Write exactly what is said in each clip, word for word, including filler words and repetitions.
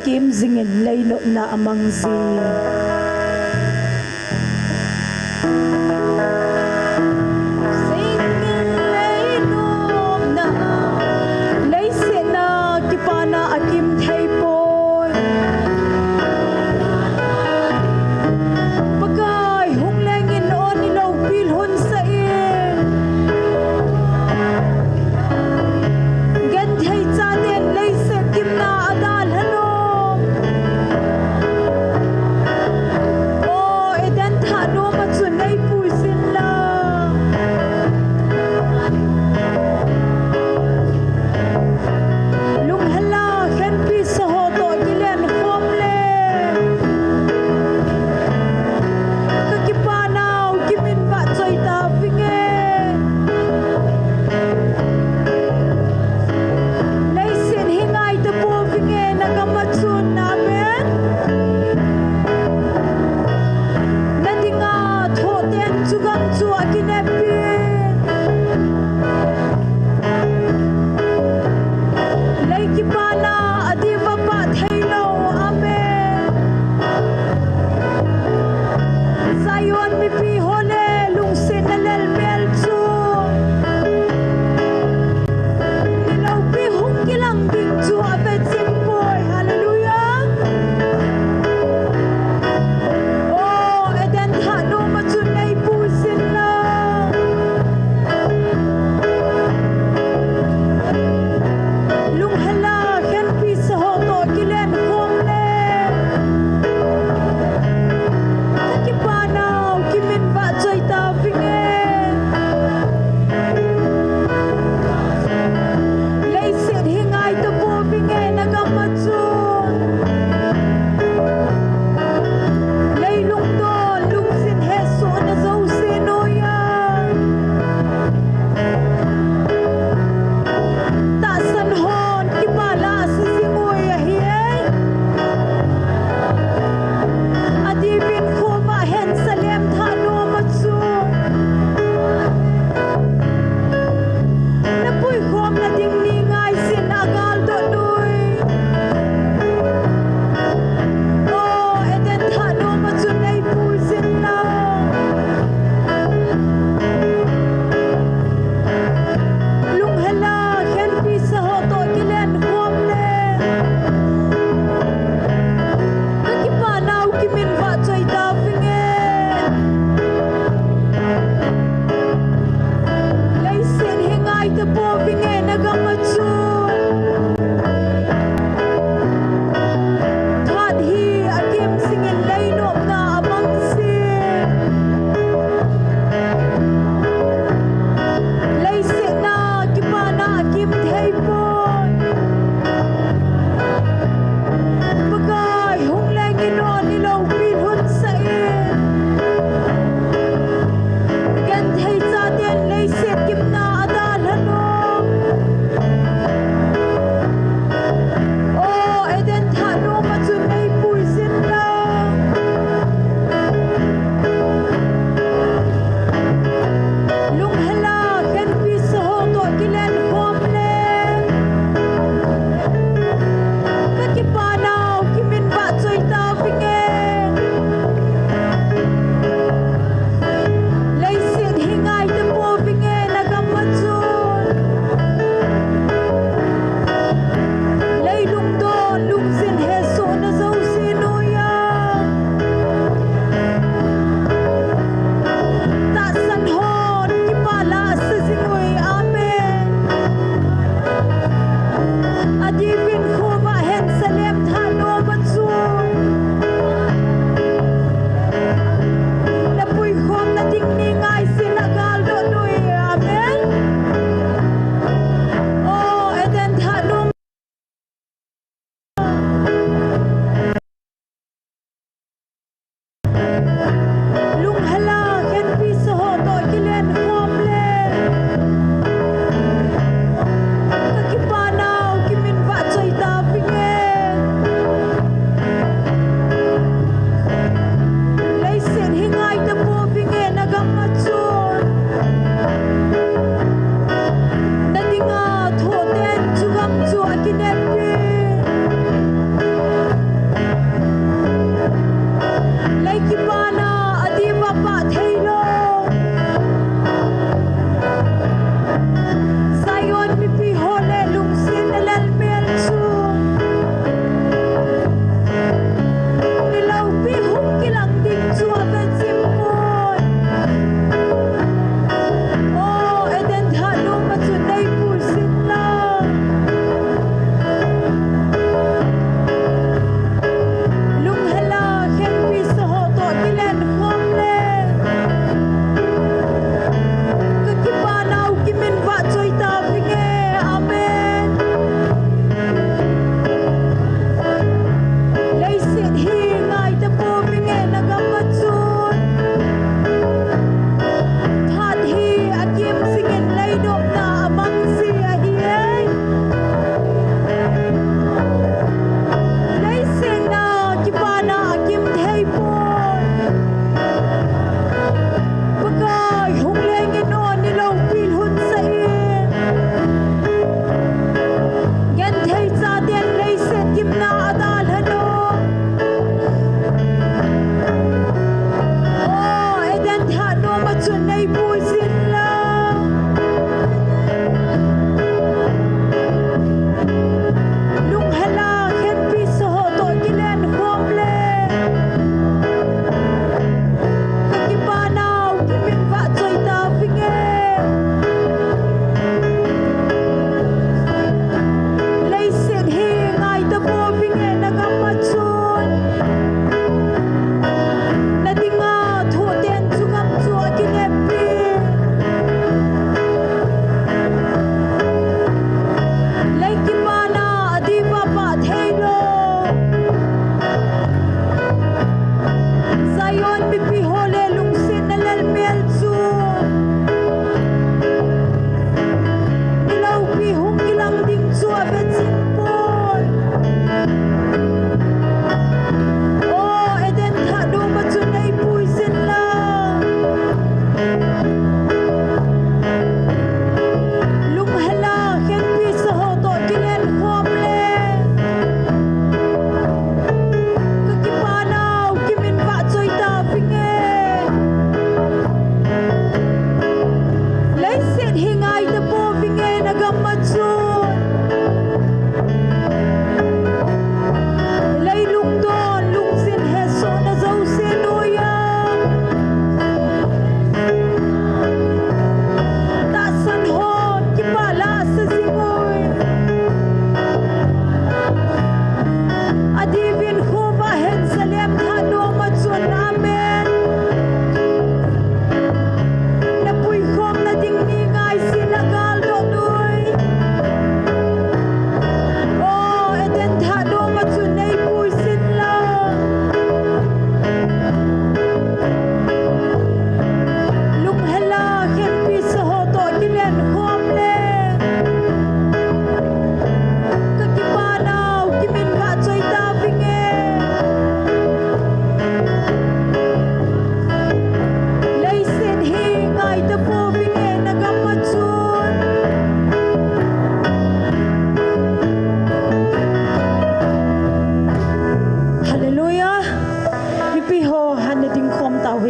Kim jingin leinotna a mang jing. Jingin leinotna, leiset a kipana a kim thei poi. Pakai hung lengin o ni lopi lhun sa in. Genthei chaten leiset kimna a dalha lou. O Eden thah nom a chun ei pui sin la.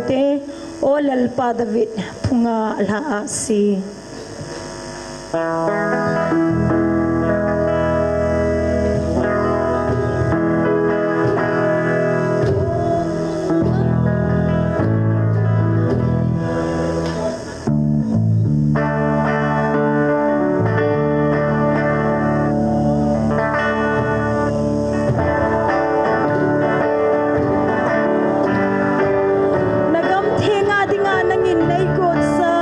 Te, O Lalpa David phunga lha a si. Na gam thenga dinga nangin nei kotsa.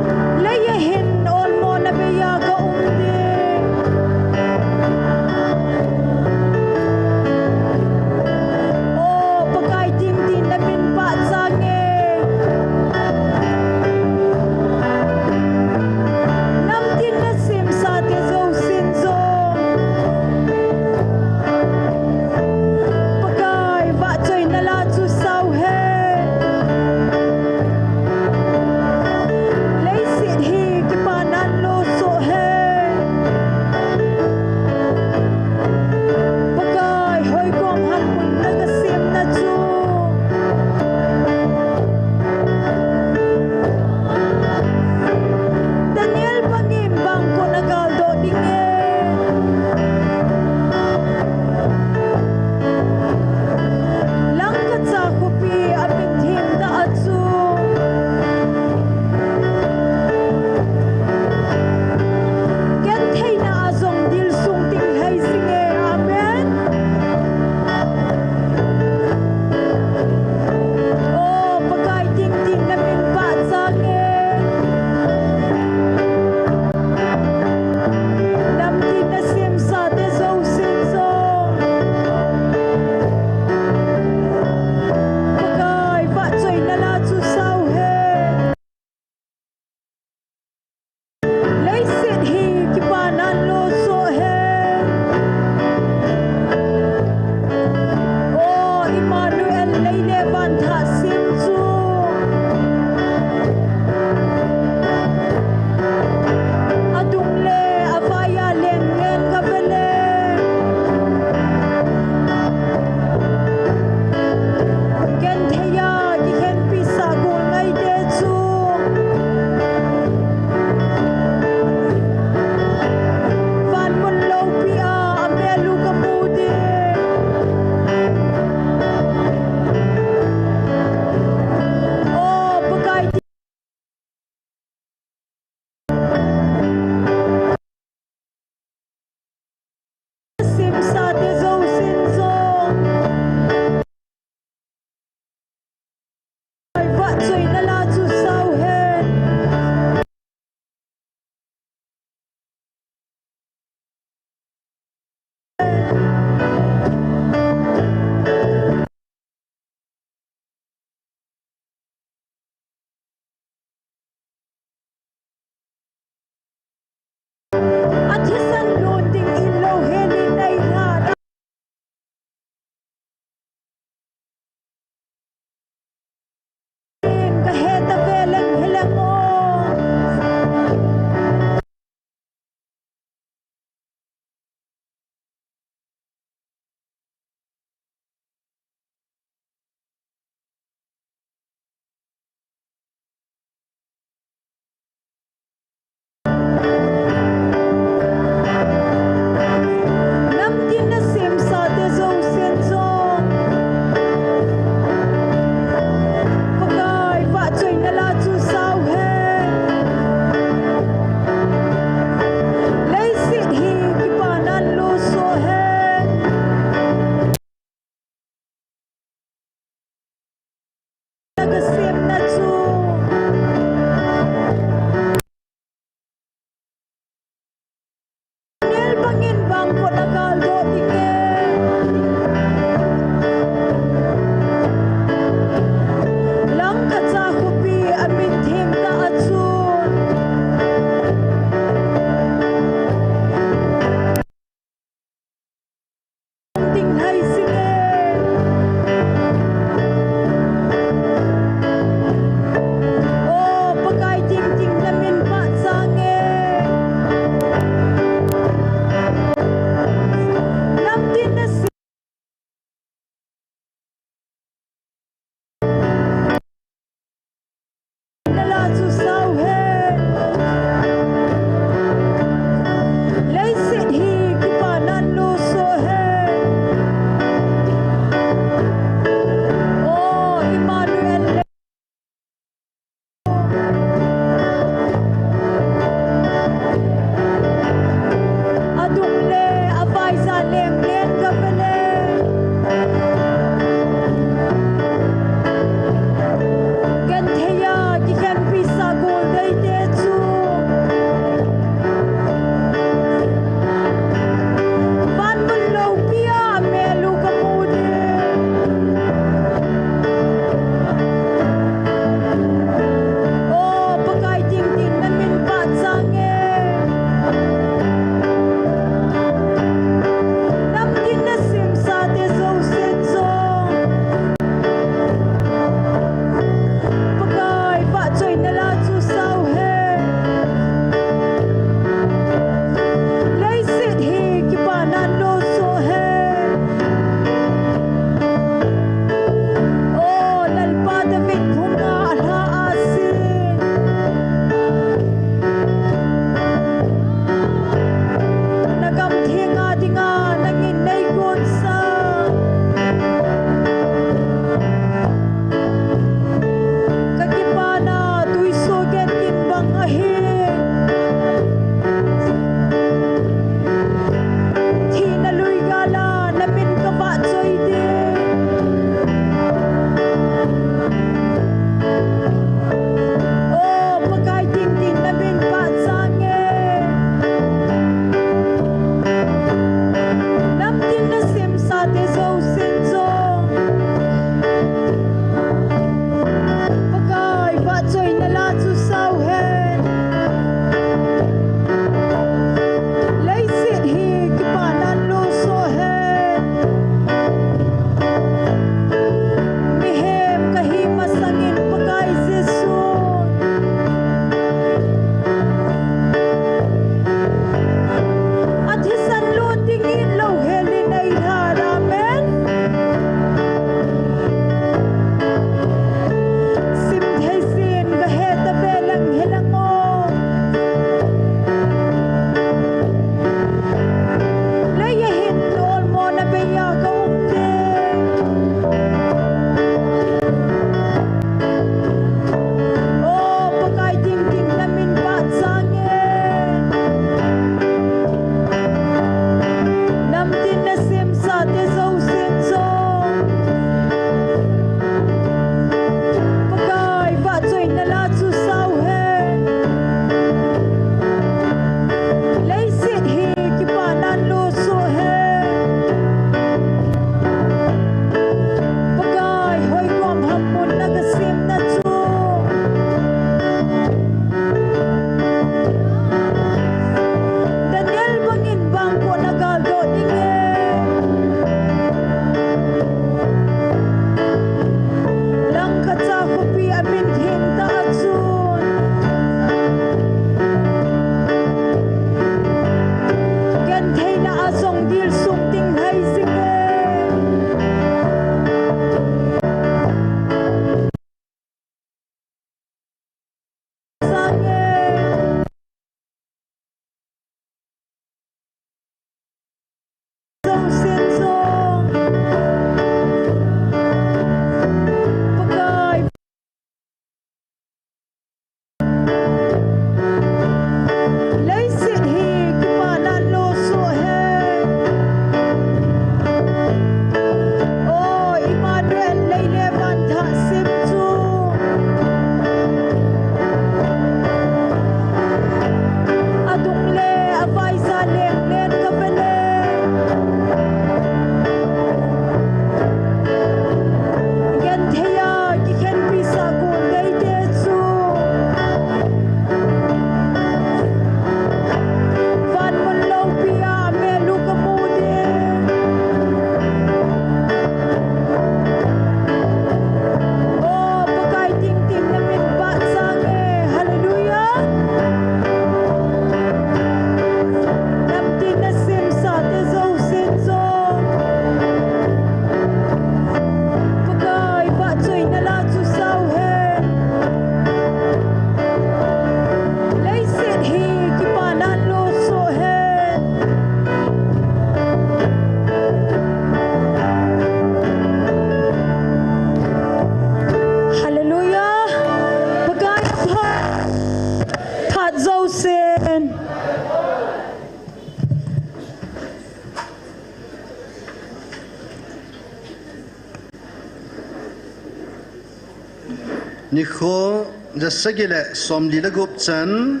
Nikho ja sagi le somli le gup chan,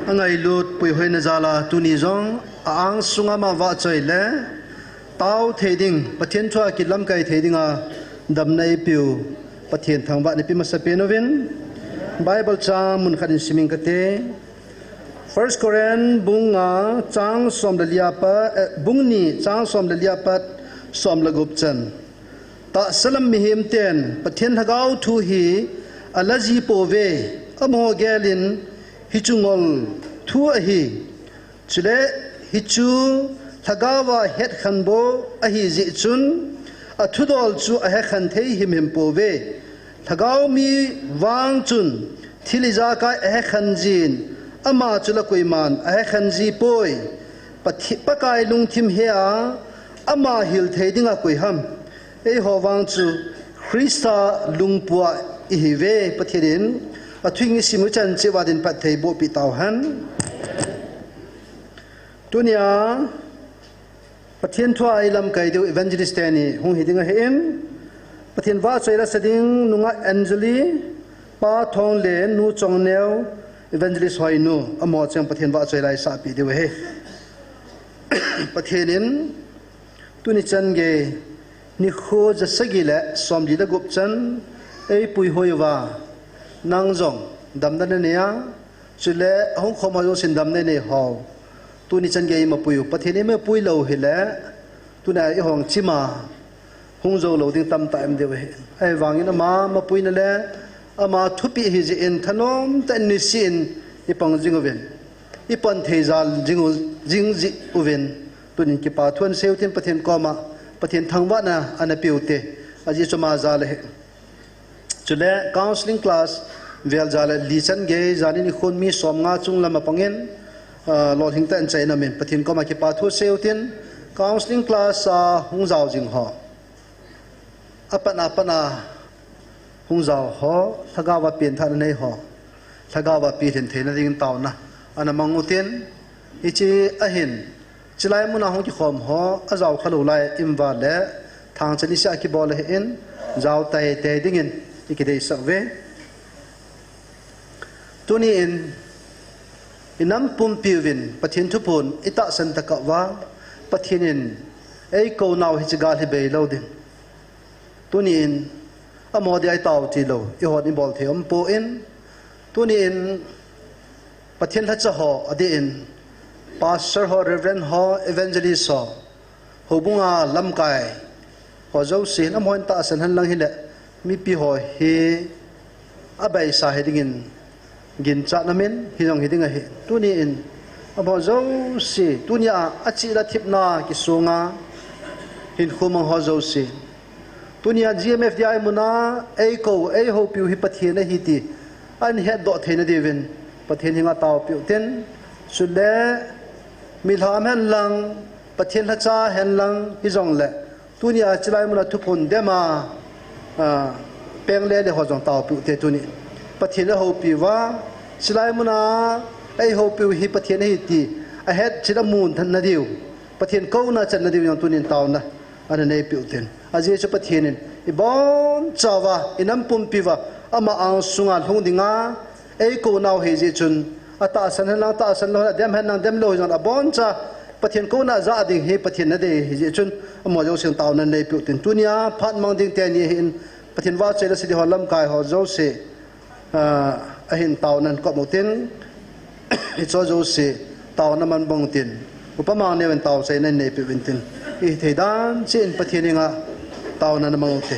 angailut puihoina jal a tuni jong a-angsunga ama vahchoi le tao thei ding, Pathen thua kilamkai thei dinga damna eipeu Pathen thangvahna ipe masapen uvin. Bible chang mun khat in simin kate. First Corinth bung nga chang som le li apat, eh, bung ni chang som le li apat som le gup chan. Tahsa lam mihem ten Pathen lhagao thu hi ala ji pouve, amaho gel in hichu ngol thu ahi. Chule hichu lhagao a hetkhen bou ahi jeh chun, athudol chu ahetkhen thei himhim pouve. Lhagao mi vang chun thil ijakai ahetkhen jin, ama chu la koiman ahetkhen ji poi. Pathi-, Pakai lungthim he a, ama hil thei dinga koi ham? Eiho vang chu Christa lungpua ihiuve. Pathen in athu isim u chan cheh uva din phatthei boh peh tauhen. Tunia Pathen thua eilamkai diu evangelist teni hung hi ding ahin, Pathen vahchoi la sa ding nungah Angeli, Pa Thong le Nu Chongneo, evangelist Hoinu, amaho cheng Pathen vahchoi la isah peh diu ahi. Pathen in tuni chan gei nikho ja sagi le somli le gup chan eipuihoi uva, nang jong damna nanei a, chule ahung khom ho jousen damna nanei ho, tuni chan gei eimapui u, Pathen eimapui lou hile, tunia eihong chima hung jou lou ding tamtah um diu ahi. Ahivangin ama mapuina le ama thupeh ahi jeh in thanom tah in niseh in ipang jing uvin, ipan thei jal jing u, jing jeh uvin, tunin kipa thu ahin sei u tin Pathen koma, Pathen thangvahna ana pe u te, ajeh chu ama jal ahi. Chule counseling class vel ja le li chan gei, jan in ikhun mi som nga chung lam apangin, ah, lolhing tah in achaina min Pathen koma kipa thu sei u tin, counseling class a hung jao jing ho, apat apat a hung jao ho, lhagao a penthahna nei ho, lhagao a pilhin theina dingin taona ana mang u tin, hiche ahin, chulai muna hung kikhom ho, ajao kha lou lai in vale, thangcha niseh a kibol ahin, jao teitei dingin ikideisah uve. Tuni in, inam pumpi uvin Pathen thuphon itahsan tokah uva, Pathen in eikou nau hiche gal hi bei lou ding. Tuni in, amaho dia itao ti lou, eihon ibol thei um poi. Tuni in, Pathen lhacha ho adeh in, pastor ho, reverend ho, evangelist ho, houbunga lamkai ho jousen, amaho in tahsan hen lang hile, mipi ho hi abaisa hi dingin ginchatna min hi jong hi ding ahi. Tuni in, amaho jouse, tunia achih le athipna kisunga hinkho mang ho jouse, tunia G M F D I muna eikou, eihoupiu hi Pathen ahi ti ahin hetdoh theina diuvin Pathen henga taopiu tin, chule milham hen lang, Pathen lhacha hen lang hijongle, tunia chulai muna thuphon dema, ah, peng lele ho jong taopiu te tuni. Pathen ahoupi uva, chulai muna eihoupiu hi Pathen ahi ti ahetchet amu na diu, Pathen kouna achanna diu jong tunin taona ana neipiu tin. Ajeh chu Pathen in ibonchauva, inam pumpi uva, ama angsunga lhung dinga eikou nau ahi jeh chun, atahsan hen lang, tahsan lou hen, adem hen lang, dem lou hijongle aboncha Pathen kouna ajah ding hi Pathen in adei ahi jeh chun, amaho jousen taona neipiu tin. Tunia phat mang ding teni ahin, Pathen vahchoi la sa ding ho lamkai ho jouse, ah, ahin taona nahin kop u tin, hicheho jouse taona man bang u tin, Upa Mangneo in taochaina neipiu vin tin, ihithei dan cheh in Pathen henga taona namang u te.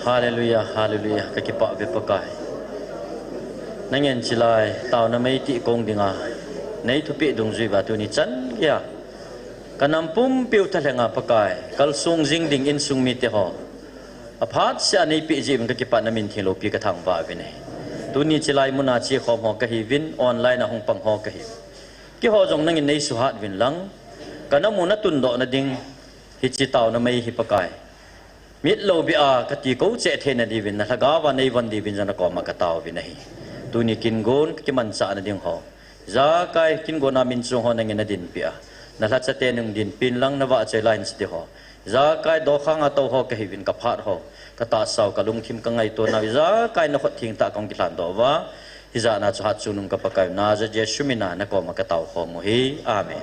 Hallelujah, hallelujah, ka kipah ve Pakai. Nangin chilai, taona mei tih kong dinga, nei thupeh dungjuiya tuni chan geiya ka nam pumpiu thalhenga Pakai, kalsong jing ding insung mite ho, aphat sea nei peh jeh uvin ka kipah, na min theng loupi ka thangvah uvin ahi. Tuni chilai muna chekhom ho kahiuvin, online a hung pang ho kahiuvin. Keiho jong nangin nei suhat uvin lang, ka nam u na tundoh na ding, hiche taona mei hi Pakai, mitlou beh a kati kou cheh theina diuvin, na lhagao va nei von diuvin jong na koma ka tao uvin ahi. Tuni kin gon ka kimanchah na ding ho, ijakai kin gon a min chung ho nangin na dinpi a, na lhacha te nung dinpin lang, na vahchoi lai in siti ho, ijakai dokhang a tou ho kahiuvin, ka phat ho, ka tahsa u, ka lungthim, ka ngaito nau, ijakai na khut theng tah kong kilhan doh uva, hijat na chu hatchungnung ka Pakai u Nazareth Jesu mina na koma ka tao khom u ahi. Amen.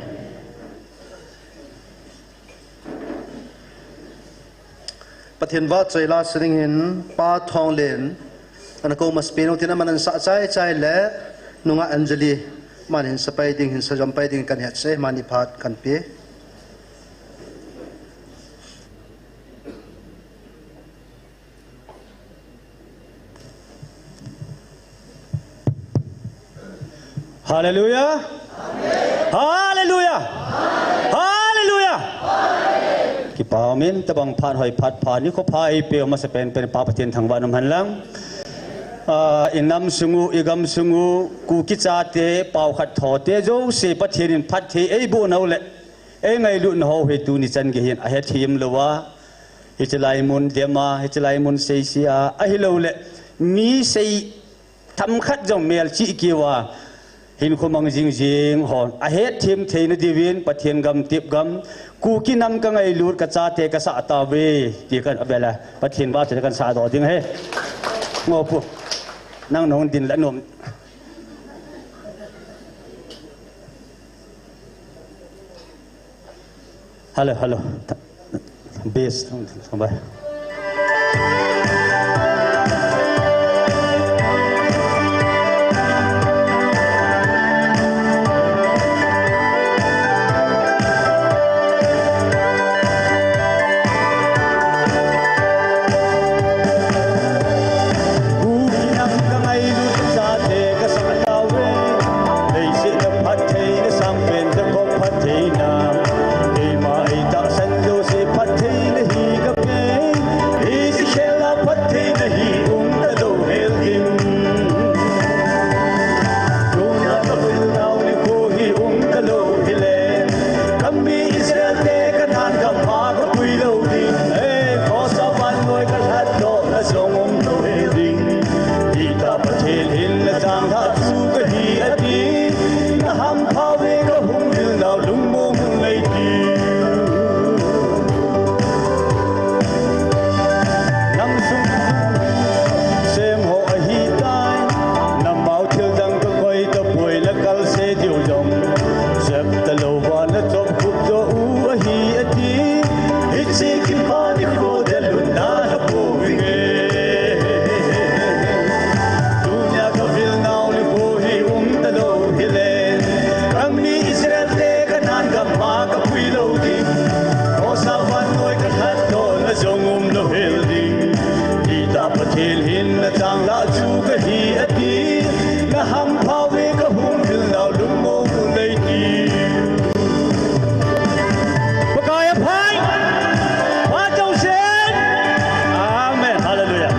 Pathen vahchoi la sa ding hin Pa Thonglen, ana kou masapen u tin aman ana sah chai chai le, nungah Anjali, aman hin sa pai ding, hin sa jom pai ding kan het se, mani phat kan pe. Hallelujah. Hallelujah. Hallelujah. Kipa umin, tabang phat hoi phat pha, nikho pha eipeu masapen pen Pa Pathen thangvah in umhen lang. Ah, i nam sung u, i gam sung u, Kuki chate, pao khat tho te, jouse Pathen in phatthei eiboh nau le eingailut nau hi tuni chan gei hin ahethem louva, hiche lai mun dem a, hiche lai mun seise a, ahilou le mi sei themkhat jong melchih keu a, hinkho mang jing jing ho ahetthem theina diuvin, Pathen gamtep gam, Kuki nam ka ngailut, ka chate ka sah tauve, ti kan abel a, Pathen vahchoi kan sah doh ding ahi. Ngo pu. Nang nahung din la nom. Hello, hello. Bass, bye. Kuki nam ka ngailut, ka chate ka sah tauve. Leiset a phattheina sangpen, Jacob phattheina. Keima eitahsan jouse phattheina hi kape. Hiche khel a phattheina hi um talou hel ding. Tuna ka vil nau nikho hi um talou hile, ka mi Israel te Canaan gam a ka pui lou ding. Ei, cross a vannoi ka lhatdoh na jong um lou hel ding. Hitah Pathen hin na changlhah chu kahi ati. Na hampha uve ka hung vil nau lungmong un nei ti. Nam sung sem ho ahitai. Namau thil dang ka koi tapoi, na kalse diu jong sep talou va na chop khup jo u ahi ati. Hiche kipa nikho delun na lha pouvinge. Tunia ka vil nau nikho hi um talou hile, ka mi Israel te Canaan gam a ka pui lou ding. Cross a vannoi ka lhatdoh na jong um lou hel ding. Hitah Pathen hin na changlhah chu kahi ati. Na hampha uve ka hung vil nau lungmong un nei ti. Pakai apha. Pha jousen. Amen. Hallelujah.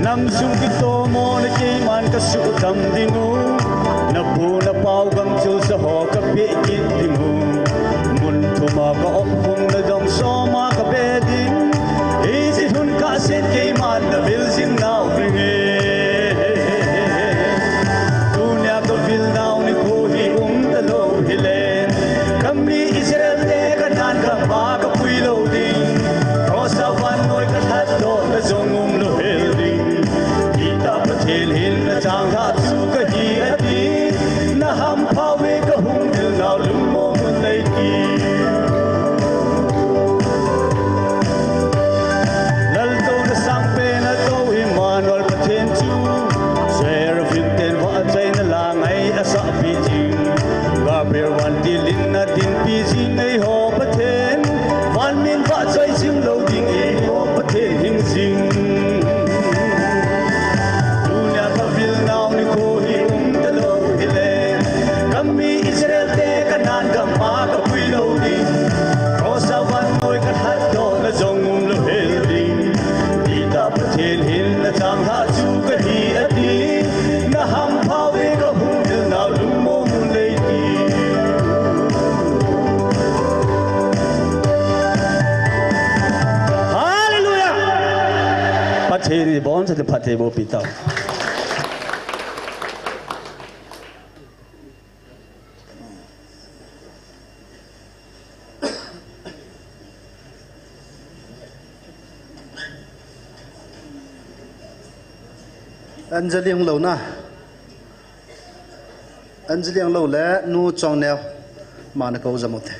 Nam sung kitomona keiman ka suhdam ding u. Na pu na pau gamchul sa ho ka peh kit ding u. Mun thum a ka op khum na jong som a ka be ding. Hiche lhun kah seh keiman na vil jing nau vinge. Tunia ka vil nau nikho hi um talou hile, ka mi Israel te Canaan gam a ka pui lou ding. Cross a vannoi ka lhatdoh na jong um lou hel ding. Hitah Pathen hin na changlhah chu kahi ati. Na hampha uve ka hung Lin na dinpi jing eiho Pathen, van min vahchoi jing lou ding eiho Pathen hing jing. Tunia ka vil nau nikho hi um talou hile, ka mi Israel te Canaan gam a ka pui lou ding. Cross a vannoi ka lhatdoh na jong um lou hel ding. Tita Pathen hin na changlhah chu ka hi ati, na hampha uve ka hung vil nau lungmong un lei ti. Hallelujah! Pathen in ibonchauvin phattheiboh pi tau. Anjali hung lou na. Anjali hung lou le, Nu Chongneo. Mana kou jam u te.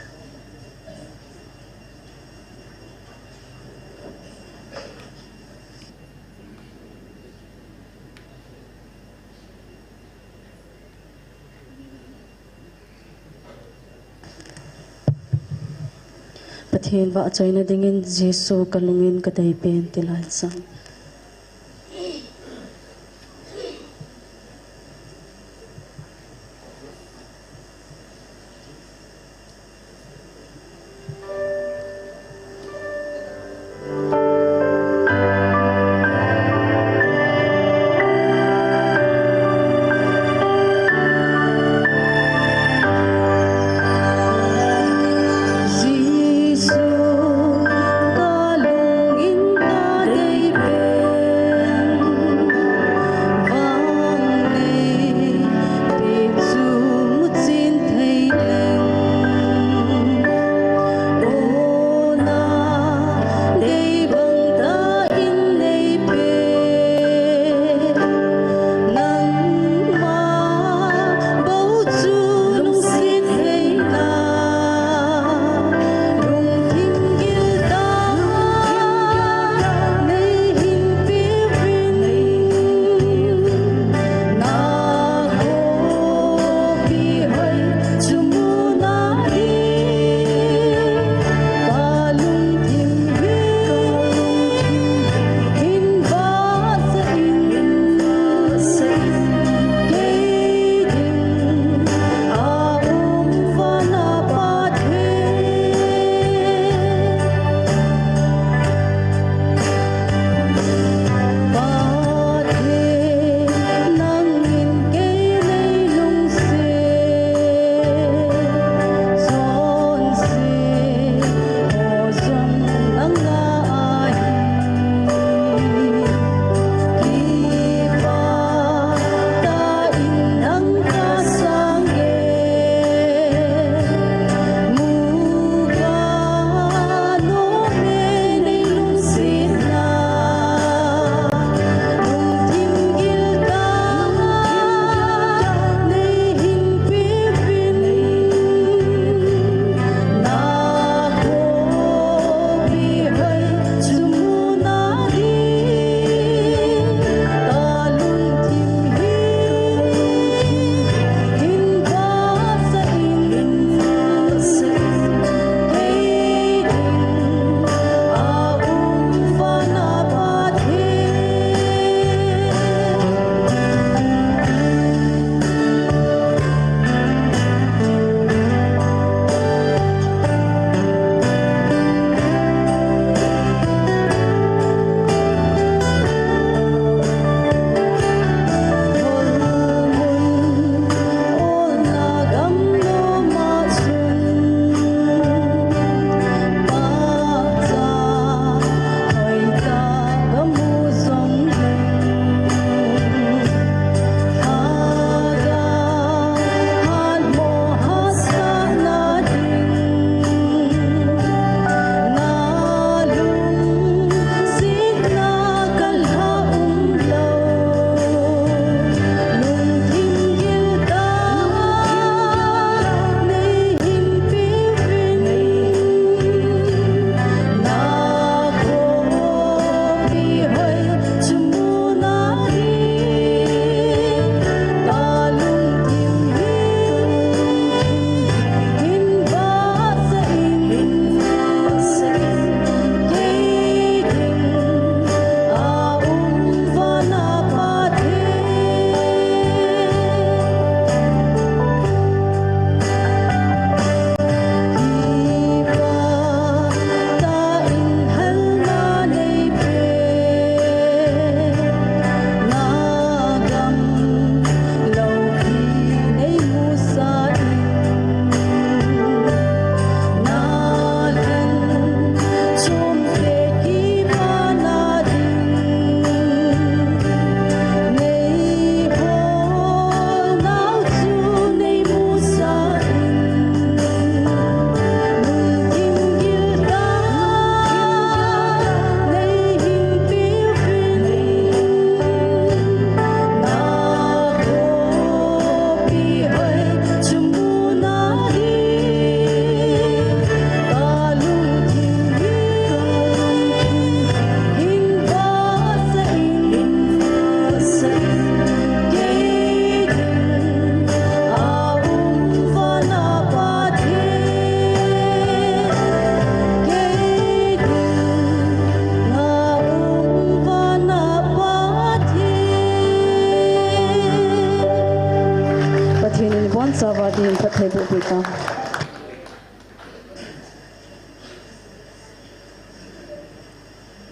Pathen vahchoina dingin Jesu ka lungin ka deipen ti lai chang.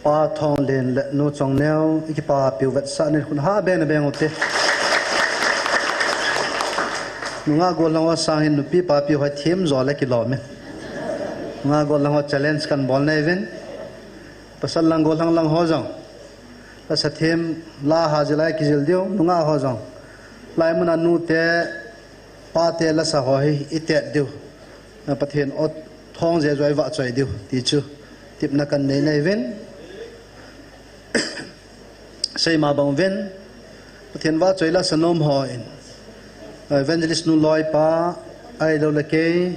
Pa Thonglen le Nu Chongneo, i kipapiu vetsah nin khut ha beng na beng ute. Nungah gollhang ho sangin nupi papiu ho themjo le kilom e. Nungah gollhang ho challenge kan bol nauvin. Pasal lang gollhang lang ho jong lasa them la ha jil a kijil diu, nungah ho jong. Hilai muna nute, pate lasa ho hi i tet diu. Pathen o thong jeh joh i vahchoi diu ti chu tepna kan nei nauvin. Seima bang uvin, Pathen vahchoi lasa nom hon, Evangelist nu loipa, ahilou le kei,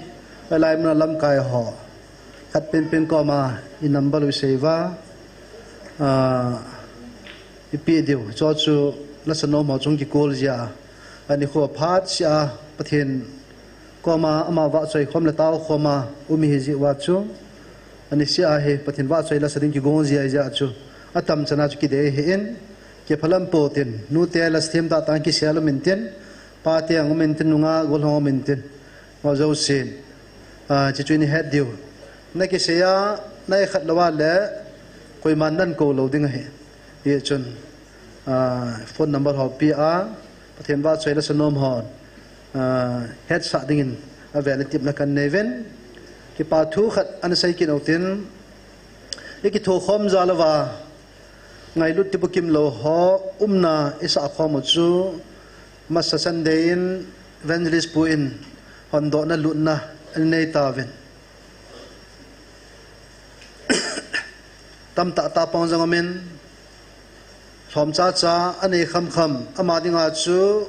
hilai muna lamkai ho khat penpen koma i number u i sei uva, ah, i pe diu. Chu chu lasa nom ho chung kikol jeh a, ani kho phat seh a Pathen koma ama vahchoi khom le tao khom a um i hi jeh uva chu, ani seh a hi Pathen vahchoi lasa ding kigong jia jeh a chu, atam chan a chu kidei ahin, kiphalam po tin, nute lasa them tah tah kisel um intin, pate ang um intin, nungah gollhang um intin, ho jousen, ah, chuchu in i het diu. Na kisei a, na ikhat lou a le, koiman nan kou lou ding ahi. Hichun, ah, phone number ho pe a, Pathen vahchoi lasa nom hon, ah, hetsah dingin avel in tepna kan nei uvin. Kipa thu khat ana sei kit u tin, i kithokhom jal uva, ngailut tibukim lou ho umna i sah khom u chu, masa Sunday in Evangelist pu in hondohna lutna ana nei tauvin. Tamtah tapang jong amin, lhomcha cha anei khamkham, ama dinga chu,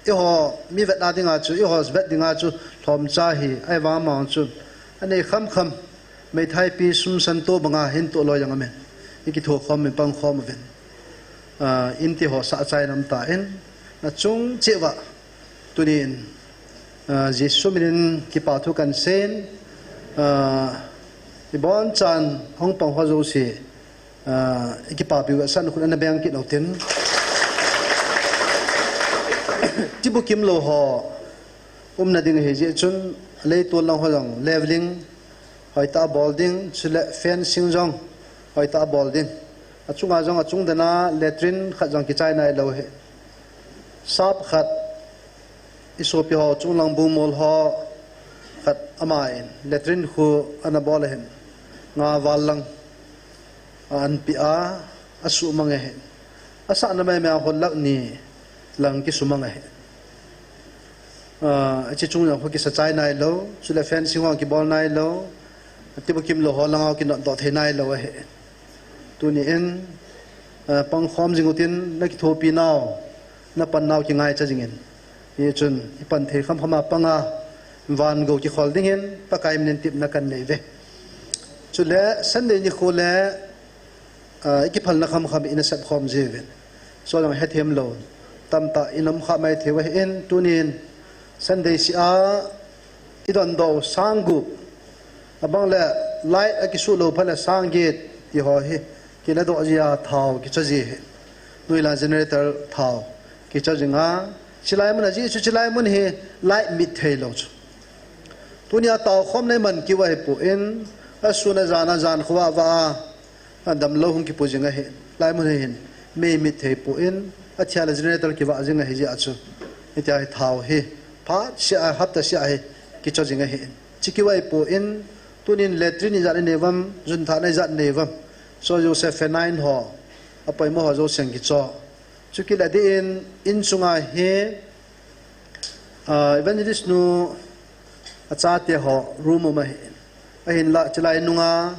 eiho mi vetna dinga chu, eiho vet dinga chu lhomcha hi, ahivang amang chu anei khamkham, meithaipi sum santo banga hin toh loi jong amin. I kithokhom in pangkhom uvin. Ah, in ti ho sah chai nam ta in, na chung cheh uva. Tunin, ah, Jesu minin kipa thu kan seiyin, ah, i bonchan hung pang ho jouse, ah, i kipapiu vetsah khut ana beng kit u tin. Tibukim lou ho umna ding ahi jeh chun, leitol lang ho jong leveling hoitah a bol ding, chule fencing jong hoitah a bol ding. Achunga jong achung dana latrine khat jong kichai nailou ahi. Sap khat, i sopi ho chunglang bumol ho khat aman latrine khu ana bol ahin, nga val lang a anpeh a, asuhmang ahin. Asahna maimai a hon lakh ni lang kisumang ahi. Ah, ache chung jong khu kisa chai nailou, chule fencing ho kibol nailou, tibukim lou ho langa kinotdoh thei nailou ahi. Tunin, ah, pangkhom jing u tin, na kithopi nau, na pan nau kingaicha jingin. Hichun, i pan thei khamkham a panga, van gou kikhol dingin, Pakai minin tepna kan nei uve. Chule, Sunday nikho le, ah, i kiphalna khamkham in asep khom jiuvin. Chujong hethem lou tamtah in um kha mai thei u ahin, tunin Sunday seh a i dondoh u sang gup, abang le light akisuh lou phat le sang get ti ho hi kiladoh jia, thao kicho ji ahi. Noila generator thao kicho jing a, chilai mun a jeh chu chilai mun hi light mit thei lou chu. Tunia taokhomna i man kit u ahipoi, asun ajan a jan khovah vah a, adamlou hung kipo jing ahi. Lai mun hi hin mei mit thei poi, athia le generator kivah jing ahi jeh a chu. Hitia hi thao hi phat seh a, hapta seh a hi kicho jing ahi. Chi kivah poi, tunin latrine ijat inei uvam, junthahna ijat inei uvam. Chu jouse phenine ho, apoimo ho jouse kicho. Chu kile ding in, in chunga hi, ah, evangelist nu achate ho room um ahi. Ahinla, chilai nunga,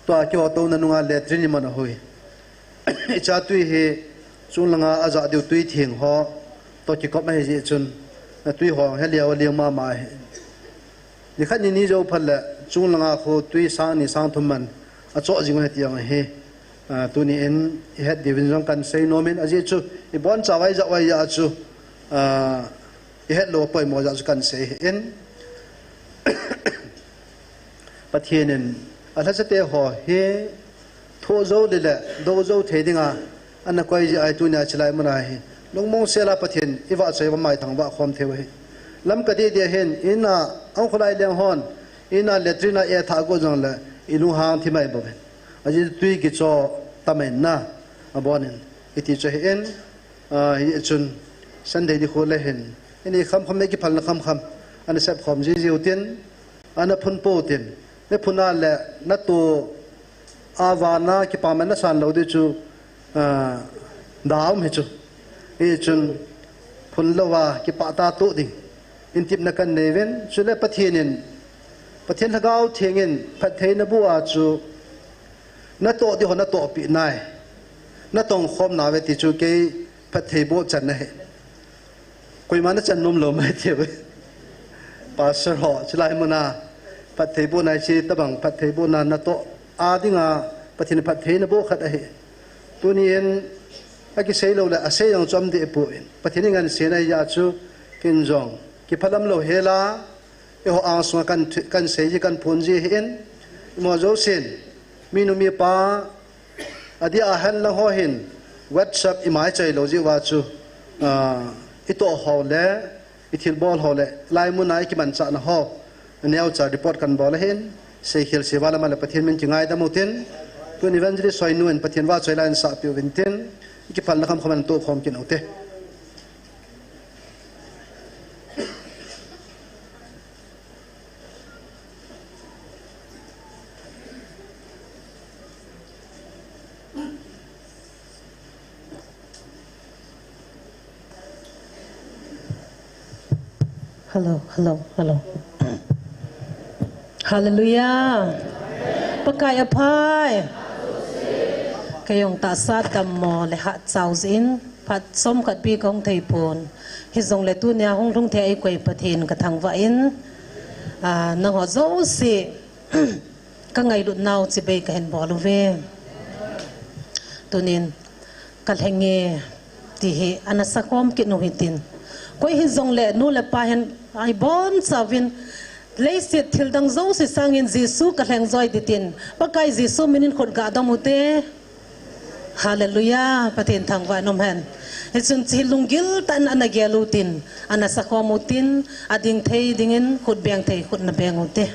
tua kihotouna nunga latrine iman ahui. Icha tui hi, chunglanga ajah diu tui theng ho, toh kikop ahi jeh chun, atui ho, heliau aliang mama ahi. Nikhat nini jou phat le, chunglanga khu tui sang ni sang thum man, achoh jing u ahi ti jong ahi. Ah, tuni in, ihet diuvin jong kan sei nom in, ajeh chu, ibonchauva ijat uva ijat chu, ah, ihet lou poimo jeh chu kan sei ahi in. Pathen in, alhasate ho hi, thoh jou le le, dou jou thei dinga, ana koi jeh a hi tunia chilai muna hi. Lungmong sela Pathen, ivahchoi uva maithang vah khom thei u ahi. Lamka didi hin, ina, ang khulai leng hon, ina latrine a e tha go jong le, ilung hang thi mai bou hin. Aji tui kicho tamai na, abonin, iti cho hi in, a, hi chun, Sunday ni khu le hin, ini kham kham ne kiphalna kham kham, ana sep khom ji ji utin, ana phun po utin, ne phuna le, na tu, a vana kipah man na san lou di chu, a, da um hi chu. Hi chun phun louva kipah tah tu ding. In tipna kan nei uvin, chule Pathen in, Pathen Lhagao Theng in phattheina boh a chu, na toh di ho na toh pi nai. Na tong khom na ve ti chu kei phatthei boh chan na he. Koima na chan nom lou mai ti ve. Pastor ho, chulai muna, phatthei boh nai chi tabang, phatthei boh na na toh, a dinga, Pathen phattheina boh khat ahi. Tuni in, a kisei lou le, a sei jong chom di pu in. Pathen in ngan sei na ya chu, kin jong, kiphalam lou hela, eiho angsunga kan thi-, kan sei ji, kan phun ji hi in, mo jo sin, mi nu mi pa, a di a hen lang ho hin, WhatsApp i mai chai lou ji uva chu, a, i toh ho le, i thil bol ho le, lai muna i kiman chah na ho, a neo cha report kan bol ahin, sei khel sei vala ma le Pathen min kingaidam utin, tun evangelist soi nu in Pathen va choi lai in sa piu vin tin, i kiphalna kham kham an to khom kin ute. Hello, hello, hello. Hallelujah. Pakai aphai. Kei jong tahsa dammo le hahchau jin, phat chomkhat pi kahung thei pon. Hijongle tunia hung lhung thei a eikoi Pathen kathangvah in, a, nangho jouse, ka ngailut nau chibai kahin bol uve. Tunin, ka lheng e, ti hi, ana sakhom kit u hitin. Koi hijongle, nu le pa hin, a ibon chauvin, leiset thil dang jouse sangin Jesu ka lheng joi titin, Pakai Jesu minin khut ga dom ute. Hallelujah, Pathen thangvah in um hen. Hichun chi lunggil tah in ana gel utin, ana sakhom utin, ading thei dingin khut beng thei khut na beng ute.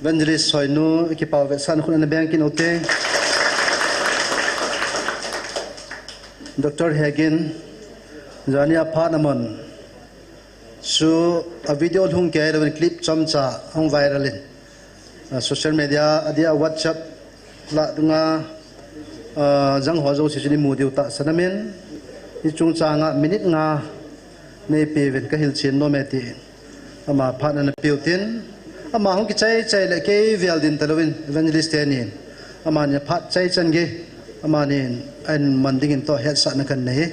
Evangelist Soinu, kipah vetsahna khut ana beng kit ute. Doctor Hegin, jani a phat amun. Chu a video lhung kei louvin clip chomcha hung viral in. A social media, adia WhatsApp lah dunga, a, jang ho jouse chun imu diu tahsan amin. Hiche chungchanga minute nga neipeuvin kahilchen nom e ti. Ama phat ana peu tin. Ama hung kichai chai le kei vel din talouvin evangelist teni. Amani phat chai chan gei. Amani ahin man dingin toh hetsahna kanei.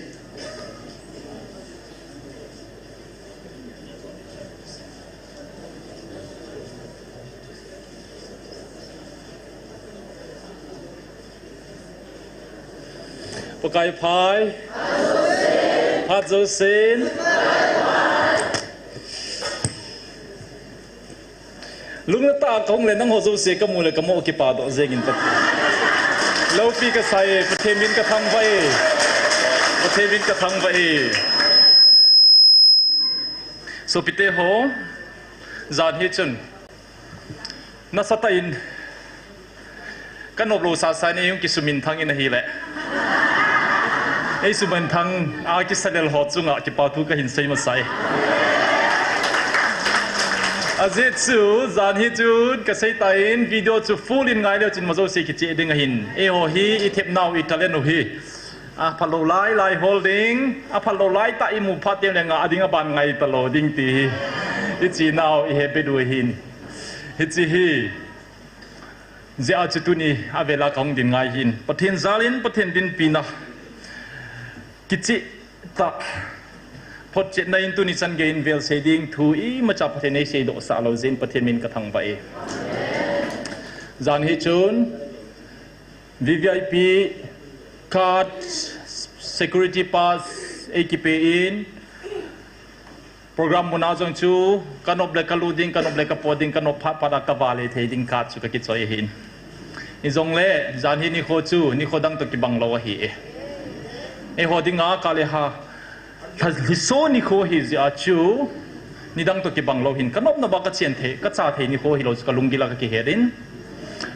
Pakai phai. Phat jousen. Lungnatah a kahung le nangho jouse kamu le kamoh kipa doh jengin Pathen. Loupi kasai, Pathen min kathangvah e. Pathen min kathangvah e. Sopite ho, jan hi chun nasatah in kanop lou sasa in eihung kisuminthang in ahile, eisuminthang a kisa lel ho chunga kipa thu kahin sei masai. Ajeh chu jan hi chun kasei tan video chu full in ngai leu chun ima jouse kicheh ding ahin. Eiho hi ithepnau italent u hi aphalou lai lai hol ding, aphalou lai tah imu phat teng le ngah ding, aban ngai talou ding ti hi ichenau ihet beh u ahin. Hiche hi jeh a chu tuni avela kahung din ngai hin Pathen jalin Pathen dinpina kicheh tah photchetna in tuni chan geiyin vel sei ding thu imacha Pathen in eiseidoh sah lou jeh in Pathen min kathangvah e. Jan hi chun V V I P card, security pass eikipe in, program muna jong chu kanop le kalut ding, kanop le kapot ding, kanop phat phat a kavale thei ding card chu kakichoi ahin. Hijongle jan hi nikho chu nikho dang toh kibang lou ahi e. Eiho dinga kale ha lha-, lhiso nikho ahi jeh a chu nidang toh kibang lou hin kanopna ba kachen thei, kacha thei nikho hilou chu kalunggil a kakihet in.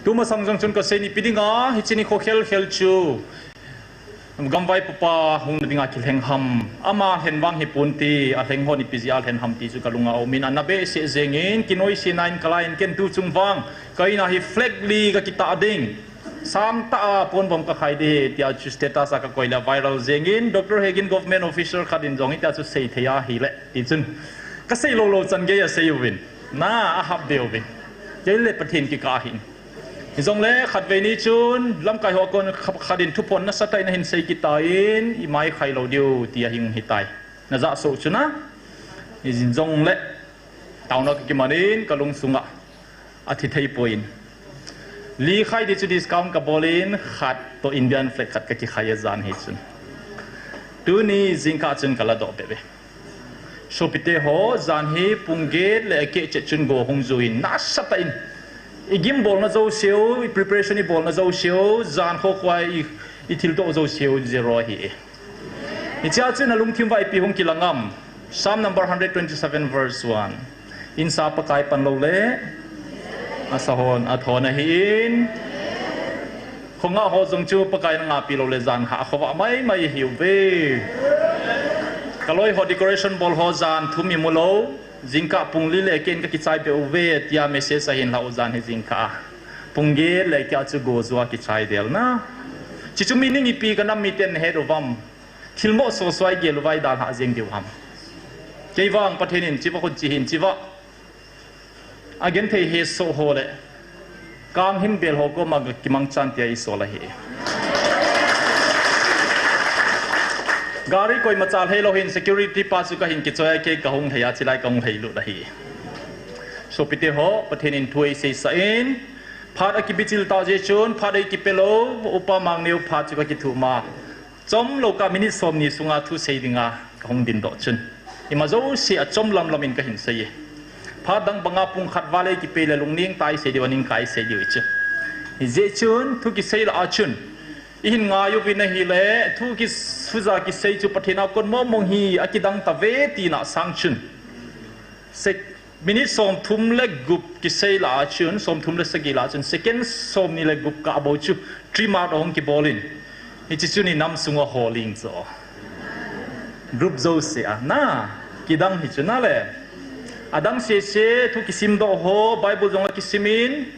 Tumasang jong chun kasei, ipi dinga hiche nikho khel khel chu gamvaipopa hungna dinga kilheng ham, ama lhen vang hipon ti, alheng hon ipi jeh a lhen ham ti chu kalunga aumin, ana behseh jengin kinoise nan kalai in, ken tuchung vang ka in a hi flag li kakitah ding, sangtah a ponvom kakhai ding tia chu status a kakoi le viral jengin, Doctor Hegin government officer khat in jong hitia chu sei thei ahile ti chun kasei lou lou chan gei asei uvin, na ahap be uvin, kei le Pathen kikah ahin. Hijongle khatvei ni chun lamkai ho kon kha-, khat in thuphon nasatah in ahin sei kit tan, imai khai lou diu ti ahung hitai. Najah soh chun a, hijongle taona kakiman in kalungsunga athi thei poi in, li khai di chu discount kabol in khat toh Indian flag khat kakikhai e jan hi chun. Tuni jingkah chun kaladoh bebe. Sopite ho, jan hi pung get le akeh chet chun go hung ju in nasatah in igim bolna jouseu, i preparation ibolna jouseu, jan kho khoa i, ithildoh jouseu zero ahi e. Hichea chun nalungthim uva ipi hung kilang am? Psalm number hundred twenty-seven verse one. Insa Pakai pan lou le asa hon athon ahin, khonga ho jong chu Pakai nangahpi lou le jan hah khovah mai mai ihiuve. Kaloi ho decoration bol ho jan thum imu lou, jingkah pung li le akeh in kakichai beh uve tia message ahin lah u jan hi jingkah a. Pung get le akeh a chu go jua kichai del na. Chuchu meaning ipi kanam miten nahet uvam? Thilmoh sosai gel uva idalhah jeng diu ham? Kei vang Pathen in chiva khun chi hin chiva agenthei hesoh ho le kanghim bel ho koma kimangchan tia isol ahi. Gari koima chal heilou hin security pa chu kahin kichoi a, kei kahung lhei a, chilai kahung lheilut ahi. Sopite ho, Pathen in thu eiseisah in, phat akibichil tah jeh chun phat eikipe lou, Upa Mangneo phat chu kakithuh ma. Chomlou kah minute somni sunga thusei dinga kahung dindoh chun, ima jouse achom lamlam in kahin sei e. Phat dang banga pung khat val eikipe le lungneng tah isei diu, aning kah isei diu ichu. Hijeh chun thu kisei lah a chun ihin ngai uvin ahile, thu ki, thuja kisei chu Pathen a kon mong mong hi akidang tave tina sang chun, sek Minute somthum le gup kisei lah a chun, somthum le sagi lah a chun, second somni le gup kah bou chu trim out ahung kibol in. Hiche chun inam sunga holing chu. Group jouse a, na, kidang hi chu na le. Adang sese, thu kisimdoh ho, Bible jong akisim in,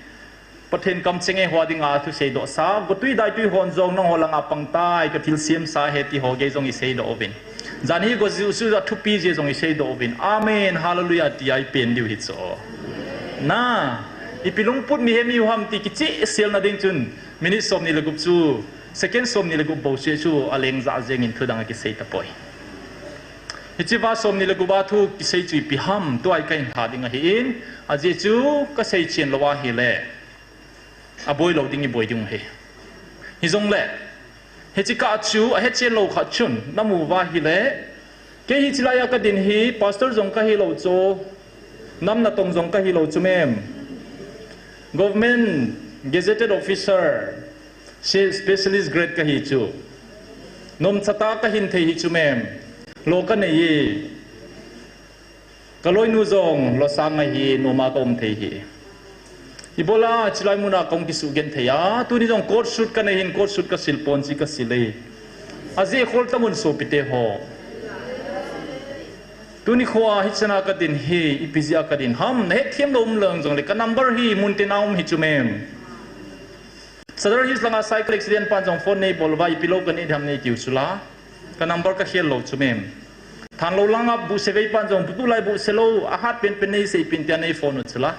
Pathen kamcheng eiho dinga thu seidoh sa, gotwi daitwi hon jong nangho langa pangtai, kathilsemsa ahi ti ho gei jong iseidoh uvin. Jan hi gojuh suja thupi jeh jong iseidoh uvin. Amen, hallelujah, tia ipen diu hi chu. Na, ipi lungput mihem ihiu ham ti kichehselna ding chun, minute somni le gup chu, second somni le gup bou chu chu aleng jah jengin thudang akisei tapoi. Hichea somni le gup a thu kisei chu ipi ham, tua hi kahin lha ding ahin, ajeh chu kasei chen lou ahile, aboi lou ding iboi ding ahi. Hijongle, hiche kah chu ahechen lou khat chun namu uva ahile, kei hiche laiya kadin hi pastor jong kahilou chu, nam natong jong kahilou chu mem. Government gazetted officer, specialist grade kahi chu. Nomchatah kahin thei hi chu mem. Lo kanei e. Kaloinu jong losang ahi, noma kaum thei hi. Ibola chulai muna kahung kisuh genthei a, tuni jong coat suit kanei hin, coat suit kasil pon chi kasil e. Ajeh khol tamun sopite ho. Tuni khoa hichana kadin hi, ipi jeh a kadin ham, nahetthem lou um leng jongle, ka number hi muntina um hi chu mem. Sadar Hills langa cycle accident pan jong phone neibol uva, ipi lou kanei ham neitiu chula. Ka number kakhel lou chu mem. Thanlou langa buhse vei pan jong, tulai buhse lou, ahat penpen neiseipin tia neiphone u chula.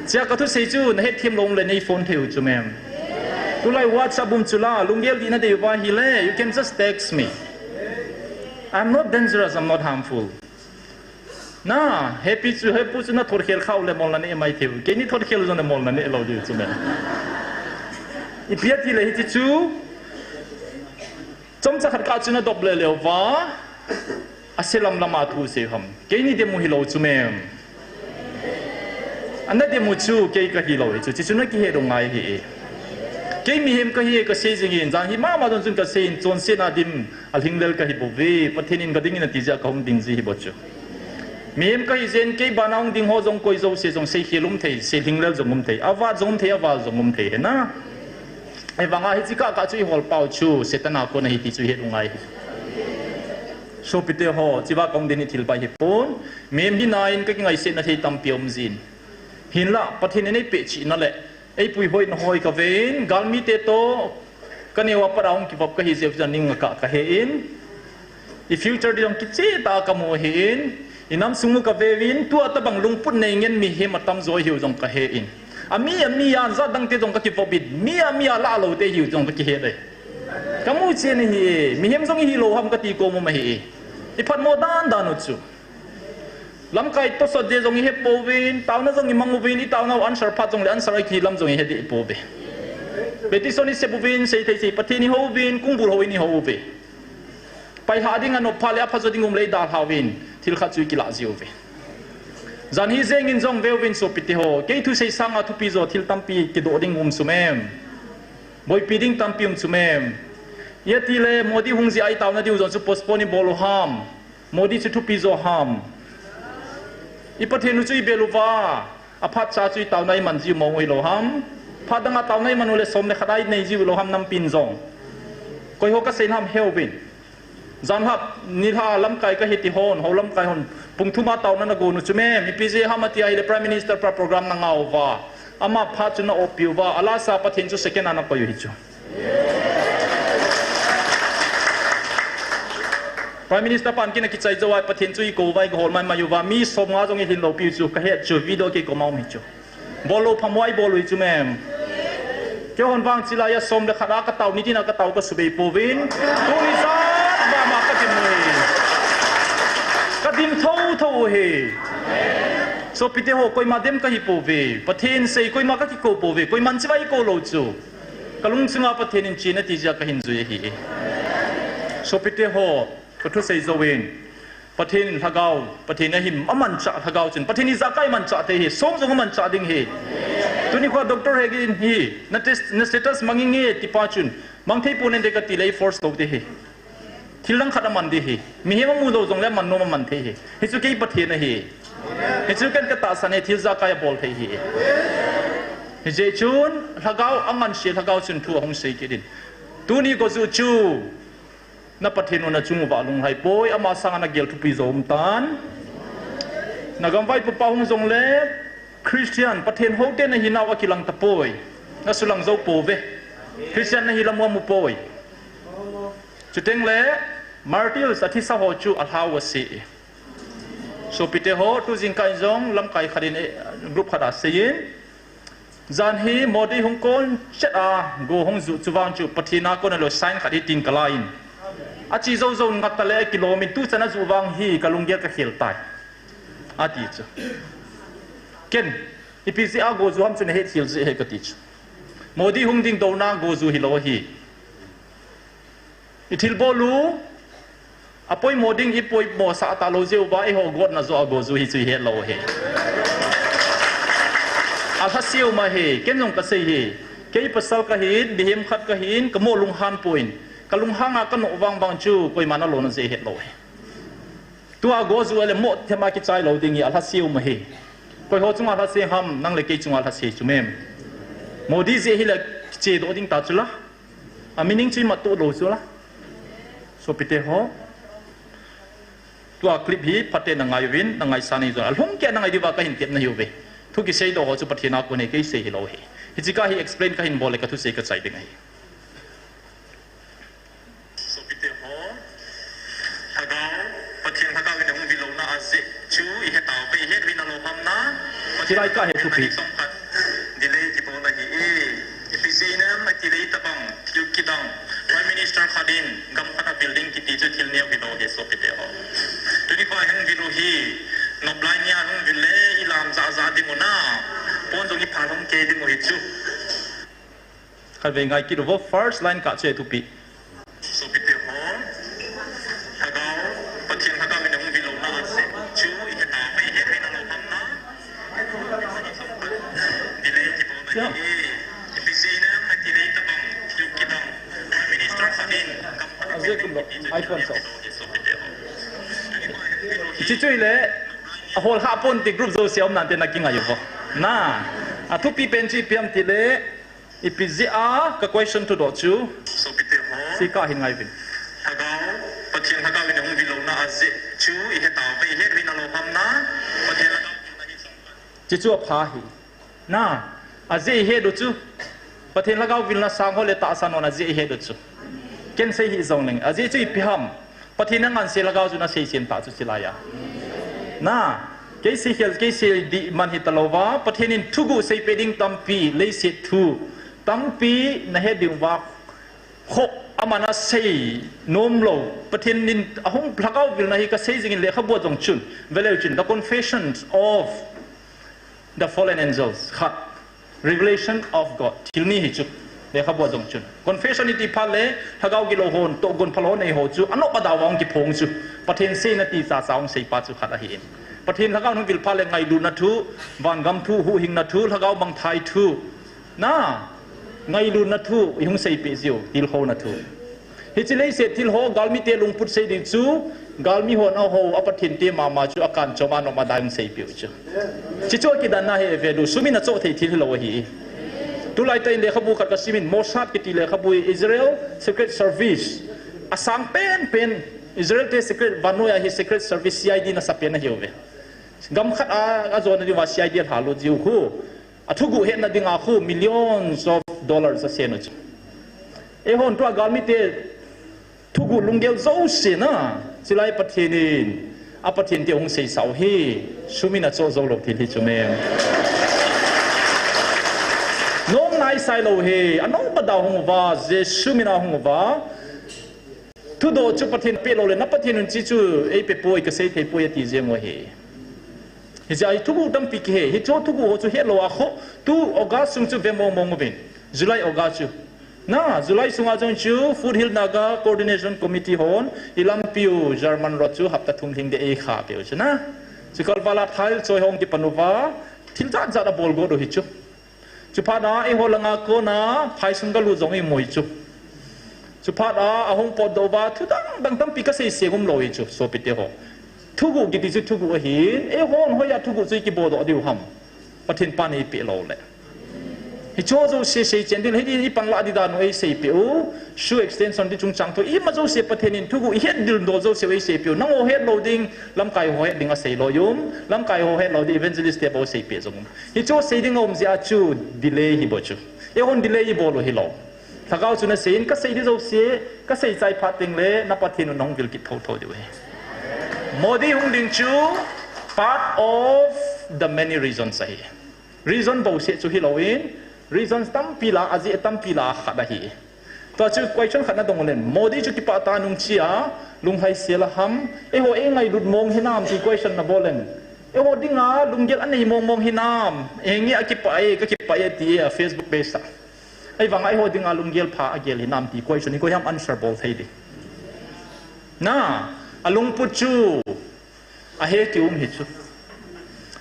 Chea kathusei chu nahetthem lou um le neiphone thei u chu mem. Tulai WhatsApp um chula, lunggel dih nadei uva ahile, you can just text me. I'm not dangerous, I'm not harmful. Na, hepi chu, hepu chu nathotkhel khah u le molna neh mai thei u. Keini thotkhel jongle molna neh lou diu chu mem. Ipi atile hiche chu, chomcha khat kah chu nadop lele uva, ase lamlam a thu sei u ham. Keini demu hilou chu mem. Ana demu chu kei kahilou hi chu, hiche chu nakihet u ngai hi. Kei mihem kahi kasei jingin, jan hi mama jong chun kasei in, chonsetna dim alhinglel kahibouve, Pathen in kading in ati jeh a kahung ding ji hibou chu. Mihem kahi jeh in kei bana hung ding ho jong koi jouse jong seikhel um thei, seilhinglel jong um thei, avat jong um thei, aval jong um thei hina. Ahivanga hiche kah kah chu ihol pau chu Satan a kon ahi ti chu ihet u ngai hi. Sopite ho, hichea kahung din hi thil pai hipon, mihem hina in kakingaisetna thei tampi aum jin. Hinla, Pathen in eipeh chihna le eipuihoina ho hi kaven, galmite toh kaneo a pat a hung kivop kahi jeh u chu aning akah kahe in, i future ding jong kichehtah a kamu ahin, inam sung u kaveuvin, tua tobang lungput nei ngen mihem atamjo ahiu jong kahe in, ami ami a jat dangte jong kakivop in, mi ami a lah loute ahiu jong kakihet e. Kamu chen ahi e, mihem jong ihilou ham kati kom um ahi e. Iphatmo dandan u chu. Lamkai tosot jeh jong ihe pouvin, taona jong imang uvin, itaonau answer phat jongle answer akihi lam jong ihe deh pouve. Petition isep uvin, seithei sei Pathen ihouvin, kongbul houin ihouvin. Pailhah ding anop phat le aphajo ding um le idalhauvin, thil khat chu ikilah jiuve. Jan hi jengin jong veuvin sopite ho, kei thusei sanga thupi jo thil tampi kidoh ding um chu mem. Boipi ding tampi um chu mem. Iatile Modi hung jeh a itaona diu jong chu postpone ibol u ham. Modi chu thupi jo ham. I Pathen u chu ibel uva, aphatcha chu itaona iman jiu mong u hilou ham. Phat danga taona iman u le som le khat a inei jiu lou ham nampin jong. Koiho kasei ham heuvin. Janlhah nilhah lamkai kahi ti hon, hou lamkai hon, pung thum a taona nagon u chu mem, ipi jeh ham ati ahile Prime Minister pa program nangah uva, ama phat chu na-oppi uva, alasa Pathen chu second a nakoi u hi chu. Prime Minister pan kin akichai jou a Pathen chu ikou uva, igahol maimai uva, mi somnga jong ilhin loupi u chu kahet chu, video keikoma um hi chu. Bol lou phamoi bol u hi chu mem. Keihon vang chilai a som le khat a katao, nitin a katao kasubei pouvin. Tuni jat bama kadim u hi. Kadim thotho u hi. Sopite ho, koima dem kahi pouve. Pathen sei koima kakikou pouve. Koiman chiva eikou lou chu. Kalung chunga Pathen in chen ati jeh a kahin jui ahi. Sopite ho, kathusei jouvin. Pathen in lhagao, Pathen ahim amanchah lhagao chun, Pathen ijakai manchah thei hi, som jong amanchah ding hi. Tuni khoa Doctor Hegin hi, na test, na status mang inge tipa chun, mang thei pon inte katile force lou te hi. Thil dang khat aman ding hi. Mihem amu jou jongle aman nom aman thei hi. Hichu kei Pathen ahi. Hichu ken katahsan e, thil jakai abol thei hi. Hijeh chun, lhagao anganse, lhagao chun thu ahung sei kit in. Tuni gojuh chu, na Pathen u nachung uva alunglhai poi, ama sanga nagel thupi jo um tan. Nagam vaipopa hung jongle, Christian, Pathen houte nahinau akilang tapoi. Nasulang jou pouve. Christian nahi lam u amu poi. Chuteng le, martyrs athisa ho chu alhau ase. Sopite ho, tu jingkah in jong lamkai khat in, eh, group khat a seiyin. Jan hi Modi hung kon chet a, go hung ju chu vang chu Pathen a kon a lo sign khat hi tin kalai in. Achi jou jou ngat tale kilom in tu chan a ju vang hi kalunggel kakhel tai. Ati chu. Ken, ipi jeh a go ju ham chu nahet khel jeh ahi kati chu. Modi hung ding douna go ju hilou ahi. Ithilbol u, apoimo ding ipoimo sah talou jeh uva eiho gotna joh a go ju hi chu ihet lou ahi. Alhase um ahi, ken jong kasei hi. Kei pasal kahin, mihem khat kahin, kamoh lunghan poi. Kalunghang a kanoh vang vang chu, koiman alona jeh ihet lou ahi. Tua go ju ale moh thema kichai lou ding hi alhase um ahi. Koi ho chunga alhase ham, nang le kei chunga alhase chu mem. Modi jeh hile kichedoh ding ta chu la. A meaning chu imat to lou chu la. Sopite ho. Tua clip hi phaten nangai uvin, nangaisah in jong. Alhung kei nangai diuva kahin tepna ahiuve. Thu kiseidoh ho chu Pathen a kon ahi, kei sei hilou ahi. Hiche ka hi explain kahin bol le kathusei kachai ding ahi. Sopite ho, lhagao, Pathen lhagao in ahung vil louna ajeh chu ihet tauve, ihet uvin alou ham na. Hilai ka he thupi. Chomkhat delay kibol ahi e. Ipi jeh inem itile itobang thil kidang, Prime Minister khat in gam khat a building kiti chu thil neo hilou ahi sopite ho. Tuni kho ahung vil u hi, nop lai nia hung vil le ilam jahjah ding u na. Pon jong iphal hung kei ding u hi chu. Khatvei ngai kit uvo, first line kah chu thupi. Sopite ho, lhagao, Pathen lhagao in ahung vil louna ajeh chu ihet tauve, ihet uvin alou ham na. Delay kibol ahi e. Ipi jeh inem itile itobang thil kidang, Prime Minister khat in gam khat a building kiti chu thil neo hilou ahi sopite ho. Hiche chu hile, ahol kha pon ti group jouse aum nante nakingai uvo. Na, athupi pen chu ipi ham tile, ipi jeh a ka question thudoh chu. Sopite ho. Hiche ka hin ngai uvin. Lhagao, Pathen lhagao in ahung vil louna ajeh chu ihet tauve, ihet uvin alou ham na. Pathen lhagao in ahi song. Hiche chu apha hi. Na, ajeh ihet u chu. Pathen lhagao vilna sang ho le tahsa nom ajeh ihet u chu. Ken sei hih jongleng. Ajeh chu ipi ham. Pathen anganse lhagao chu nasei sem tah chu chilai a. Na, kei seikhel, kei sei dih man hitalouva, Pathen in thuguh seipeh ding tampi, leiset thu tampi nahet diuva, kho aman asei nomlou, Pathen in ahung lhagao vilna hi kasei jingin lekhabu a jong chun, veleu chun, The Confessions of the Fallen Angels, khat, Revelation of God, thil ni hi chu, lekhabu a jong chun. Confession iti phat le, lhagao gilou hon, tohgon phalou nei ho chu, anop adau a hung kiphong chu, Pathen seina ti chacha hung seipa chu khat ahin. Pathen lhagao hung vil phat le ngailutna thu, vangam thu, huhhingna thu, lhagao mangthai thu, na, ngailutna thu, ihung seipeh jiu, tilkhouna thu. Hiche leiset thil ho, galmite lungput sei ding chu, galmi hon ahou, a Pathen te mama chu, akan chom a nom adai hung seipeh u chu. Hiche chu akidanna hi evel u, sum in achoh thei thil hilou ahi. Tulai tah in lekhabu khat kasimin, Mossad kiti lekhabu hi Israel Secret Service. Asang penpen, Israel te secret, vannoi a hi Secret Service C I D nasa pen ahiuve. Gam khat a, ajona diuva C I D alhalut jiu khu. Athuguh hetna dinga khu millions of dollars asen u chu. Eihon tua galmite thuguh lunggel jouse na, chulai Pathen in, a Pathen te hung seisah u hi, sum in achoh jou lou thil hi chu mem. Nom naisai lou hi, anop adau hung uva, Jesu min a hung uva. Thudoh chu Pathen peh lou le, na Pathen un hiche chu eipe poi, kasei thei poi ati jeng u ahi. Hiche a hi thuguh tampi kihe, hiche thuguh ho chu hetlou a kho, tu August sung chu ve mong mong uvin. July, August chu. Na, July sunga jong chu Foothill Naga Coordination Committee hon, ilampiu German road chu hapta thum lhing ding eikhapeh u chu na. Chu kalvala thil choi hung kipan uva, thil jat jat abol got u hi chu. Chuphat a, eiho langa kona, phaisung galut jong imu hi chu. Chuphat a, ahung potdoh uva, thu dang dang tampi kasei seng umlou hi chu, sopite ho. Thuguh kiti chu thuguh ahin, eihon hoiya thuguh chu ikiboldoh diu ham? Pathen pan eipeh lou le. Hicho jouse seichen ding, hiti ipan lah di dan u eiseipeh u, shoe extension ti chungchang thu, ima jouse Pathen in thuguh ihet dildol jouse u eiseipeh u. Nangho het lou ding, lamkai ho het ding asei lou um, lamkai ho het lou ding evangelist te bou seipeh jong um. Hicho sei ding aum jeh a chu delay hi bou chu. Eihon delay ibol u hilou. Lhagao chu nasei in, kasei di jouse, kasei chai phat teng le, na Pathen u nahung vil kit thotho diu ahi. Modi hung ding chu, part of the many reasons ahi. Reason bouseh chu hilou in, reasons tampi lah a, ajeh tampi lah a khat ahi. Tua chu question khat nadong ulen, Modi chu kipah tah nung chia, lunghai sel a ham, eiho eingailut mong hinam ti question nabol len. Eiho dinga lunggel anei mong mong hinam, eingeh a kipah e, kakipah e ti e a Facebook page a. Ahivanga eiho dinga lunggel pha agel hinam ti question hi koiham answer bol thei di. Na, alungput chu ahe kium hi chu.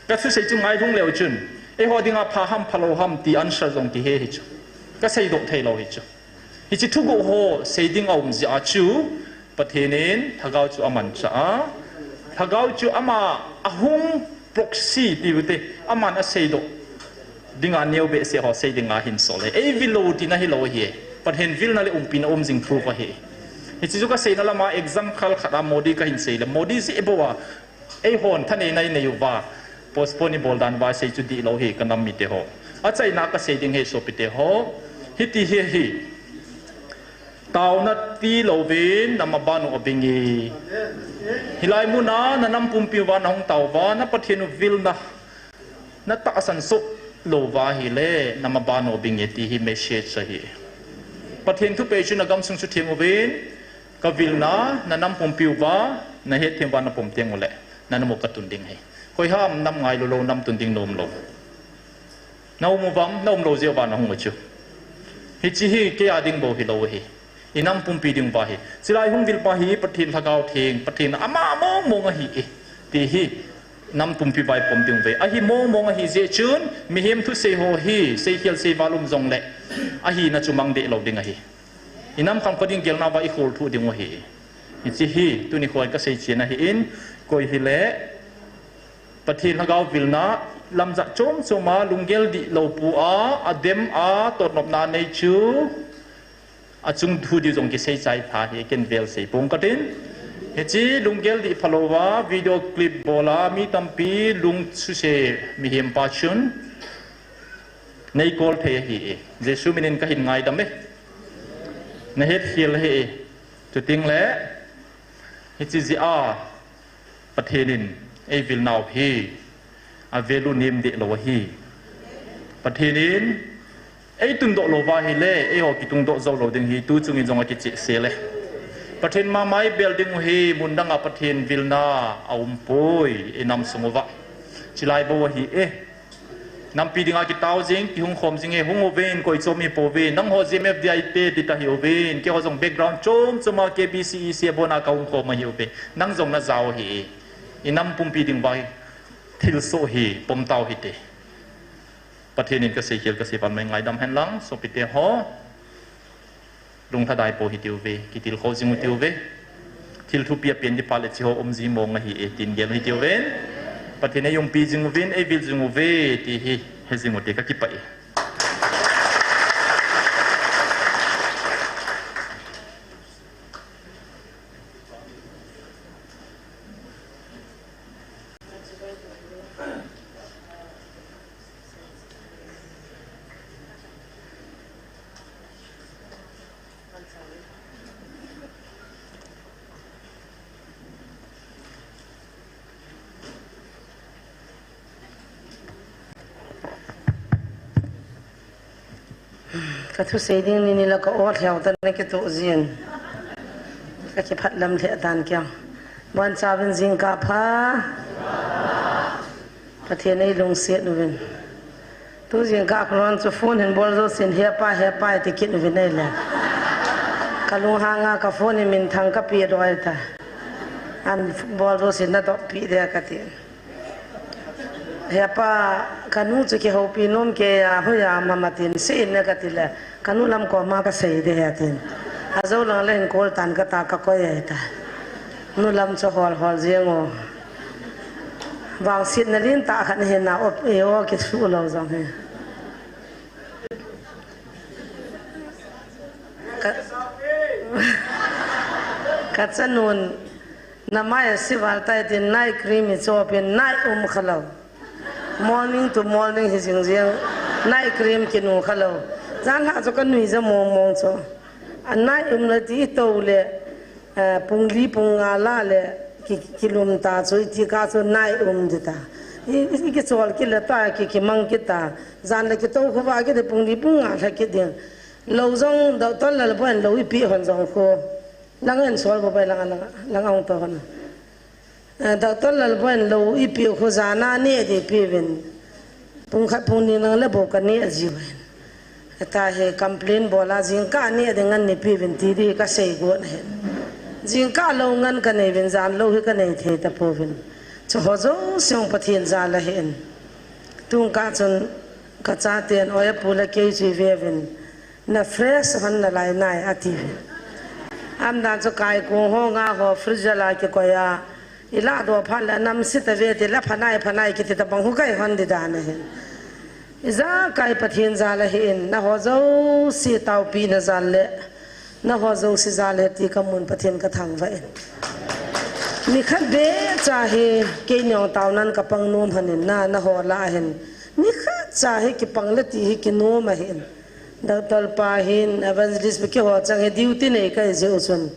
Kathusei chu ngailhung leu chun, eiho dinga pha ham phalou ham ti answer jong kihe hi chu. Kaseidoh theilou hi chu. Hiche thuguh ho sei ding aum jeh a chu, Pathen in lhagao chu amanchah a, lhagao chu ama ahung proxy tiu te, aman aseidoh dinga neo behseh ho sei dinga ahin sol e. Eivil lou tina hilou ahi. Pathen vilna le umpina um jing thu ahi. Hiche chu kaseina lama example khat a Modi kahin sei le, Modi jeh bou a eihon thaneina inei uva, postpone ibol dan uva sei chu dihlou hi kanam mite ho. Achaina kasei ding hi sopite ho, hiti hi ahi. Taona tilouvin nam aban u abing e. Hilai muna nanam pumpi uva nahung tao uva, na Pathen u vilna natahsan soh lou uva ahile, nam aban u abing e ti hi message ahi. Pathen thupeh chu nagamsung chu theng uvin, kavilna nanam pumpi uva nahet them uva napom teng ule, nanam u katun ding ahi. Koiham nam ngailu lou, nam tun ding nom lou? Naum uvam, naum lou jeh uva nahung u chu. Hiche hi keia ding bou hilou ahi. Inam pumpi ding uva ahi. Chulai hung vil pa hi Pathen Lhagao Theng, Pathen ama mong mong ahi e, ti hi nam pumpi uva ipom ding uve. Ahi mong mong ahi jeh chun, mihem thusei ho hi seikhel seival um jongle, ahina chu mang deh lou ding ahi. Inam khang pa ding gelna uva ikhol thuh ding u ahi. Hiche hi tuni khoi kasei chen ahin, koi hile Pathen Lhagao vilna lamjat chom chom a lunggel dihlou pu a, adem a totnopna nei chu, achung thu diu jong kisei chai pha hi, ken vel sei pong katin. Hiche lunggel dih phalou va video clip bol a mi tampi lung suse mihem pa chun neikol thei ahi e. Jesu minin kahin ngaidam e. Nahet khel ahi e. Chuting le, hiche jeh a Pathen in eivilnau hi avel u nem deh lou ahi. Pathen in eitundoh lou va ahile, eiho kitungdoh jou lou ding hi, tu chungin jong akichehsel e. Pathen mama ibel ding u hi, mun danga Pathen vilna aumpoi, inam sung uva. Chulai bou ahi e. Nampi dinga kitao jing, kihung khom jing e, hung uvin, koi chom ipouve, nangho G M F D I te ti ta hiuvin, keiho jong background chom chom a K B C E C a bon a kahung khom ahiuve, nang jong najao ahi e. Inam pumpi ding uva thilsoh hi, pom tau hite. Pathen in kasei khel kasei val mai ngaidam hen lang, sopite ho. Lunglhadai pou hitiuve, kitilkhou jing u tiuve. Thil thupi apen di pha le hiche ho um ji mong ahi e, tin gel u hitiuve. Pathen in eiumpi jing uvin, eivil jing uve, ti hi, he jing u ti kakipah e. Kathusei ding ni ni la ka-o lheu tan nakituh jin. Kakiphat lam lheh tan kei. Bonchauvin jingkah pha. Pathen in eilungset uvin. Tu jingkah khulon chu phone hin bol jousen, "Hepa, hepa," iti kit uvin ahile. Kalunghanga ka phone in minthang kapeh doh ahitai. An bol jousen nadoh peh ding kati. "Hepa, kanu chu kihoupi nom kei a, hoiya um ham atin, seiyin na," kati le, "Kanu lam koma kasei ding ahi," atin. Ajou lang le hin call tan kata kakoi ahitai. Nu lam chu hol hol jeng o. Vangsetna lentah khat nahi na, o, e, o, kisuh lou jong hi. Ka, kachanun, namai ase val tai tin night cream ichop in night um khalou. Morning to morning hi jing jing, night cream kinu khalou. Janlhah chu kanui ja mong mong chu. A night um le ti ito le, eh, pung li pung nga lah le ki, kilum ta chu, iti kah chu night um ding ta. I, i, i kichol kit le ta, ki, kimang kit ta. Jan le kitou khu va kit ding, pung li pung nga lha kit ding. Lou jong doctor Lalboi in lou ipi hon jong khu. Lang in sol bo bai lang, lang, lang ong to hon. Eh, doctor Lalboi in lou ipi khu jana neh ding ipi uvin. Pung khat pung ni lang le bou kaneh jiu hin. Hita hi complain bol a jingkah neh ding ngan neipi uvin ti ding kasei got ahin. Jingkah lou ngan kanei uvin jan lou hi kanei thei tapouvin. Chuho jouse Pathen jal ahin. Tung kah chun kachaten oi apu le kei chu ive uvin. Na fresh hon nalai nai ati uvin. Aumdan chu kaikung ho nga ho freezer a kikoi a. Ilah doh phat le anamse tave ti le phanai phanai kiti tabang khu kai hon ding dan ahin. Ijakai Pathen jal ahin, nangho jouse taopina jal le, nangho jouse jal le ti kamun Pathen kathangvah in. Nikhat beh cha hi, keini jong taonan kapang nom hon in na, nangho lah ahin. Nikhat cha hi kipang le ti hi kinom ahin. Doctor pa hin, evangelist pa keiho chang hi duty nei kahi jeh u chun.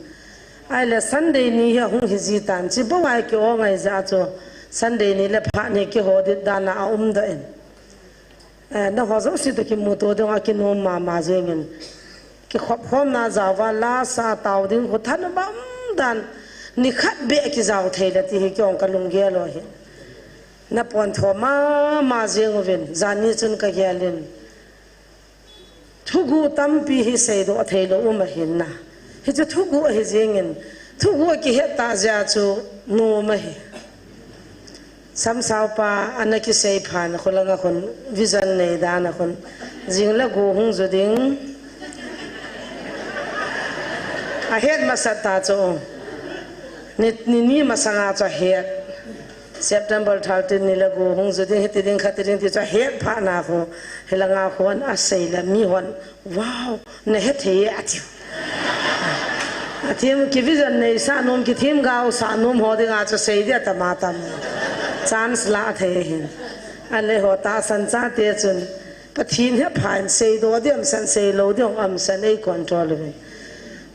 Ahile Sunday ni hi ahung hi ji tan, chi bou a ki-o ngai jeh a chu, Sunday ni le phat ni keiho dit dan a aum doh in. Eh, nangho jouse toh kimuto ding a kinom mama jeng in. Kikhop khomna jao va la sa tao ding khu thanom dan, nikhat beh kijao thei le ti hi kei jong kalunggel u ahi. Na pontho mama jeng uvin, jan ni chun kagel in. Thuguh tampi hi seidoh theilou um ahin na. Hichu thuguh ahi jeng in, thuguh kihet tah jeh a chu nom ahi. Samsao pa ana kisei phat na khu lang a khun, vision nei dan a khun, jing le go hung ju ding. Ahet masat ta chu. Ni, ni, ni masang a chu ahet. September thirteen ni le go hung ju ding, hiti ding, khati ding ti chu ahet phat na khu, hilang a khun asei le mihon, "Wow, nahet thei e," atiu. Athim ki vision nei sa nom, kithemgao sa nom ho ding a chu sei dia tama tam. Chance la thei hin. Ahile ho tahsan chate chun, Pathen hi apha in seidoh ding umsan, seilou ding umsan ei control uvin.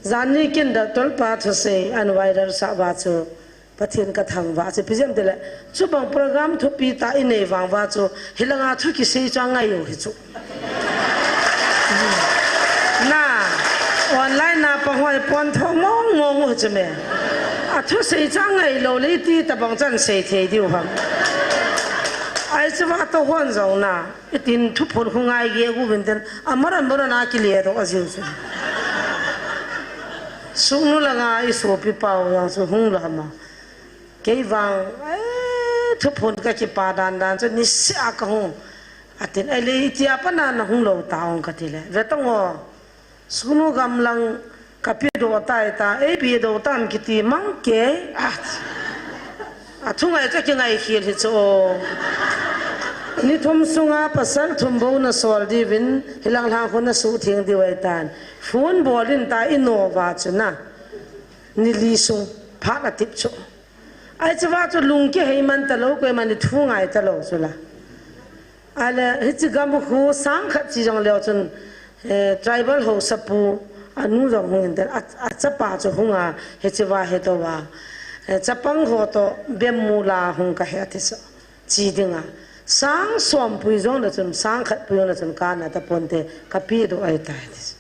Jan ni kin doctor pa thusei ana viral sah uva chu, Pathen kathangvah chu ipi jeh ham itile, chubang program thupi tah inei vang uva chu, hilang a thu kisei chu angai u hi chu. Na, online a pang ho hi pontho mong mong u hi chu me. Athusei chu angai lou le iti tabang chan sei thei diu ham. Ahi chu va toh hon jong na, itin thuphon khu ngai geh uvin tin, amaran maran a kile doh a jiu chu. Sugnu lang a isopi pau jong chu hung lou ham a. Kei vang, eh, thuphon kakipa dan dan chu niseh a kahung. Atin, "Ahile itia pat na nahung lou tam?" kati le. Ve tang o, Sugnu gamlang kapedoh tai ta, eipedoh tam kiti mang kei. Ah, athungai chu kingai khel hi chu. Ni thum sunga pasal thum bou nasol diuvin, hilang lang khu nasuhtheng diu ahitan. Phone bol in ta ino uva chu na. Ni li sung phat atip chu. Ahi chu va chu lung kihei man talou, koima ni thu ngai talou chu la. Ahile, hiche gam khu sang khat chi jong leu chun, eh, tribal haosapu, anu jong hung in te, a, achapa chu hung a, hiche va he to va. Eh, chapang ho to bemula hung kahe ati chu. Chi ding a. Sang som pui jong le chun, sang khat pui jong le chun kana taponte, kapedoh ahitai ati chu.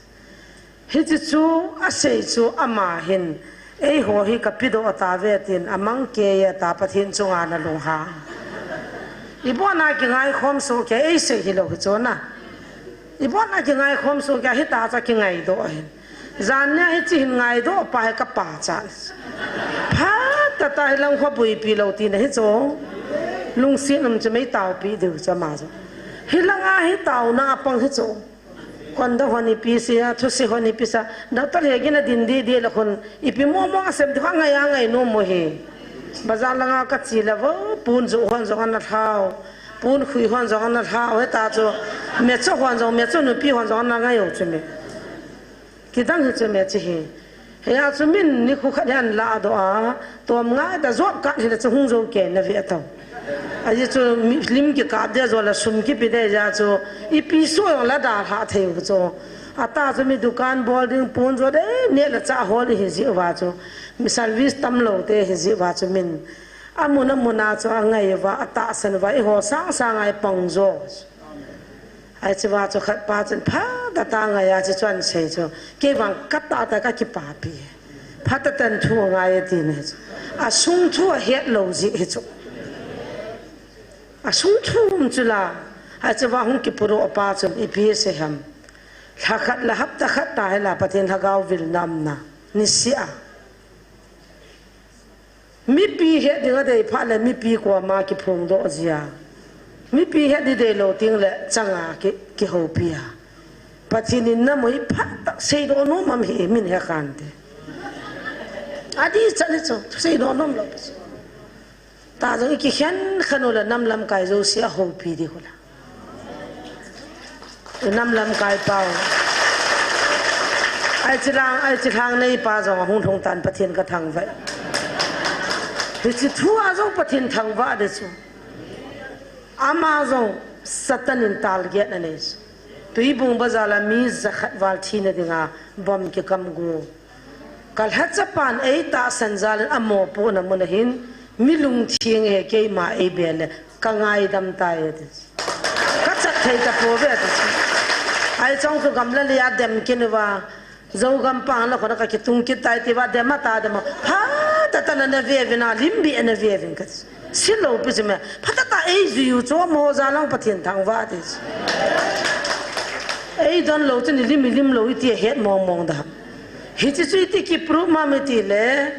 Hiche chu asei chu ama hin, "Eiho hi kapedoh tauve," tin amang kei a ta Pathen chunga nalunghang. Ibon a kingaikhom soh kei, eisei hilou hi chu na. Ibon a kingaikhom soh kei, hita chu kingaidoh ahin. Jan nia hiche hin ngaidoh pa hi kapachat. Phat tah tah hilang kho boipi lou tina hi chu. Lungset um chu mei taopi diu chu ama chu. Hilang a hi taona apang hi chu. Condom hon ipi sei a, thusei hon ipi sei a, doctor hegin adin didi le khun, ipi momo asem ti kha ngai a ngai nom u hi. Bazar langa kache le vo, pon jo hon jong ana lhau, pon khui hon jong ana lhau, heta chu, mecho hon jong, mecho nupi hon jong ana ngai u chu mi. Kidang hi chu mechi hi. Hia chu min nikho khat hi ana ladoh a, tom ngai ta jop kat hile chu hung jo kei na ve tau. Ahi chu mi, lim kikap dia jo la sum kipe dia chu, ipi so jong la dalha thei u chu. Ata chu mi dukan bol ding pon jo de, neh le chah hol hi jeh uva chu. Mi service tam lou te hi jeh uva chu min. Amun amun a chu angai uva, atahsan uva, eiho sang sang a ipang jo. Ahi chu va chu khat pa chun phatah tah ngai a chu chuan sei chu. Kei vang katah tah kakipapi. Phatah tah in thu angai ati ne chu. Asung thu ahet lou jeh hi chu. Asung thu um chu la. Ahi chu va hung kipuro pa chun ipi sei ham. Lha khat la hapta khat ta hi la Pathen lhagao vilna umna. Niseh a. Mipi het ding adei phat le mipi koma kiphongdoh jia. Mipi het ding deilou teng le changa ki, kihoupi a. Pathen in namo hi phatah seidoh nom am hi min he khan te. Adih chan hi chu, seidoh nom lou. Ta jong ikikhen khen u le nam lamkai jouse ahoupi ding u la. Nam lamkai pau. Ai chi lang, ai chi lang nei pa jong ahung lhung tan Pathen kathangvah e. Hiche thu a jong Pathen thangvah ding chu. Ama jong Satan in target anei chu. Tuibung bazar a mi jakhat val thina dinga bomb kikam gu. Ka lhachapan eitahsan jal in amopohna mun ahin, mi lungtheng hi keima eibe le, kangaidam tai ati. Kachat thei tapouve ati. Ahi chun chu gamla lei a dem kit uva, Zogam pang la khona kakitung kit tai tia dem a ta dem a. Phatah tah in ana ve uvin a, lim beh in ana ve uvin kati. Silou pi chu me. Phatah tah eijui u chu mo ja lang Pathen thangvah ati. Eidon lou chu nilim ilim lou iti ahet mong mong da. Hiche chu iti kiproof ma mi ti le,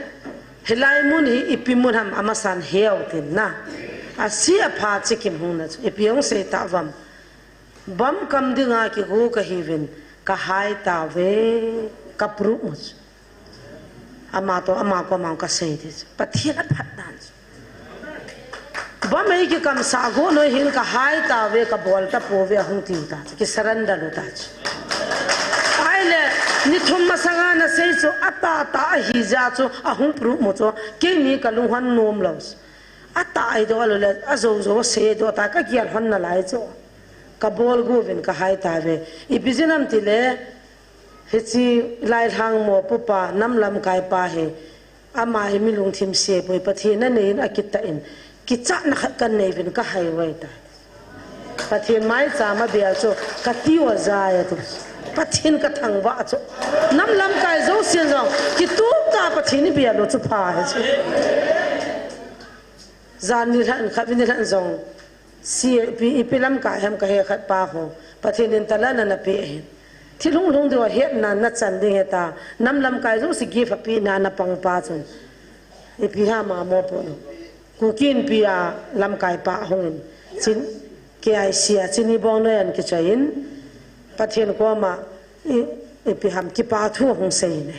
hilai mun hi ipi mun ham amasan heu tin na. Ase apha chi kim hung na chu. Ipi hung sei ta uvam. Bomb kam dinga kigu kahiuvin, kahai tauve, kaproof u chu. Ama toh, ama koma kasei ding chu. Pathen aphat dan chu. Bomb ei kikamsah gu noi hin kahai tauve, kabol tapouve ahung tiu ta chu. Kisurrender u ta chu. Ahile, ni thum masanga nasei chu, atah tah ahi jeh chu, ahung proof u chu. Keini kalung hon nom lou chu. Atah eidoh lou le, ajou jou asei doh ta, kagel hon nalai chu. Kabol gu uvin kahai tauve. Ipi jeh ham ti le, hiche Lailhang mopo pa, nam lamkai pa hi, ama hi mi lungthim se poi, Pathen anei in akitah in, kichatna khat kanei uvin kahai uve tai. Pathen maicham abel chu, kati u ajai ati. Pathen kathangvah chu. Nam lamkai jousen jong, kitup tah Pathen ibel u chu pha ahi chu. Jan nilhah in khatvei nilhah in jong, se ipi, ipi lamkai ham kahe khat pa ho, Pathen in talent ana pe ahin. Thil hunglhung diu ahetna nachan ding hita, nam lamkai jouse gift apehna napang pa chun. Ipi ham amopoh lou. Kuki Inpi a lamkai pa ahung in. Chin, K I C a Chini Bongnoi an kichoi in. Pathen koma, i, ipi ham kipa thu ahung sei ne.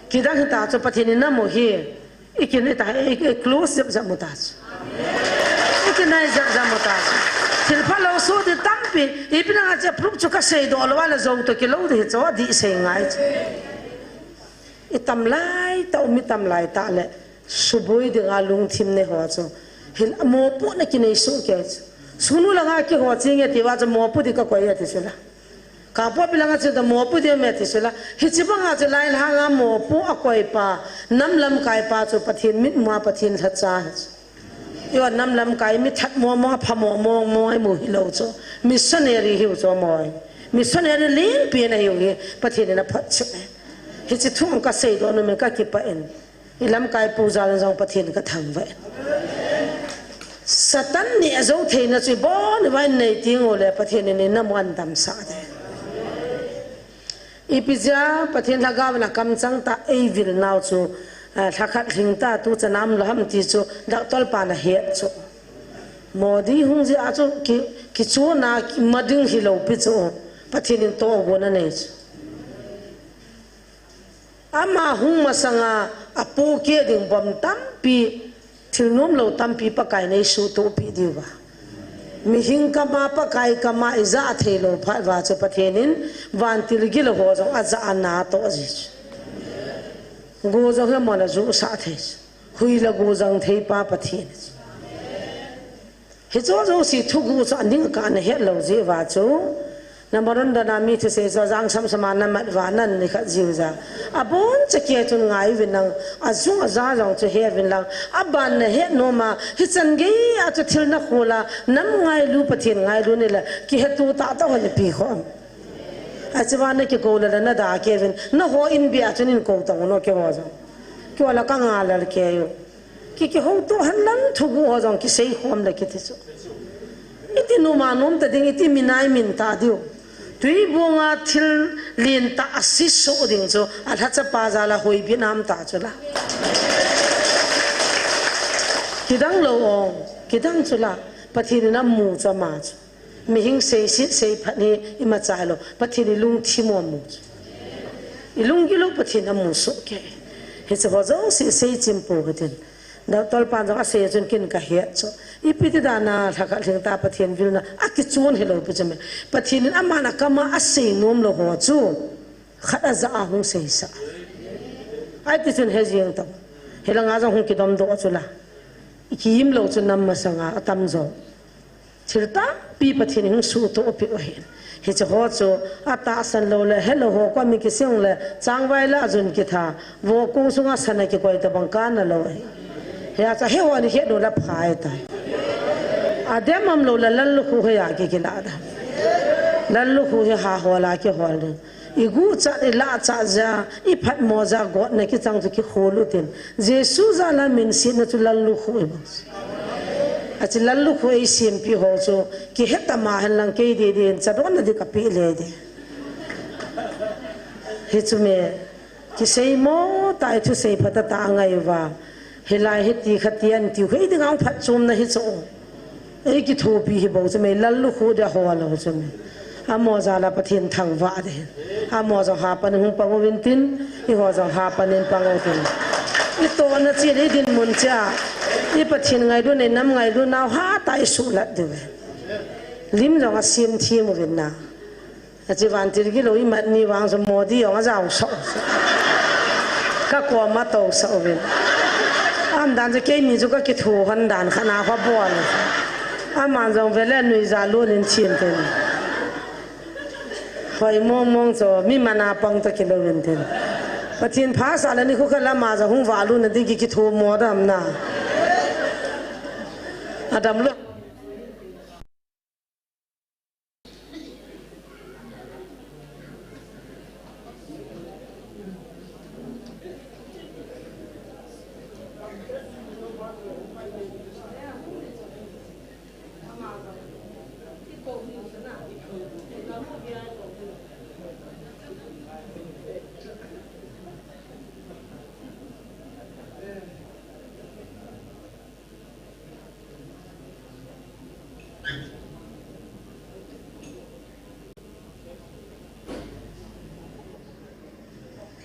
Kidang hita chu Pathen in namo hi, ikin ita, i, i close jep jep mu ta chu. Ikinai jep jep mu ta chu. Thil phalou soh ding tampi, ipi nanga che proof chu kasei doh lou a le jou toh kilou ding hi chu, adih sei ngai chu. Itam lai tah, um itam lai tah le. Suboi dinga lungthim nei ho chu. Hil a mopohna kinei soh kei chu. Sunu langa kiho ching e tia chu mopoh ding kakoi e ti chu la. Kangpokpi langa chu ta mopoh ding me ti chu la. Hiche banga chu Lailhang a mopoh akoi pa. Nam lamkai pa chu Pathen mitmu a Pathen lhacha hi chu. Io nam lamkai mi that mo mo pha mo mo mo imu hilou chu. Missionary hiu chu mo. Missionary lenpi na hiu hi Pathen in aphat chu. Hiche thu kasei doh nom in kakipah in. I lamkai pu jal in jong Pathen kathangvah e. Satan neh jou theina chu ibon uva inei teng u le Pathen in inam u ahin damsah ding. Ipi jeh a Pathen lhagao in akamchang tah eivil nau chu, eh, lhakhat lhing ta tu chan a umlou ham ti chu doctor pan ahet chu. Modi hung jeh a chu ki, kichuna ma ding hilou pi chu Pathen in tohgon anei chu. Ama hung masanga Apohkeh ding bom tampi, thil nomlou tampi Pakai in eisuhtohpeh diu va. Mihing kama, Pakai kama ija thei lou phat uva chu Pathen in vantil gilou ho jong aja anatoh ji chu. Go jong hi amon ajohsah thei chu. Hui le go jang thei pa Pathen chu. Hiche jouse thuguh chu aning kah a nahet lou jeh uva chu, namaron dan a mi thusei chu ajang samsam a namat uva nan nikhat jiu ja. Abon chakei chun ngai uvin lang, ajung aja jong chu he uvin lang, aban nahet nom a, hichan gei a chu thil nakhol a, nam ngailu, Pathen ngailu nile, kihetto tahtah ho napi khom. Achuva nakikou le le nada kei uvin, nahou in bia chun in kou tang u no keiho jong. Keiho la kanga lal kei u. Ki, kihoutoh hen lang thuguh ho jong kisei khom le kiti chu. Iti numa nom ta ding, iti minai min ta diu. Tui bung a thil lentah a sisoh ding chu, alhacha pa jal a hoibit nam ta chu la. Kidang lou ong, kidang chu la, Pathen in amu chu ama chu. Mihing seiset seiphat hi imacha hilou, Pathen ilungthim u amu chu. Ilunggil u Pathen amu soh kei. Hiche ho jouse seichim pou hitin. Doctor pan jong asei chun ken kahet chu. Ipi ti dan a lhakhat lhingta Pathen vilna akichon hilou pi chu me. Pathen in aman akam a asei nomlou ho chu khat aja a hung seisah. Ahi ti chun he jeng tau. Hilanga jong hung kidomdoh chu la. Kiim lou chu nam masanga atam jo. Thil tampi Pathen in hung suhtohpeh u ahin. Hiche ho chu atahsan lou le, helou ho koma kisei le, changvai la ajun kitha, vokong sunga sana kikoi tabang kana lou ahi. Hia chu he ho ni het lou la phai ta. Adem am lou la lallukhuh hia kikila da. Lallukhuh hi ha hol a kihol ding. Iguchat, ilahchat jeh a, iphatmo jeh a, gotna kichang chu kikhol utin. Jesu jal a minsetna chu lallukhuh ibo. Achu lallukhuh eisempeh ho chu, kihet ama hen lang kei didi in, chadonna di kapeh le di. Hichu me, kiseimo tah a thusei phatah tah angai uva. Hilai hiti khati an tiu, hei ding ang phatchomna hichu. Eikithopi hi bou chu me, lallukhuh dia ho lou chu me. Amaho jal a Pathen thangvah ding. Amaho jong hapan in hung pang uvin tin, eiho jong hapan in pang utin. Itohna cheh le idinmun cheh a, i Pathen ngailutna, inam ngailutnau hatah a isuhlat diu ve. Lim jong asem them uvin na. Achu vantil gilou imat ni vang chu Modi jong ajaosah u. Kakoma tousah uvin. Aumdan chu keini chu kakitho hon dan khat na kho bol. Aman jong vele nuijat lon in chin tin. Hoi mong mong chu mi mana pang toh kilou in tin. Pathen phasah le nikho khat lama jong hung valut na ding kikitho mo dam na. Adam lou.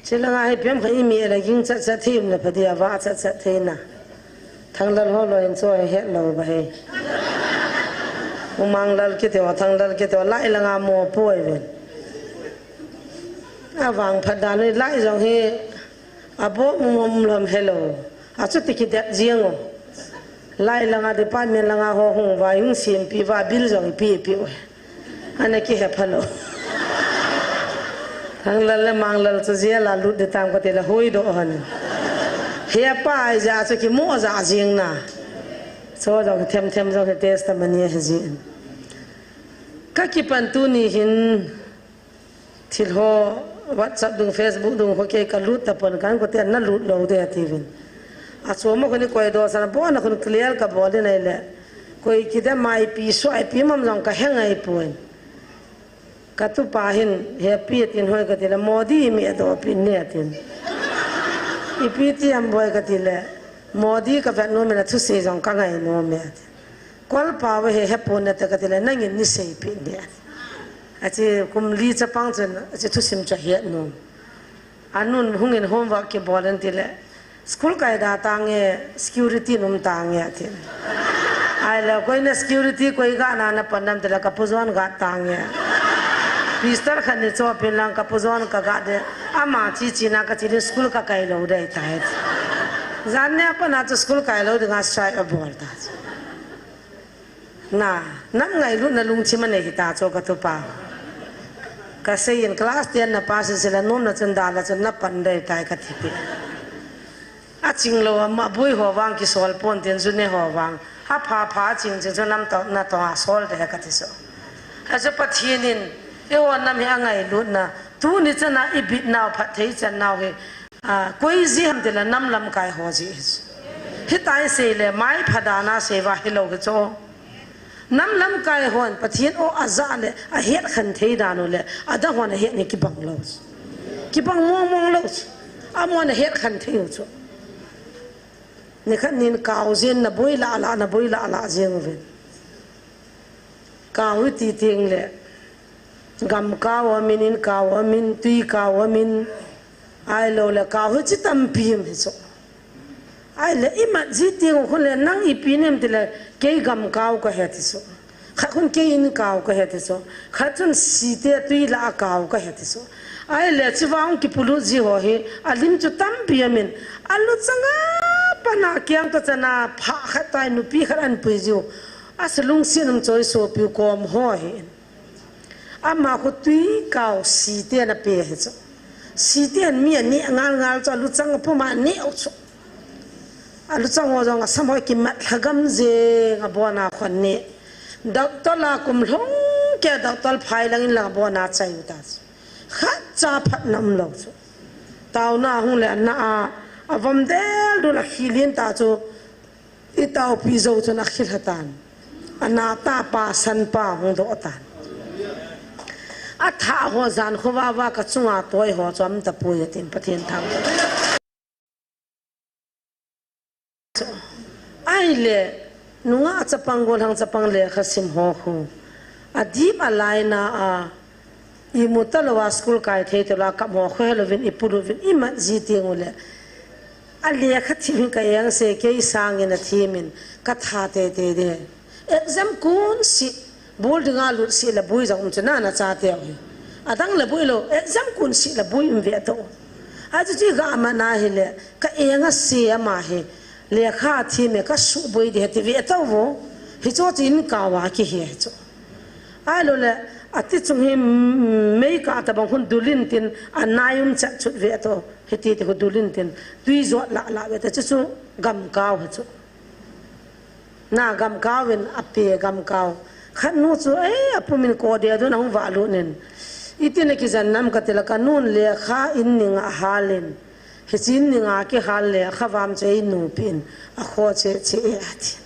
Chilanga hi pem kha imi la ging chat chat thei um la pha dia va chat chat thei na. Thanglal ho loi in cho he het lou ba he. U Manglal kiti ho, Thanglal kiti ho, lai langa mo poi ven. Avang phat dan u lai jong hi. Abo mum lom hello. Achuti kidet jeng u. Lai langa department langa ho hung vai hung sempeh uva bill jong ipeh peh u. Ana kihe phalou. Thanglal le Manglal chu jail a lut ding tam kati le hoidoh hon. Hepa ahi jeh a chu kimo ja jeng na. Cho jong them them jong hi testimony ahi jin. Kakipan tuni hin Thil ho WhatsApp dung, Facebook dung ho kei kalut tapon kan kote nalut lou de atiuvin. Achom a khun koi dosan a bon a khun clear kabol in ahile. Koi kidem a ipi sua ipi mam jong kahe ngai pon. Katupa hin hepi atin hoi katile Modi mi adopi ne atin. Ipi ti ham boi katile Modi kavet nom in athusei jong kangai nom e atin. Kolpa ve he hepon nate katile nangin nei seipeh ne atin. Ache kum li chapang chun ache thusim chu ahet nom. Anun hungin homework kibol in tile. School kai da tange, security num tange, atin. Ahile, koina security koi ga na na pan nam tila ka pu John ga tange. Pistol khat ni cho pin lang ka pu John ka ga de. Ama chi chi na ka chi din school ka kai lou dei tai. Jan ne apa na chu school kai lou dinga strike abol ta. Na, nam ngailutna lungthim anei hita cho ka tupa. Ka seiyin class ten na pass in sila nom na chun da la chun na pan dei tai ka tipi. A ching lou ama bui ho vang kisol pon tin chu ne ho vang. A pha pha ching ching chu nam to na to a sol de ka ti so. A chu Pathen in, eiho nam hi angailutna, tuni chana i bit nau phat thei chan nau hi, a, koi ji ham tila nam lamkai ho ji hi chu. Hitai sei le, mai pha dana sei va hi lou hi chu. Nam lamkai hon Pathen o aja le, ahet khan thei dan u le, adang hon ahet ni kibang lou chu. Kibang mong mong lou chu. Amon ahet khan thei u chu. Nikhat nin kau jin na boi la la, na boi la la jing uvin. Kau hi ti ting le, gam kau amin, in kau amin, tui kau amin, ahilou le kau hi chi tampi um hi chu. Ahile, i mat ji ting u khun le, nang ipi nem ti le, kei gam kau ka he ti chu. Khat khun kei in kau ka he ti chu. Khat chun site tui la a kau ka he ti chu. Ahile, chivang kipulut ji ho hi, alim chu tampi amin, alu changa pana kiang ka chana pha khat tai nupi khat an pui ji u. Asa lungsin um choi sopi u kom ho hi. Ama khu tui kau site na pe hi chu. Site an mi ani ngal ngal chu alu chang puma ni u chu. Alu chang ho jong asam hoi kimat lhagam jeng abona khon ni. Doctor la kum lhong ke doctor phai lang in lang abona chai u ta chu. Khat cha phat nam lou chu. Tauna hung le na a, avom del dul a khilin ta chu. I taupi jou chun akhilha tan. Ana ta pa san pa hung doh tan. Atha ho jan khovah vah ka chunga toi ho chu um tapoi atin Pathen thangvah. Ahile, nungah chapang golhang chapang lekha sim ho khu. Adip alaina a, imu talou a school kai thei talou a kap ho khu helouvin, ipulut uvin, imat ji ting u le. Alekha thim hi ka eng se, kei sangin athimin, ka tha tei tei de. Exam kun si, bul dinga lut si le bui jong um chu na na cha teu hi. Adang le bui lou, exam kun si le bui um ve to. Achu chi ga ma na hi le, ka eng a si ama hi, lekha thim e ka su bui de ti ve to vo. Hi cho chin ka wa ki he cho. Ahilou le, ati chung hi, mm, mei ka ta bang hun dulin tin, anai um chat chut ve to. Hi ti ti hu dulin tin, tui jot la la ve ta chu chu gam kau hi chu. Na gam kau in ape gam kau. Khat nu chu, eh, apumin ko de dun ahung vah lut nin. Iti na kijan nam ka ti la ka nun lekha in ning a halin. Hichi in ning a kihal le khavam chu ei nupi in akho che che e ati.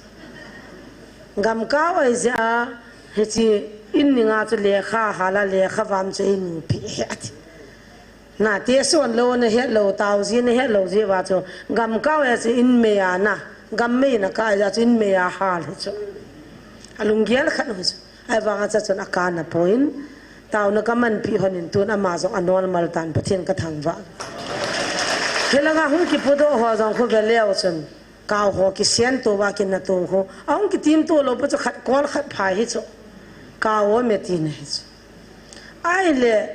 Gam kau ai ja hichi in ning a chu lekha hala lekhavam chu ei nupi e ati. Na, te suan lou na het lou, tau ji na het lou ji va chu, gam kau e chu in mei a na, gam mei na kai ja chu in mei a hal hi chu. Alung gel khat hi chu. Ai vang a cha chun a kana poin, tau na ka man pi hon in tun ama jong a normal tan Pathen ka thangvah. Helanga hung kipudoh ho jong khu ve leu chun, kau ho kisen to va kin na to ho. Ahung kitim to lou pa chu khat kol khat phai hi chu. Kau o me ti na hi chu. Ahile,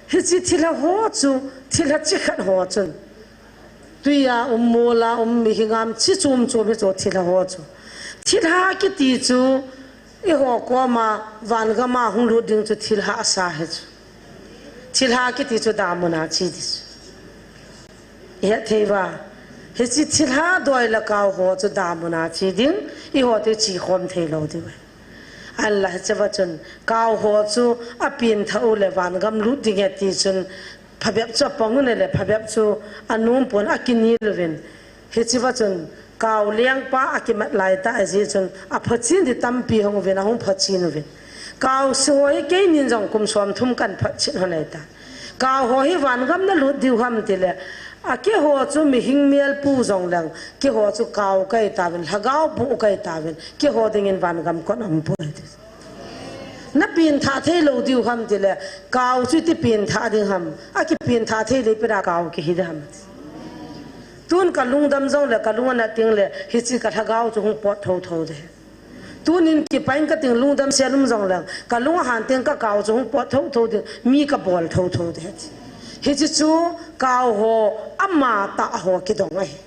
hichi thilha ho chu, thilha chi khat ho chun. Tuia um, mola um, mihing a um, chi chom chom hi chu thilha ho chu. Thilha kiti chu, i ho koma, van gama hung lut ding chu thilha asa hi chu. Thilha kiti chu damuna chi ti chu. I het thei va. Hichi thilha doi la kau ho chu damuna chi ding, i ho te chi khom thei lou ding. An la hiche va chun, kau ho chu a pin tha u le van gam lut ding e ti chun, phabep chu a pang u ne le phabep chu a num pon a kinil uvin. Hiche va chun, kau lengpa a kimat lai ta a ji chun, a phachin di tampi hung uvin, a hung phachin uvin. Kau si ho hi kei nin jong kum som thum kan phachin ho nei ta. Kau ho hi van gam na lut diu ham ti le, a kei ho chu mihing mel pu jong leng, kei ho chu kau kai ta uvin, lhagao pu kai ta uvin, kei ho dingin van gam kon um poi ti. Na pin tha thei lou diu ham ti le, kau chu ti pin tha ding ham, a ki pin tha thei le pira kau ki hi ding ham. Tun ka lungdam jongle, ka lung ana ting le, hiche ka lhagao chu hung pot thotho ding. Tunin kipain ka ting lungdam sel um jongle, ka lung ahan ting ka kao chu hung pot thotho ding, mi ka bol thotho ding. Hiche chu kao ho, ama tah ho kidong ahi.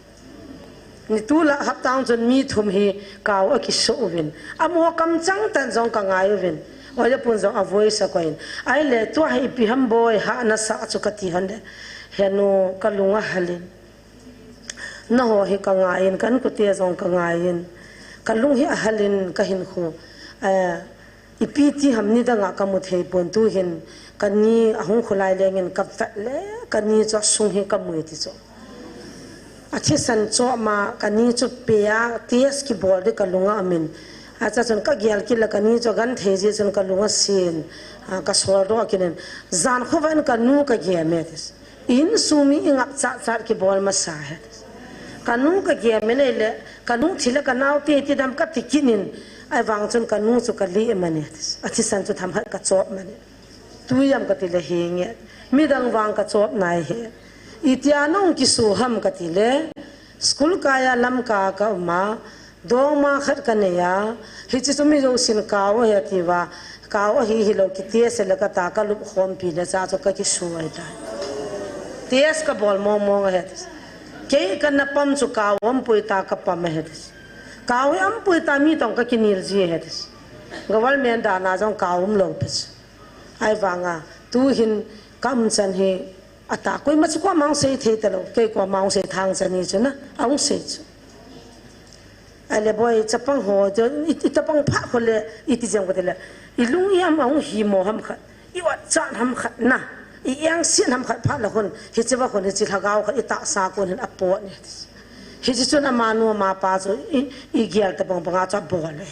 Ni tu la hapta chun mi thum hi kao akisoh uvin. Amaho kamchang tah jong ka ngai uvin. Oile pun jong avoi sa koin. Ahile tua hi ipi ham boi ha nasa chu kati hon le. Henu ka lung ahal in. Naho hi ka ngai in, ka inkote jong ka ngai in. Ka lung hi ahal in ka hinkho. Eh, ipi ti ham nidang a ka mu thei pon tuhin. Ka ni ahung kholai lengin ka vet le, ka ni chu asung hi ka mu e ti chu. Athisan chom a, ka ni chu pe a, test kibol ding ka lung a um in. Acha chun ka gel kit le ka ni chu agang thei jeh chun ka lung asin. Ah, ka sol doh kit in. Jan khovah in ka nu ka gel e ti. Insung mi i ngap chat chat kibol masa ahi. Ka nu ka gel e le, ka nu thi le ka nao te ti dam ka ti kit in. Ahivang chun ka nu chu ka lih man e. Athisan chu themkhat ka chop man e. Tui ham ka ti le hi nge. Midang vang ka chop nai hi. Itia nahung kisu ham ka ti le. School kai a Lamka ka um a. Dongma khat ka nei a. Hiche chu mi jousen kao ahi ati uva. Kao ahi hilou kiti ase le ka ta ka lup khompi le cha chu ka kisu ahi tai. Test ka bol mong mong ahi ati. Kei ka na pam chu kao umpui ta ka pam ahi ati. Kao hi umpui ta mi toh ka kinel ji ahi ati. Government dan a jong kao umlou pi chu. Ahivang a, tuhin ka umchan hi, ata koima chu koima hung sei thei talou, kei koima hung sei thangchan hi chu na, ahung sei chu. Ahile boi, chapang ho, i, i chapang phat ho le, iti jeng ko te le, i lung i ham ahung himo ham khat, i ot chan ham khat na, i engset ham khat phat le hon, hiche va hon, hiche lhagao khat, i tahsa kon hin apot ni. Hiche chun amanu amapa chu i, i gel tabang banga chu abol le.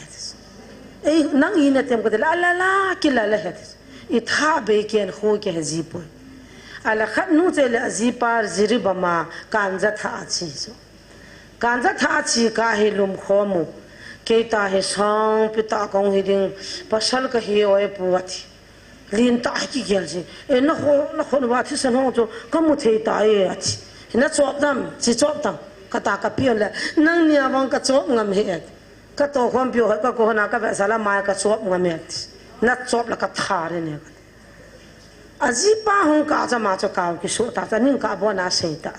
Ei, nang i na tem ka ti le, ala la, kila le he ti. I tha bei ken khu ke he ji poi. Ala khat nu che le ajipa jiri bama kanja tha achi chu. Kanja tha achi ka hi lum khomu. Kei ta hi sang pi ta kong hi ding pasal ka hi oi pu ati. Lin ta hi kigel ji. E na ho, na ho wa thisan ho chu ka mu thei ta e ati. Na chop dam, chi chop dam. Ka ta ka pion le. Nang nia wang ka chop ngam he ati. Ka to khom piu ka ko na ka ve sala mai ka chop ngam e ati. Na chop la ka thar e ne. Ajipa hung ka cha ma chu kao kisu ta cha ning ka bo na sei ta.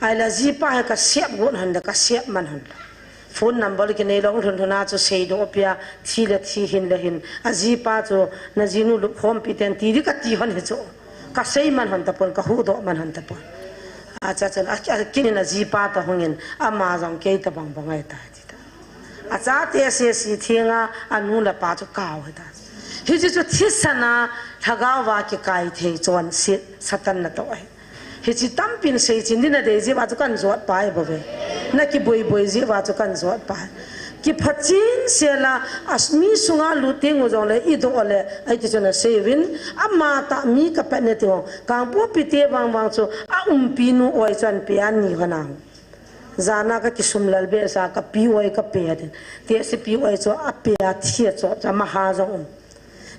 Ahile ajipa he ka siap gun han da ka siap man han. Phone number kinei lou lhun lhun a chu seidoh pia, thi le thi hin le hin. Ajipa chu na jinu lup khompi ten ti di ka ti hon hi chu. Ka sei man hon tapon, ka huhdoh man hon tapon. Acha chun, a, a, kinin ajipa toh hungin, ama jong kei tabang bang ahi tai ti ta. Achate sese thenga, anu le apa chu kao ahi ta. Hiche chu thisan a, lhagao va kikai thei chonset, Satan natoh ahi. Hiche tampin seichen ding nadei jeh uva chu kan jot pai bou ve. Na kiboi boi jeh uva chu kan jot pai. Kiphat chen sela, a mi sunga lut teng u jongle, i doh le, ahi ti chu na sei uvin, ama tah mi ka pet ne ti u. Kangpokpi te vang vang chu, a umpi nu oi chu an pe a ni hon a. Jana ka kisum lal behseh a, ka pi oi ka pe a tin. Tehse pi oi chu a pe a thi a chop cha ma ha jong um.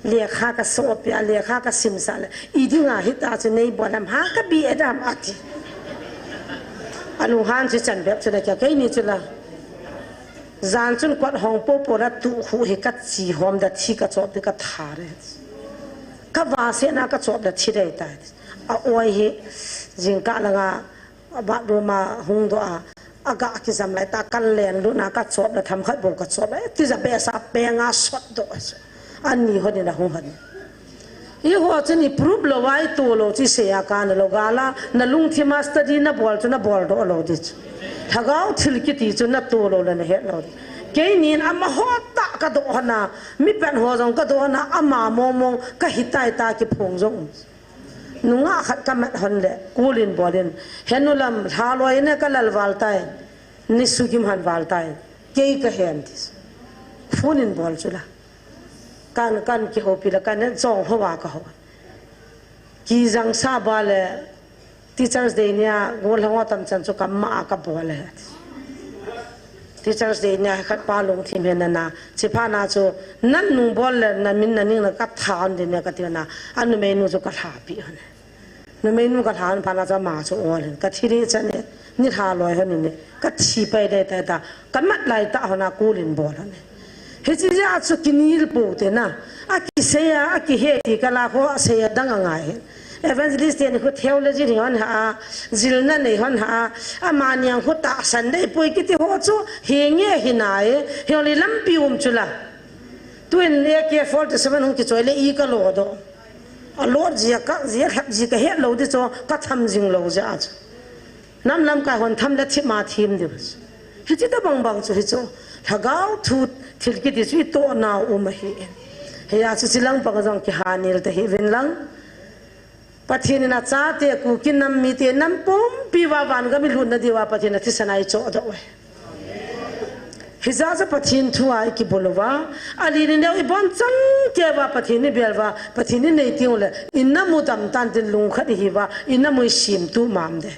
Lekha ka so pia, lekha ka simsah le, i dinga hita chu nei bol ham, ha ka bi e dam ati. Alunghan chu chan bep chu le kya, keini chu la. Jan chun kot hong popo la tu khu hi ka chi hom da thi ka chop di ka thar e. Ka va se na ka chop da thi dei ta. A oi hi jingkah langa bathroom a hung doh a, aga kijam lai ta, kan len lut na ka chop le themkhat bou ka chop le, ti ja behseh a penga sot doh a chu. Ani hon in ahung hon. I ho chun i proof lou a i to lou chu i sei a kana lou gala, na lungthim a study na bol chu na bol doh lou di chu. Lhagao thil kiti chu na to lou le na het lou di. Keinin amaho tah ka doh hon a, mi pen ho jong ka doh hon a, ama mong mong ka hitai ta kiphong jong. Nungah khat ka mat hon le, kulin bolin. Henu lam, lhaloi ne ka lal val tai. Ni sugim han val tai. Kei ka hen ti. Phone in bol chu la. Kan, kan kihoupi la, kan ne jong ho wa ka ho. Kijang sa ba le, Teachers Day nia, gol hango tam chan chu ka ma a ka bol le. Teachers Day nia khat pa lungthim he nana. Chi pha na chu nan nung bol le na min na ning na ka tha an din ne ka ti na. A numeinu chu ka lha pi an. Numeinu ka lha an pha na chu ama chu ol hin. Ka thi ri chan e. Ni lha loi hon in, ka thi pai dai tai ta, ka mat lai ta hon a kulin bol hon. Hichi ja chu kinil po te na. A kisei a, a kihe ti ka la kho a sei a dang a ngai. Evangelist ten khu theology ni hon ha, zilna nei hon ha, a ma niang khu ta san dei poi kiti ho chu, hi nge hi nai, hi oli lampi um chu la. Tuin A K forty-seven hung kichoi le i ka lo do. A lot zia ka, zia lhap zia ka het lo di chu, ka tham zing lo zia chu. Nam lam kai hon tham le thim a thim diu. Hichi ta bang bang chu hi chu. Lhagao thu thil kiti chu i to na um ahi. Hi a chu chilang pang jong kihanil ta hi vin lang. Pathen in a chate Kuki nam mite nam pumpi va van gam i lutna diu a Pathen a thisan a i cho do e. Hijeh a chu Pathen thu a i kibol uva, a li ni neu i bon chang kei uva Pathen i bel uva, Pathen i nei ting u le, i na mu dam tan tin lung khat i hi uva, i na mu i sim tu mam de.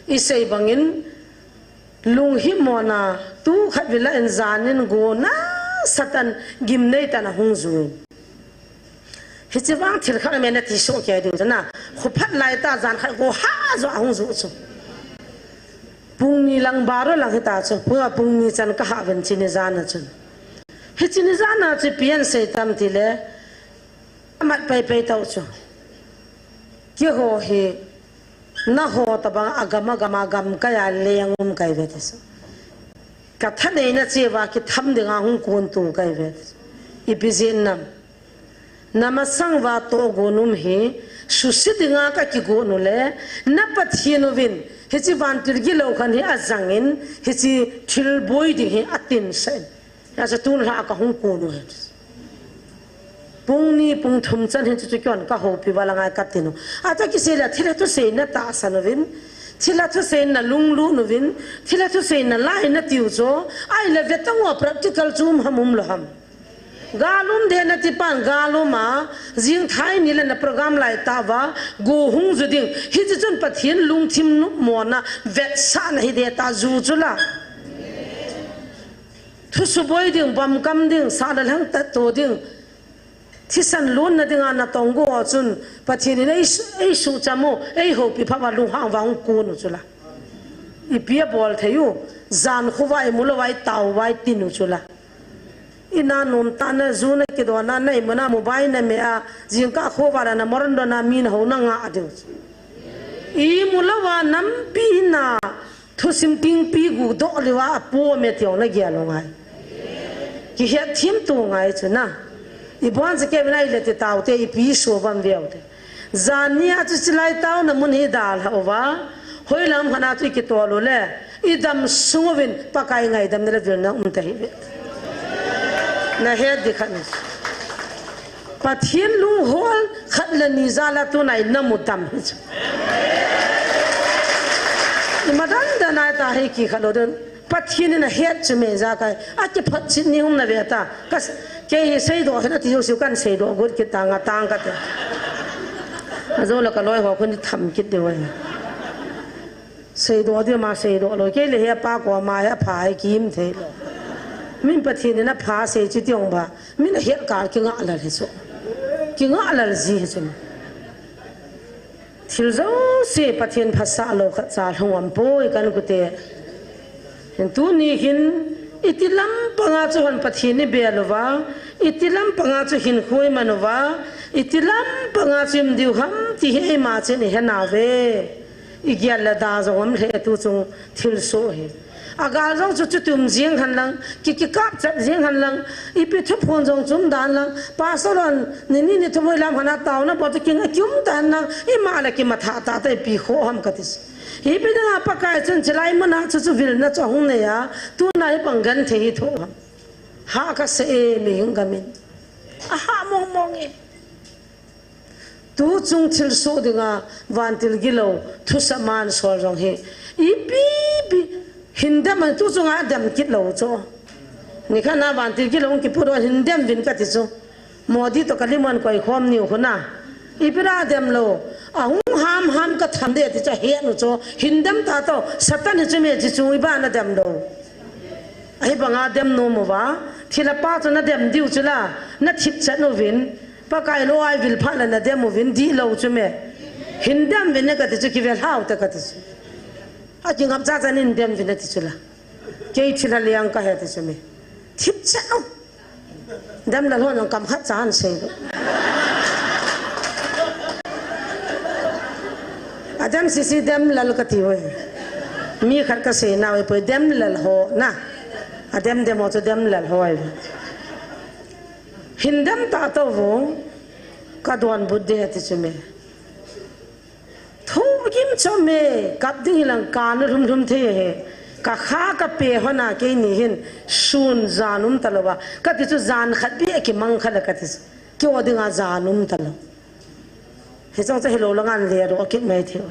I sei bangin, lunghimmo na, tu khat vila in jan in go na, Satan gimnei tan a hung zui. Hichi vang thil khat a me na ti so kei ding chu na, khu phat lai ta jan khat go ha zo a hung zu chu. Pung ni lang baro lang hita chu, pung a pung ni chan ka ha ven chi ni jan a chun. Hichi ni jan a chu pian sei tam ti le, amat pai pai tau chu. Kei ho hi, na ho ta bang a gam a gam a gam kai a leng um kai ve ti chu. Ka thanei na che uva ki tham ding a hung kun tu kai ve ti chu. I pi jin nam. Na masang uva tohgon um hi, susi dinga ka kigon u le, na Pathen uvin, hichi vantil gilou khan hi a zangin, hichi thil boi ding hi a tin sen. Hijeh a chu tun lha ka hung kon u hi. Pung ni pung thum chan hin chu chu kei hon ka houpi uva la ngai ka tin u. A ta kisei le thilha thusei na tahsan uvin, thilha thusei na lunglut uvin, thilha thusei na lai na tiu chu, ai le ve tang u a practical chu um ham um lou ham. Gal um de na ti pan gal um a, jing thai ni le na program lai ta uva, go hung zu ding. Hichi chun Pathen lungthim nopmo na vetsahna hi de ta zu chu la. Thusuboi ding, bom kam ding, sa le lhang tat to ding. Thisan lutna dinga na tong go chun Pathen in ei su, ei sucham u, ei houpi pha uva lunghang uva hung kon u chu la. Ipi a bol thei u, jan khu uva i mu lou uva i tao uva i tin u chu la. I na nom ta na zu na kidon a na i mu na mobile na me a, jingkah khu uva la na moron don a mi na ho na nga a diu. I mu lou uva nampi na thusim tingpi gu doh lou uva a po me ti u na gel u ngai. Kihet thim tu ngai chu na. I bon se kei vin a i le ti tao te ipi so vam veu te. Jan ni a chu chilai tao na mun hi dal ha uva. Hoi lam khan a chu i kitol u le. I dam sung uvin Pakai ngaidam na le vil na um ta hi ve. Na het di khan. Pathen lunghol khat le ni jal a tuna i na mu dam hi chu. I madan dan a ta hi ki khat lou den. Pathen in a het chu me ja kai. A kiphat chit ni hum na ve ta. Ka s-, kei hi seidoh hi na ti jouse u kan seidoh got kit tang a tang ka te. A jo la ka loi ho khun i tham kit diu ahi. Seidoh di ma seidoh lou. Kei le hi a pa ko ma hi a pha hi kim thei lou. Min Pathen in a pha sei chu ti ong ba. Min a het kal ki nga lal hi chu. Ki nga lal ji hi chu. Thil jouse Pathen phasah lou khat cha lhung um poi kan kute. Hin tuni hin iti lam panga chu hon Pathen i bel uva, iti lam panga chu hin khui man uva, iti lam panga chu im diu ham ti hi eima chen i he nau ve. I gel le da jong um le tu chung thil so hi. A gal jong chu chuti um jing hen lang, ki, kikap chat jing hen lang, ipi thuphon jong chu um dan lang, pastor hon, ni ni ni thum hoi lam hana taona bol chu kinga kium tan lang, ima le kimatha ta ta ipi kho ham ka ti. Ipi dinga Pakai chun chilai mun a chu chu vilna chu hung nei a, tuna hi pang genthei hi tho ham. Ha ka sa e mi hing gamin. A ha mong mong e. Tu chung thilsoh dinga vantil gilou, thusa man sol jong hi. Ipi pi, hindem an tu chunga dem kit lou chu. Nikhat na vantil gilou kiput u hindem vin ka ti chu. Modi to ka lim an koi khom niu khu na. Ipi ra dem lou. A hung ham ham ka tham de ti chu het nu chu. Hindem ta to, Satan hi chu me ti chu i ba na dem lou. Ahi banga dem nom uva. Thilha pa chu na dem diu chu la. Na thip chat nu vin. Pakai lou a i vil phat le na dem uvin dihlou chu me. Hindem vin e ka ti chu kivel hao te ka ti chu. Akingap chacha nin dem vin ati chu la. Kei thilha liang kahe ti chu mi. Thip chau. Dem lal hon jong kam khat cha ahin sei lou. Adem sisi dem lal kati uve. Mi khat kasei nau ahipoi dem lal ho na. Adem dem ho chu dem lal ho ahi. Hin dem ta tou vo. Kadonbut ding ati chu mi. Thu gim chom e, kap ding hilang kana lhum lhum thei e. Kakha kape hon a keini hin sun jan um talou va. Kati chu jan khat beh kimang khat la kati chu. Keiho dinga jan um talou. Hichong chu hilou langa le ro kit mai thei.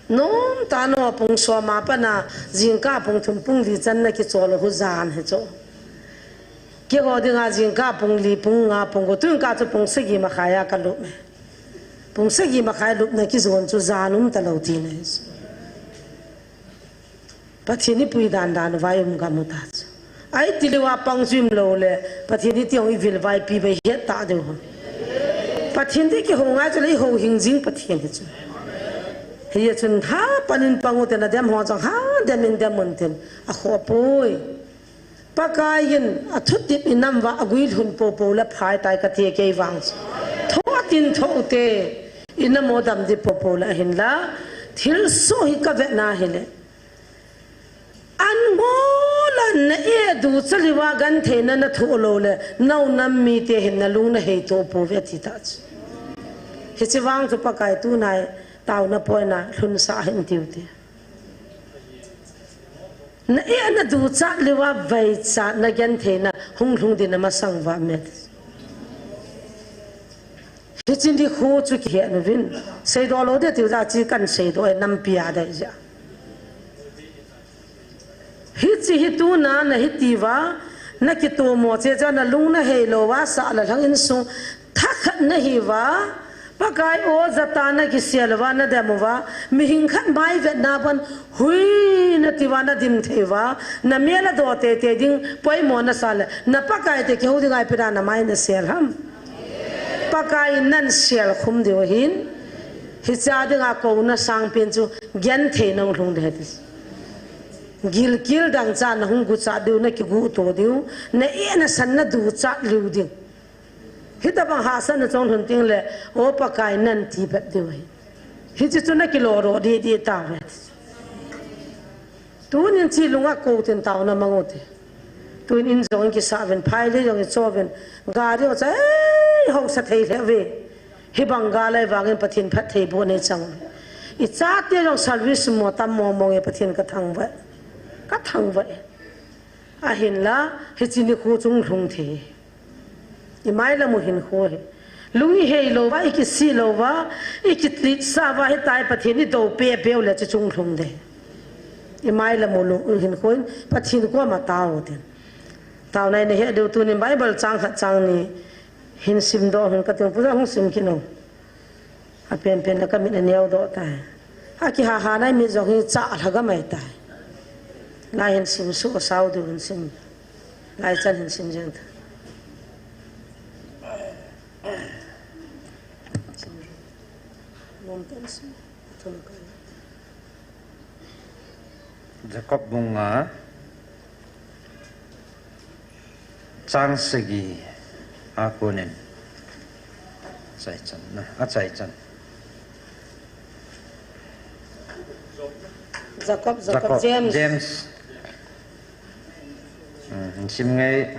Nom tah nom a pung som a pat a, jingkah pung thum pung li chan na kichol u hu jan hi chu. Keiho dinga jingkah pung li, pung nga, pung ko, tun kah chu pung sagi makhai a kalup e. Pung sagi makhai lupna kijon chu jan um talou tina hi chu. Pathen ipui dan dan uva i um gam u ta chu. Ahi ti lou a pang chu um lou le, Pathen iti hung ivil vaipi bai het ta diu ham. Pathen ti kihou ngai chu le ihou hing jing Pathen hi chu. Hia chun ha pan in pang u te na dem ho chang ha dem in dem un tin. Akhoh poi. Pakai in athutep inam uva agui lhun popo le phai tai kati kei vang chu. Tho tin tho u te inam u dam di popo le ahinla thilsoh hi kavet na hile. An ngol a na e ducha liu a gentheina na thoh lou le, nau nam mite hin nalung na heitoh pouve ati ta chu. Hiche vang chu Pakai tunai taona poina lhunsah hih in tiu te. Na e na ducha liu a vaicha na gentheina hung lhung ding na masang uva me. Hiche nikho chu kihe uvin. Seidoh lou ding tiu ja chu kan seidoh e nampi a dei jeh. Hiche hi tuna na hiti uva, na kitomo cheh cheh a na lung na hei lou uva, sah le lhang insung thakhat na hi uva, Pakai o jat a na kisel uva, na dem uva, mihem khat mai vetna ban hui na ti uva, na dim thei uva, na mel a doh teitei ding poimo na sa le, na Pakai te kihou ding a ipi dia na mai na sel ham. Pakai in nan sel khum diu ahin, hiche a dinga kouna sangpen chu genthei na hung lhung ding ahi ti. Gilkel dangchah na hung guchat diu, na kiguhto diu, na e na san na duchat liu ding. Hitabang hahsatna chong lhun teng le, o Pakai nan ti bep diu ahi. Hiche chu na kilou doh deh deh tauve. Tunin chi lunga kou tin taona mang u te. Tuin in jong in kisah uvin, phai le jong in cho uvin, gari jong cha, ei, hausa thei lheh uve. Hibang gal ahi vangin Pathen phattheiboh nei chang uve. I chate jong service mo tam mong mong e Pathen ka thangvah e. Ka thangvah e. Ahinla, hiche nikho chu hung lhung thei. I mailam u hinkho hi. Lung i hei lou uva, i kisih lou uva, i kitlitsah uva, hitia Pathen i dou peh peh u le chu chu hung lhung ding. I mailam u lung hinkho in Pathen koma tao u tin. Taona i na he diu tunin Bible chang khat chang ni hin simdoh hung kati u, Pu Jal hung sim kit o. Apenpen a ka mit a neo doh tai. Akihaha na i mit jong hi chah lha gam ahi tai. Lai hin sim suh, asao diu hin sim. Lai chan hin sim jeng ta. Nom tan sim. Thum kai. Jakob bung nga, chang sagi a konin. Chai chan, na, a chai chan. Jakob, Jakob, Jakob, James. James. Hmm, sim ngai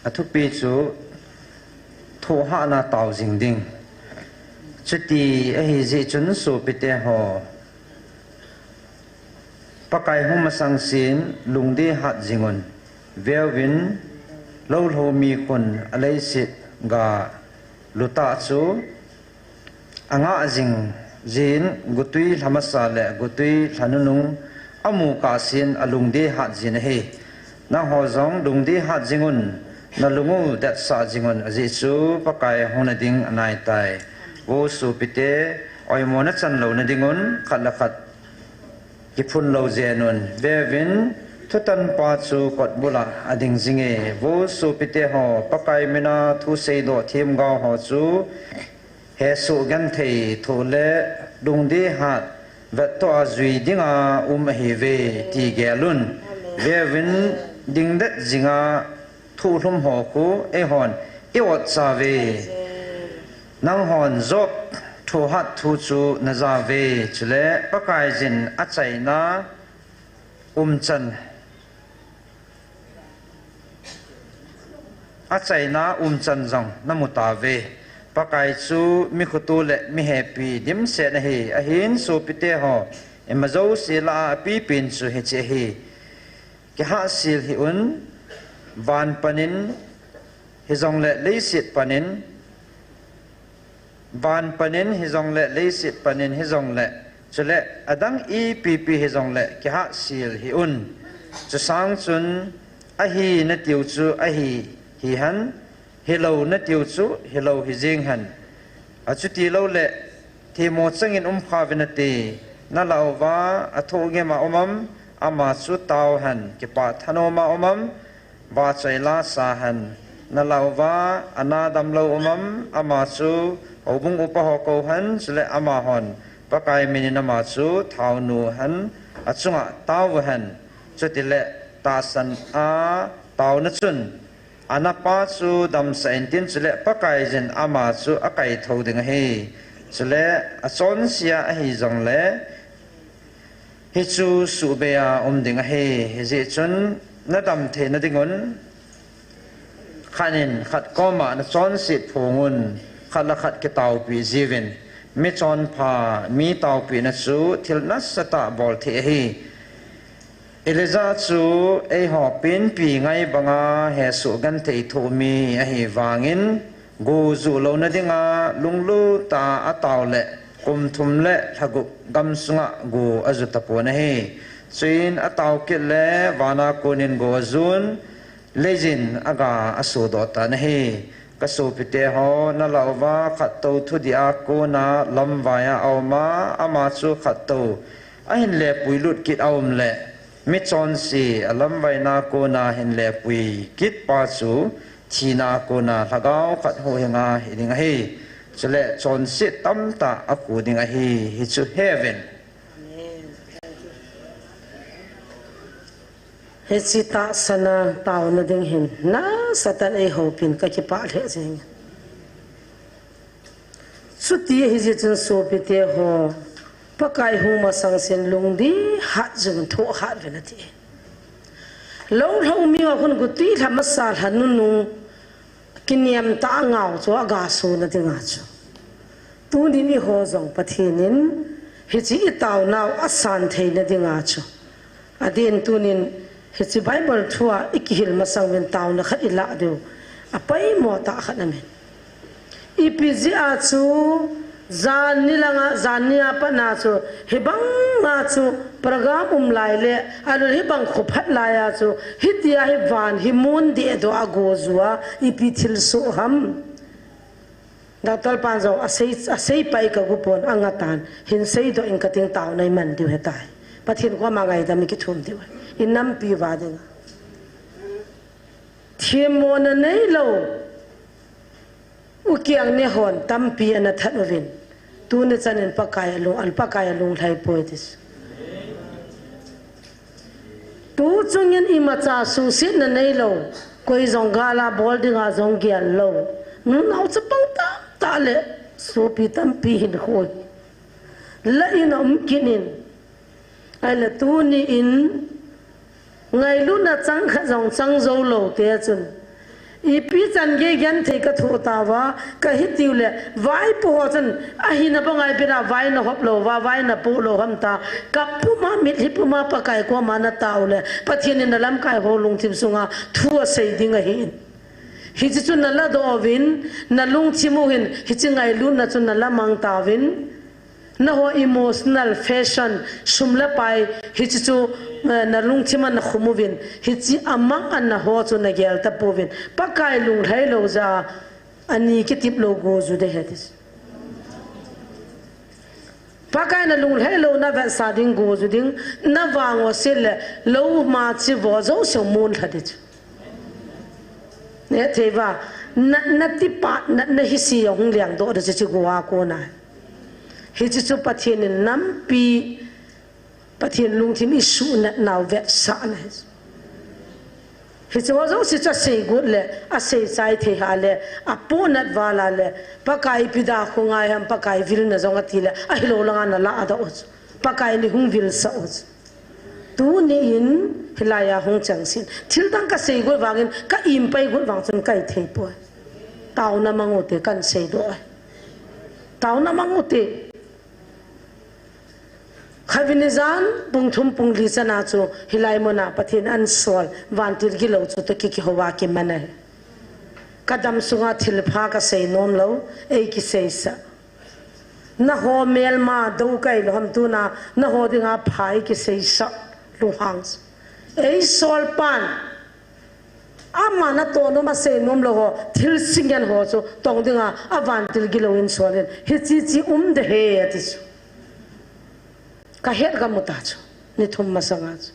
a thupi chu thohhatna tao jing ding. Chuti ahi jeh chun sopite ho, Pakai hung masang sin lungdei hat jingun, veuvin, lou lhou mi khun aleiset ga lutah chu angah jing jin, gutui lha masa le gutui lha nunung amu kah sin alungdei hat jin ahi. Nangho jong lungdei hat jingun, nalung u detsah jingun, ajeh chu Pakai hung nading anaitai. Vo sopite, oimo na chan louna dingun, khat le khat kiphun lou jenun, veuvin, thutan pa chu kotbul a ading jinge. Vo sopite ho, Pakai mina thu seidoh themgao ho chu hesoh genthei thoh le lungdei hat vettoh a jui dinga um ahiuve ti gelun. Veuvin, dingdet jinga thohlhum ho khu eihon i-ot chauve. Nanghon Job thohhat thu chu najauve, chule Pakaiyin achaina umchan achaina umchan jong namutauve. Pakai chu mikhutu le mihepi dimset ahi. Ahin sopite ho, ima jouse lah a apipin chu hiche ahi. Kihahsel hih un, van panin hijongle leiset panin, van panin hijongle leiset panin hijongle, chule adang ipipi hijongle kihahsel hih un. Chusang chun ahi natiu chu ahi hihen, hilou natiu chu hilou hijeng hen. Achuti loule themmo changin umkhauvin ati. Nalah uva athohngima um am, ama chu tao hen. Kipah thanoma um am, vachoi lasa hen. Nalah uva ana damlou um am, ama chu houbung upa ho kou hen, chule amahon Pakai minin ama chu thaonu hen, achunga taou hen. Chutile tahsan a taona chun anapa chu damsah intin, chule Pakaiyin ama chu akaithou ding ahi. Chule achonsea ahijongle hichu suhbei a um ding ahi. Hijeh chun nadam theina dingun khat in khat koma nachonset phongun, khat le khat kitaopi jiuvin. Michonpha, mi taopina chu thil nasatah bolthei ahi. Elijah chu eiho penpi ngai banga hesoh genthei thoh mi ahi vangin, go juh louna dinga lunglut tah a ataole kum thum le lha gup gamsunga go aju tapon ahi. Chuin atao kit le vana konin go ajun, leiyin aga asodoh tan ahi. Kasopite ho, nalah uva khattou thudih a kona lamvai a aum a, ama chu khattou ahin lepuilut kit aum le, michonse alamvaina kona hin lepui kit pa chu thina kona lhagao khat huhhinga hiding ahi. Chule chonset tamtah akhu ding ahi. Hichu heuvin. Hiche tahsan a taona ding hin nasatah in eihoupin kakipah lheh jenge. Chuti ahijeh chun sopite ho, Pakai hung masang sen lungdih hat jingin thoh hat uvin ati. Lou lhou mi a khun gutwi lha masa lha nunung kiniamtah a ngao chu aga sona dinga chu, tunin eiho jong Pathen in hiche itaonau asan theina dinga chu, adin tunin hiche Bible thua ikihil masang uvin taona khat ilah diu apoimo tah khat aum in. Ipi jeh a chu, janni langa, janni a patna chu, hibanga chu program um lai le, ahilou le hibang khophat laiya chu, hitia hi van hi mun dehdoh a go ju a, ipi thilsoh ham. Doctor pan jong asei, asei pai kagu pon, angatan, hin seidoh ing kating, taona iman diu ahitai. Pathen koma ngaidam ikithum diu ahi. Inampi uva dinga themmona neilou u kiang nehon tampi ana that uvin. Tuni chanin Pakai alung, al Pakai alunglhai poi ti chu. Tu chungin imacha suhsetna neilou, koi jong gal a bol dinga jong gel lou, nunao chapang tamtah le sopi tampi hinkho hi la in aum kit in. Ahile tuni in ngailutna chang khat jong chang jou lou te chun, ipi chan gei genthei kathoh tauva, kahitiu le, vaipo ho chun, ahina banga ipi dia vai nahop lou uva, vai napoh lou ham tia, kap puma, mitlhi puma Pakai koma natao le, Pathen in nalamkai ho lungthim sunga thu asei ding ahin. Hiche chu naladoh uvin, nalungthim u hin, hiche ngailutna chu nalamang tauvin. Naho emotional, fashion, sum le pai, hiche chu, eh, nalungthim a nakhum uvin, hiche amang a naho chu nagel tapouvin. Pakai lunglhai lou jeh a, ani kitep lou go ju ding ahi ti chu. Pakai nalunglhai louna vetsah ding go ju ding, navang u seh le, lou ma chi vo jouse mun lha ding chu. Nehthei uva, na, natipa, na, nahise ahung lengdoh ding chu hiche go a kona. Hiche chu Pathen in nampi, Pathen lungthim isuhnat nau vetsahna ahi. Hiche ho jouse chu asei got le, asei chai thei hale, apohnat val a le, Pakai ipi da khu ngai ham, Pakai vilna jong ati le, ahilou langa naladoh u chu. Pakai in eihung vilsah u chu. Tuni in hilai a hung chengse in. Thil dang kasei got vangin, ka impai got vang chun kaithei poi. Taona mang u hite, kahin seidoh ahi. Taona mang u hite. Khatvei nijan pung thum pung li chana chu hilai muna Pathen in asol vantil gilou chu toh ki, kihou a kiman ahi. Kadam sunga thilpha kasei nom lou, eikiseisah. Naho melma dou kahi lou ham tuna, naho dinga pha eikiseisah lunghang. Eisol pan. Ama natoh nom asei nom lou ho, thil singen ho chu tong dinga, avantil gilou in sol in, hiche che um ding ahi ati chu. Kahet kamu ta chu, ni thum masanga chu.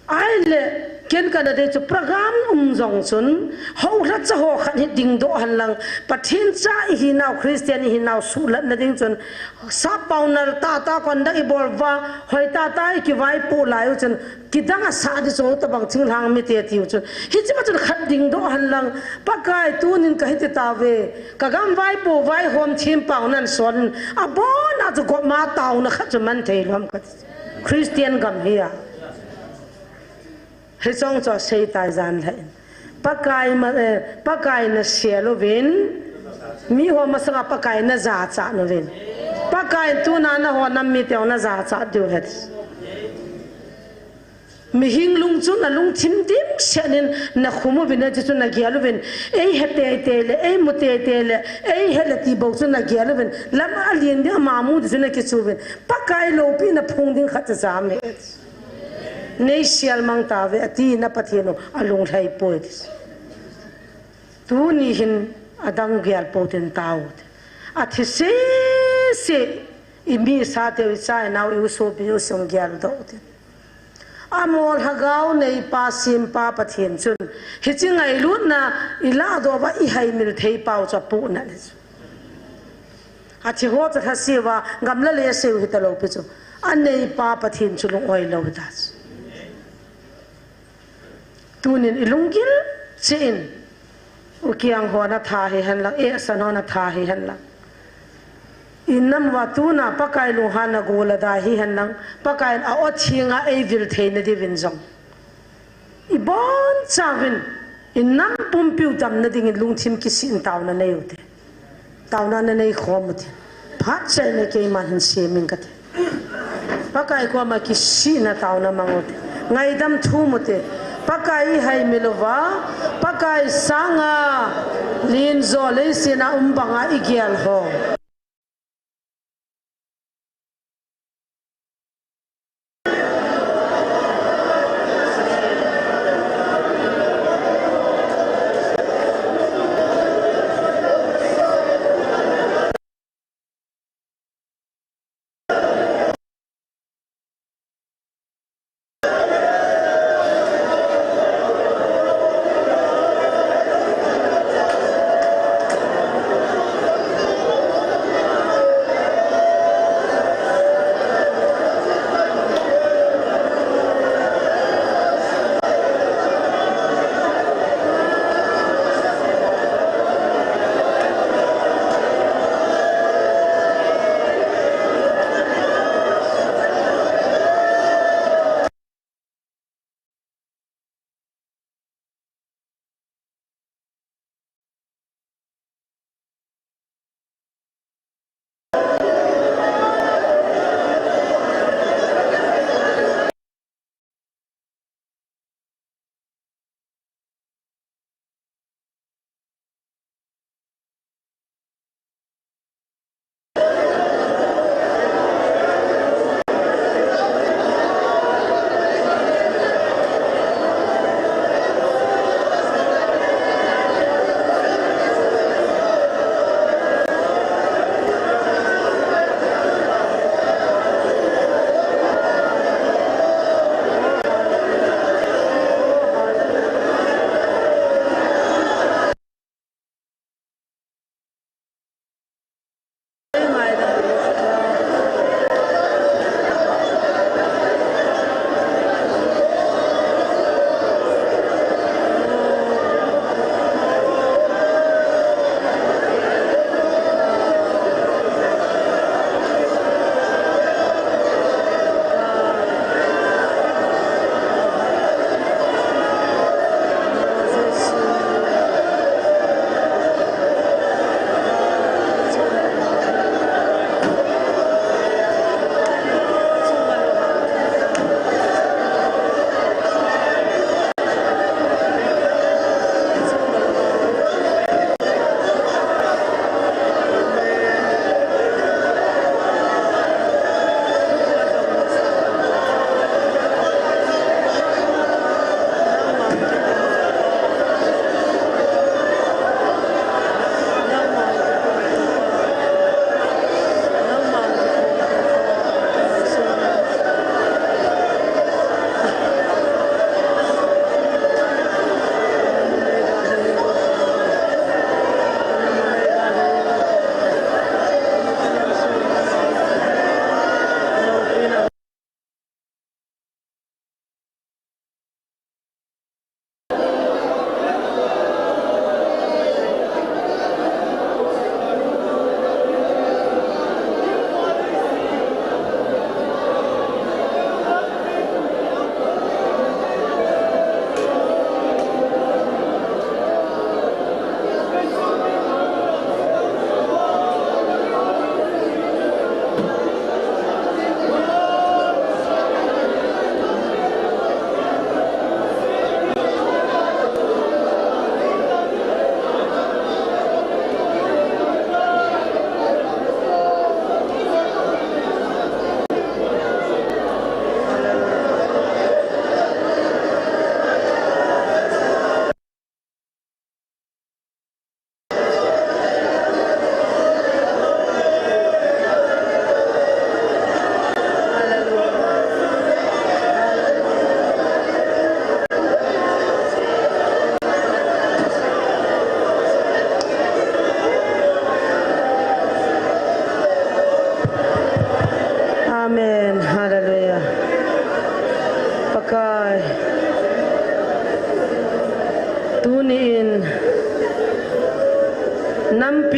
Ahile, ken kana dei chu program um jong chun, houlhacha ho khat hi dingdoh hen lang, Pathen cha ihinau, Christian ihinau suhlatna ding chun, sap pao nal tahtah konda ibol uva, hoi tahtah ikivaipoh lai u chun, kidang asah ding chu tabang thinglhang mite tiu chun. Hiche ma chun khat dingdoh hen lang, Pakai tunin kahi ti tauve, kagam vaipo vaihom thim pao nan sol in, abona chu gopma taona khat chu man thei lou ham kati. Christian gam hi a. Hiche jong chu asei tai jan lheh in. Pakai ma, eh, Pakai nasel uvin, miho masanga Pakai najachat uvin. Pakai in tuna naho nam mite jong najachat diu ahi. Mihem lungchun alungthim dimset in nakhum uvin, hiche chu nagel uvin. Eihe teitei le, eimu teitei le, eihe le ti bou chu nagel uvin. Lam alen ding ama mu ding chu nakichu uvin. Pakai loupina phung ding khat chu jam ahi. Neisel mang tauve, ati na Pathen u alunglhai poi ti. Tuni hin adang gel pou tin tao. Athi sese, imisa teu, icha inau, iusopi, iusopi geldoh u tin. Amol lhagao neipa, sempa Pathen chun, hiche ngailutna iladoh uva ihaimil thei pau chu apohnat ahi chu. Athi ho chu lhaseuva, gamla lei aseu hita lou pi chu. Aneipa Pathen chu lung-oi lou hita chu. Tunin ilunggil cheh in, ukiang hon atha hihen lang, eisan hon atha hihen lang. Inam uva tuna Pakai lunghanna gol ada hihen lang, Pakai in a-o thenga eivil theina diuvin jong. Ibonchauvin, inam pumpiu damna dingin lungthim kisih in taona nei ute. Taona nanei khom ute. Phat chaina keiman hin sem inge kati. Pakai koma kisihna taona mang ute. Ngaidam thum ute. Pakai ihaimil uva, Pakai sanga lenjo leiset a um banga igel ho.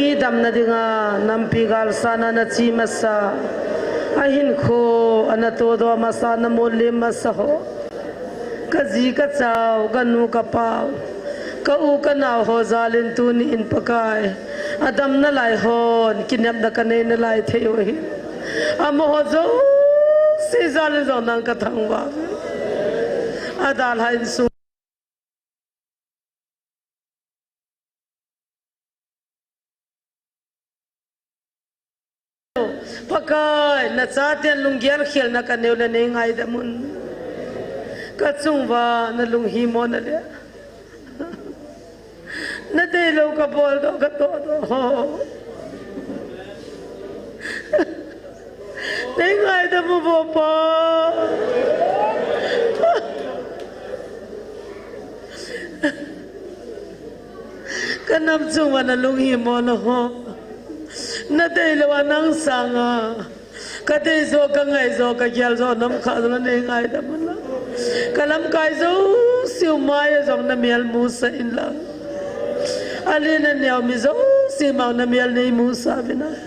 Damna dinga nampi galsana nache masa, ahinkho ana todoh masa, namol lem masa ho, kaji kachao, kanu kapao, ka u kanao ho jalin tuni in Pakai, adamna lai hon kinepna kanei nalai thei u ahi. Amaho jouse jalin jong nang kathangvah uve. Adalha insung Pakai, nachaten lunggel khelna kanei u le neingaidam un. Kachunguva nalunghimona le nadeilou kabol doh katoh doh ho, neingaidam uvo Pa. Kanam chunguva nalunghimona ho, nadeilouva nang sanga kadei jo, kangai jo, kagel jo, namkha jo le neingaidam un lang. Kalamkai jouseu maiya jong namel musah in lang. Alen aneo mi jouse mang namel neimusah uvin lang.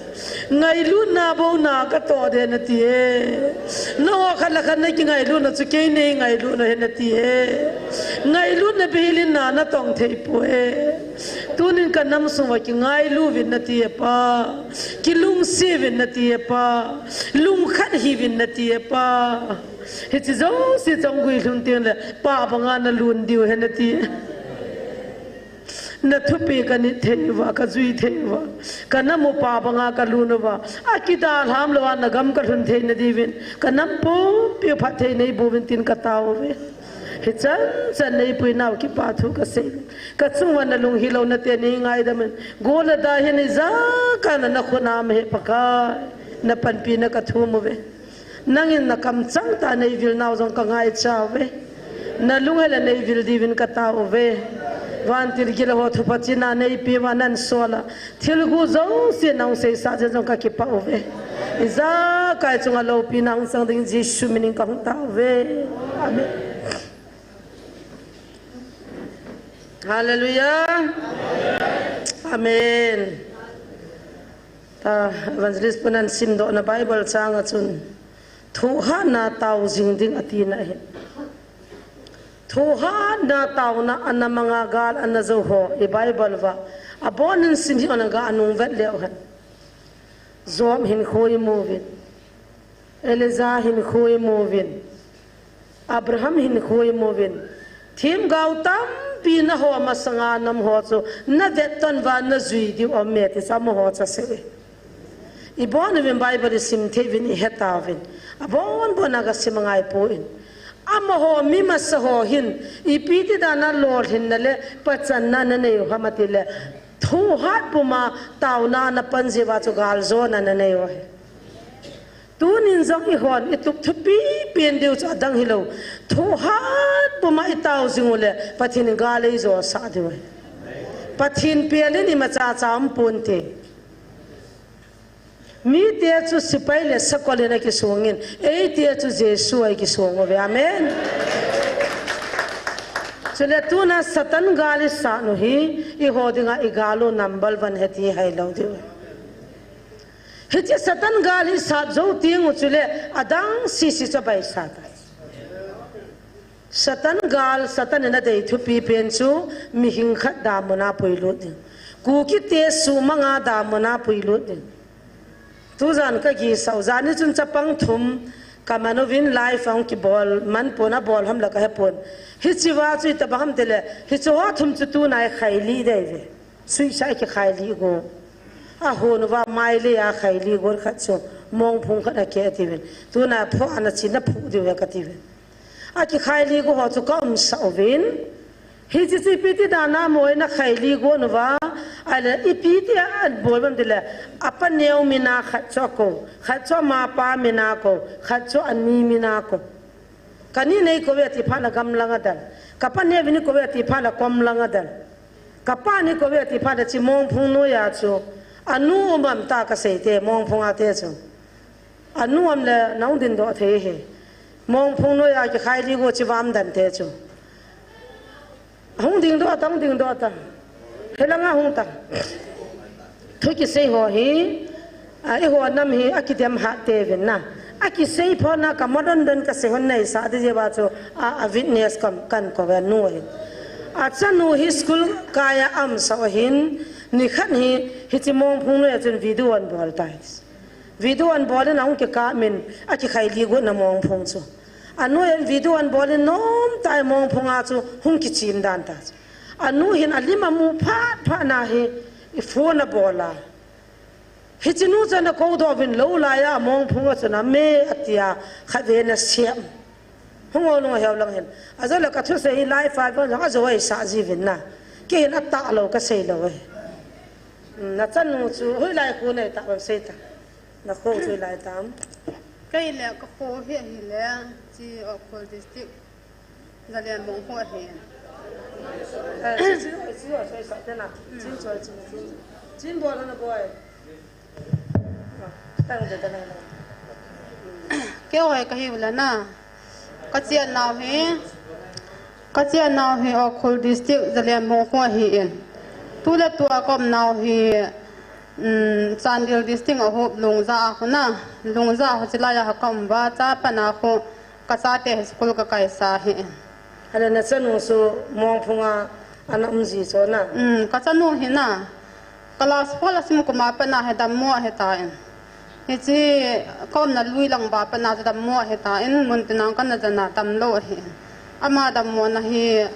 Ngailutna bou na katoh ding nati e. Nangho khat le khat nakingailutna chu kei neingailutna ahi nati e. Ngailutna beihel in na natong thei poi. Tunin kanam sunguva kingailu uvin nati e Pa. Kilungset uvin nati e Pa. Lungkhat hiuvin nati e Pa. Hiche jouse chonggui lhun tengle pah banga nalun diu ahi nati e. Nathupeh kanit thei uva, kajui thei uva, kanam u pah banga kalun uva, akidalham louva nagam kalhun theina diuvin, kanam pumpiu phatthei neiboh uvin tin katao uve. Hichan chan neipuinau kipathu kasei uvin. Kachunguva nalunghilou nate neingaidam in. Gol le dai hin ijakai na nakhut a um ahi Pakai. Napanpina kathum uve. Nangin nakamchang tah a neivil nau jong kangaicha uve. Nalunghel a neivil diuvin katao uve. Vantil gilou ho thupha china neipeh uva nansol a, thilgu jouse nahung seisah jeh jong kakipah uve. Ijakai chunga loupina hung chang dingin Jesu minin kahung tao uve. Amen. Hallelujah. Amen. Ta, Evangelist pun ahin simdohna Bible chang a chun, thohhatna tao jing ding atina ahi. Thohhatna taona ana manga gal ana jou ho, i Bible uva abonin sim hih un lang, anung vet leu hen. Job hinkho imu uvin. Elijah hinkho imu uvin, Abraham hinkho imu uvin, themgao tampi naho masanga nam ho chu navetton uva najui diu aume ti chu amaho chu asei uve. Ibon uvin Bible isim thei uvin, ihetauvin. Abon bon a gasim angai poi. Amaho mi masa ho hin ipi ti dan a lolhinna le pachanna nanei u ham atile, thohhat puma taona napan jeh uva chu galjona nanei u ahi. Tunin jong eihon itup thupi pen diu chu adang hilou, thohhat puma itao jing u le Pathen in gal eijosah diu ahi. Pathen pelin imacha cha um ponte. Mite chu sepai le sakol in akisongin, eite chu Jesu a ikisong uve. Amen. Chule tuna Satan gal isat u hi, eiho dinga igal u number one ahi ti hailou diu. Hiche Satan gal isat jou teng u chule adang sese chu abaisat tai. Satan gal, Satan in adei thupi pen chu mihing khat damun a puilut ding. Kukite suhmang a damun a puilut ding. Tujan kagisau, jani chun chapang thum kaman uvin, live ahung kibol man pon, abol ham la kahepon. Hichea chu itobang ham tile, hicheho thum chu tuna ikhai lih dei uve. Suicide kikhai lih go. Ahon uva mailei a khai lih go khat chu, mongphung khat akeh atiuvin. Tuna phoh ana chi naphuh diu ahi katiuvin. Akikhai lih go ho chu kaumsah uvin. Hiche chu ipi ti dan a mo nakhai lih go uva, ahile ipi ti abol uvem tile, apa neo min a khat chu akou, khat chu amapa min a kou, khat chu ani min a kou. Kani in eikou ve ati phat le gamlang adel. Kapa neo in eikou ve ati phat le komlang adel. Kapa in eikou ve ati phat le hiche mongphung noiya chu anu um am tia kasei te, mongphung a te chu. Anu um le nahung dingdoh thei ahi. Mongphung noiya kikhai lih go chu vam dan te chu. Hung dingdoh tan, hung dingdoh tan. Hilanga hung tan. Thu kisei ho hi, a, eiho nam hi akidem hat teuvin na. Akisei pho na ka modon don kasei hon nei sa di jeh a chu, a, a witness kam kan ko ve nu hi. A chanu hi school kai a um sa ahin, nikhat hi, hiche mongphung noiya chun video an bol tai. Video an bol in ahung kikap in, akikhai li got na mongphung chu. Anoiya video an bol in nomtah in mongphung a chu hung kichim dan ta chu. Anu hin alim amu phat phat na hi, i phone abol a. Hiche nu chu ana kou doh uvin lou laiya, mongphung a chun ame atia, khatvei ana siam. Hung o nung a hiau lang hin. Ajole ka thusei hi live a vang jong ajo a isah ji uvin na. Kei hin atah lou kasei lou e. Hmm, na chanu chu hoilai kho nei ta bang sei ta. Na kho chu hoilai tam. Kei le ka kho hi ahile, chi Ukhrul District. Zalianbung kho ahi. Eh, chi, chi, chi, chi, chi, sa te na. Chin choi, chin, chin. Chin bol na boi. Kei hoi kahiu le na. Ka chennau hi, ka chennau hi Ukhrul District, Zalianbung kho ahin. Tuletua ka umnau hi, um, Chandel District a hop Lungja a khu na. Lungja a khu chilai a ka um uva, cha pat na khu ka chate hi school ka kaisa ahin. Ahile na chanu chu mongphung a ana um ji chu na. Um, ka chanu hi na. Class four a sim kum a pat na hi dammo ahi tan. Hiche ka umna lui lang uva pat na chu dammo ahi tan, mun tina kana jan a damlou ahi. Ama dammo na hi,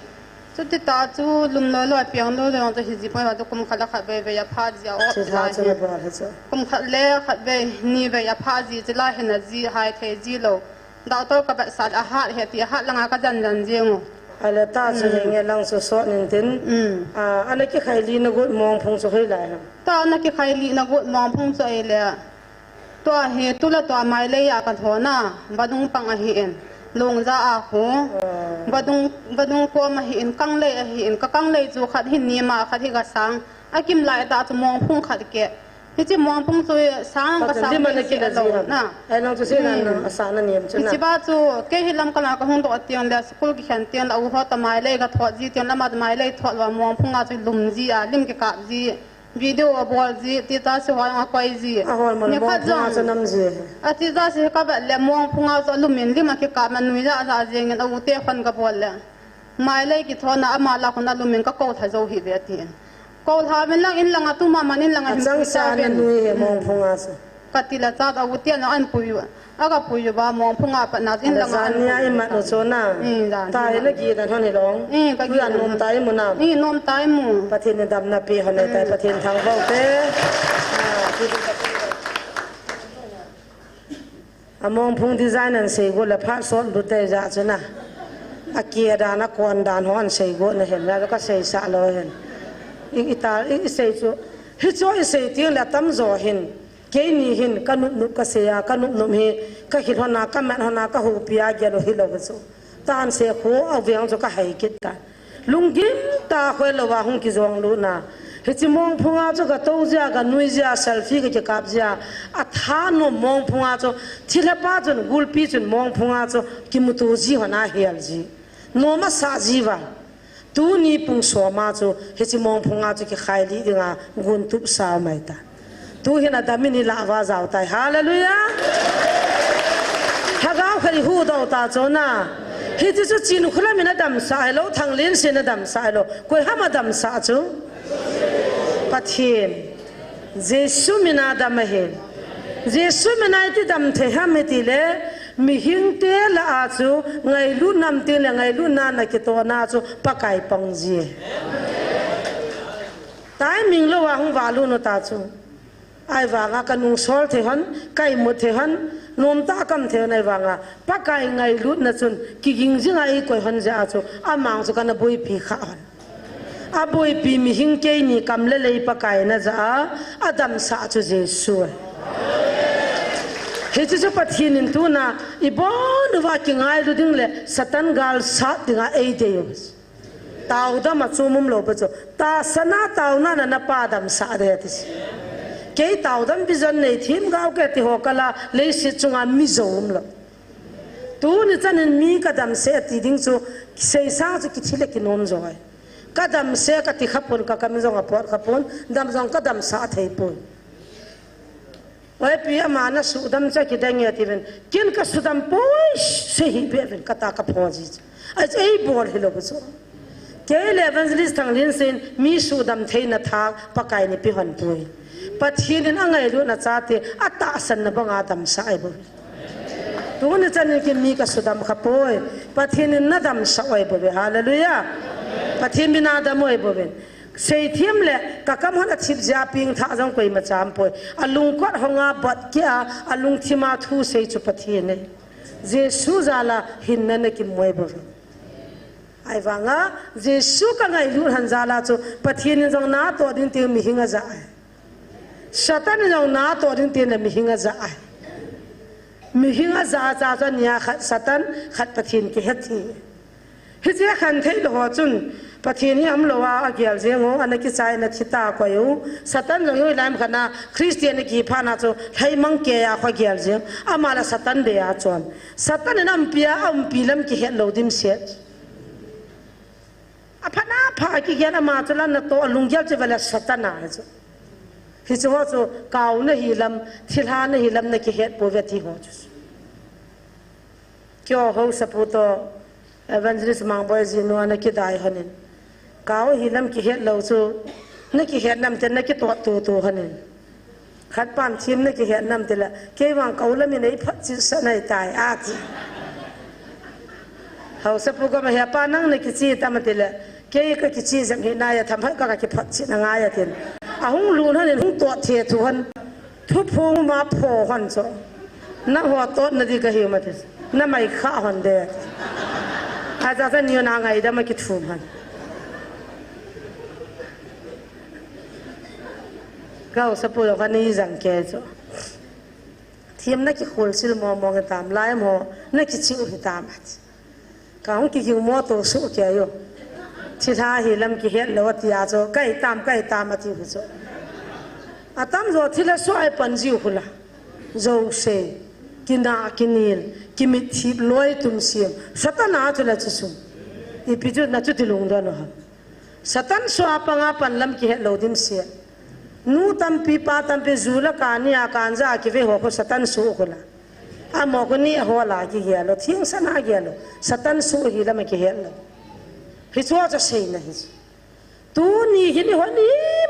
chuti ta chu lum loi loi piang loi loi chu hi ji poi va chu kum khat le khat vei vei a pha ji a o. Chu chu la tha chu hi. Na bol hi chu. Kum khat le khat vei ni vei a pha ji chu la hi na ji hai thei ji lou. Doctor ka vetsah le ahat ahi ti, ahat langa ka jan jan jeng u. Ahile ta chu, mm, hinge lang chu sot nin tin. Mm. A, ana kikhai li na got mongphung chu hoilai ham? Ta ana kikhai li na got mongphung chu ahile. Tua hi tuletua Mailei a ka lhon a, vadung pang ahin. Lungja a khu. Ah. Vadung, vadung kom ahin, kanglei ahin. Ka kanglei chu khat hi nim a, khat hi gasang. Akim lai ta chu mongphung khat keh. Hiche mongphung chu sang ka sang lim a na kila ji lou ham? Na. Ai lang chu se na, mm, na, asa na niam chu na. Hiche ba chu, kei hi lam kala ka hung doh teng le, school kikhen teng le, u ho ta Mailei ka thot ji teng le, ama ta Mailei thot uva mongphung a chu lum ji a, lim kikap ji, video abol ji, ti ta si hoi nga koi ji. A hoi man mongphung a chu nam ji. A ti ta si ka vet le mongphung a chu lum in lim akikap ma nui ja ja jeng in a u te khon ka bol le. Mailei kithona ama lah a khun alum in ka kou lha jou hih ve atin. Kou lha uvin lang in lang a tuma man in lang a hin pui ta uvin. Achang sa na nui he mongphung a sa. Ka ti le chat a u te na an pui u. A ka pui uva mongphung a pat na in lang a an pui u. Jan nia i mat u chu na. Mm, jan. Ta hi na git a hon hi long. Mm, ka git a. Nom ta i mu na. Mm, nom ta i mu. Pathen in damna pe hon e tai, mm, Pathen thangvah u te. Ah, tu tu ka tu. A mongphung design an sei got le phat sot lut dei jeh chu na. A ke dan a kon dan ho an sei got na hen la ka sei sah lou hen. I, i ta, i, i sei chu. Hichu i sei teng le atam jo hin. Keini hin ka nop nop ka sei a, ka nop nop hi ka hil hon a, ka mat hon a, ka houpi a gel u hilou chu. Tan se khu a veng chu ka hai kit ta. Lunggim tah a khoilou a hung kijong lut na. Hiche mongphung a chu ka tou jia, ka nui jia, selfie ka kikap jia. A thanom mongphung a chu thilha pa chun, gulpi chun mongphung a chu kimuto ji hon a hel ji. Nom a sah ji uva. Tuni pung som a chu hiche mongphung a chu kikhai li dinga gun tup sa mai ta. Tu hin adam in i lah uva jao tai. Hallelujah. Lhagao khat i huhdoh ta chu na. Hiche chu Chinkholam in adam sah hilou, Thanglensen in adam sah hilou. Koi ham adam sah chu? Pathen. Jesu min a adam ahi. Jesu min a iti dam thei ham iti le, mihing te lah a chu ngailut nam teng le ngailutna na kitoh na chu Pakai pang ji. Timing lou a hung valut u ta chu. Ahivanga ka nungsol thei hon, ka imut thei hon, nomtah a ka um thei hon ahivanga. Pakai ngailutna chun, kiging jing a eikoi hon jeh a chu, amang chu kana boipi kha hon. Aboipi mihing keini kam le lei Pakai na ja a, adamsah chu Jesu ahi. Hichu chu Pathen in tuna, ibon uva kingailu ding le Satan gal sat dinga eidei u. Taodam a chom umlou pa chu. Tahsan a taona na napa damsah ding ati chu. Kei taodam vision nei thim gao kei ti ho kala leiset chunga mi jou umlou. Tuni chanin mi ka damsah ati ding chu seisang chu kithi le kinom jo ahi. Kadam se kati khapon, kakam jong apot khapon, dam jong kadamsah thei pon. Oi, ipi ama nasuhdam chu kidang e tivin. Ken kasudam poi, sei hih beh vin, kata kapho ji chu. Achu eibol hilou chu. Kei le Evangelist Thanglinsei in mi suhdam theina tha Pakai in eipeh hon poi. Pathen in angailutna chate atahsanna banga damsah ahi bou. Tuni chan in ken mi kasudam khapoi. Pathen in nadamsah u ahi bouve. Hallelujah. Pathen min a dam u ahi bouve. Seithem le kakam hon athip jeh a pengthah jong koima cha aumpoi. Alungkot hong a, bat keh a, alungthim a thu sei chu Pathen ahi. Jesu jal a hinna nakimu ahi bouve. Ahivanga Jesu kangailut hon jal a chu Pathen in jong natoh ding ti mihing aja ahi. Satan in jong natoh ding tina mihing aja ahi. Mihing aja a cha chu nia khat Satan, khat Pathen kihet hi. Hiche khen theilou ho chun, Pathen hi umlou a, agel jeng u, ana kichai, ana thi ta koi u. Satan jong hoilai ham khat a, Christian akiphah na chu, lhaimang kei a kho gel jeng. Ama la Satan dei a chon. Satan in aumpi a, aumpi lam kihet lou dimset. Aphat na pha kigel ama chu la natoh, alunggel chu vele Satan ahi chu. Hiche ho chu, kau nahi lam, thilha nahi lam nakihet pouve ti ho chu. Keiho haosapu toh, Evangelist Mangboi jinu ana kidai hon in. Kau hi lam kihet lou chu, nakihet nam te nakitoh tutu hon in. Khat pan thim nakihet nam tile, kei vang kau lam in eiphotchet sah nai tai, ati. Haosapu koma, He pa nang nakiche tam, atile, kei kakiche jeng hi nai, atham hoi ka, kakiphotchet angai, atin. Ahung lut hon in, hung tot thethu hon. Thuphung ma pho hon chu. Nangho totna di kahi um ati. Namai kha hon de. Acha cha niu na ngaidam a kithum hon. Ka haosapu jong kha nei jang kei chu. Thim nakikhol sil mo mo nge tam lai mo nakiche u hitam ati. Kahung kiging mo to su kei u. Thilha hi lam kihet lou ati a chu. Kahi tam, kahi tam ati u chu. Atam jo thilha su a eipan jiu khu la. Jouse. Kina, kinel. Kimitthip loi tum siam. Satan a chu la chu sum. Ipi chu na chuti lungdon u ham. Satan su a panga pan lam kihet lou dimset. Nu tampi, pa tampi, ju la kani a kanja a kive ho khu Satan su khu la. Amaho khu ni a ho la kigel u, thingsan a gel u. Satan su hi lam a kihet lou. Hichu chu seina hi. Tuni hin eiho ni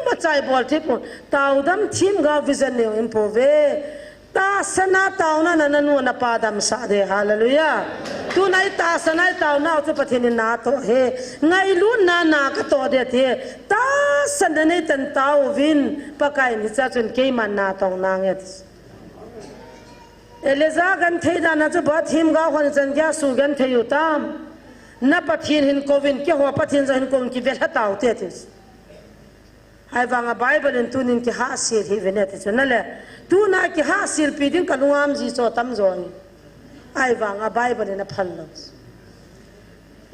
machai bol thei pon. Taodam themgao vision neo in pouve. Tahsan a taona na, nanu napa damsah de, hallelujah. Tuna itahsan a itaona u chu Pathen in natoh e. Ngailutna na katoh de ti. Tahsan a neitan taovin, Pakai in hiche a chun keiman natong nange. Elijah genthei dan a chu boi themgao hon chan geiya su genthei u tam. Na Pathen hin kouvin, keiho Pathen jong hin kouvin, kive lha taote ati. Ahivanga Bible in tunin kihahsel hih uvin ati chu. Nale, tuna kihahselpi ding kalung a um ji chu tamjo ahi. Ahivanga Bible in aphal lou.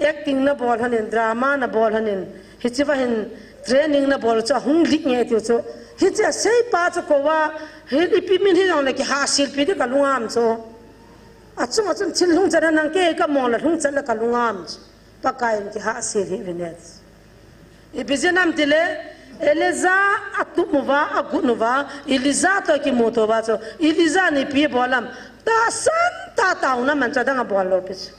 Acting nabol hon in, drama nabol hon in, hichea hin training nabol chu ahung lik nge tiu chu. Hiche a seipa chu kouva, hi ipi min hijongle kihahselpi ding kalung a um chu. Achung achun thil lhung chan a nang kei kamong le lhung chan le kalung a um chu. Pakai in kihahsel hih uvin ati. Ipi jeh ham tile, Elijah atup uva, agut uva, Elijah toh kimuto uva chu, Elijah in ipi abol ham, tahsan tah a taona man chu adang abol lou pi chu.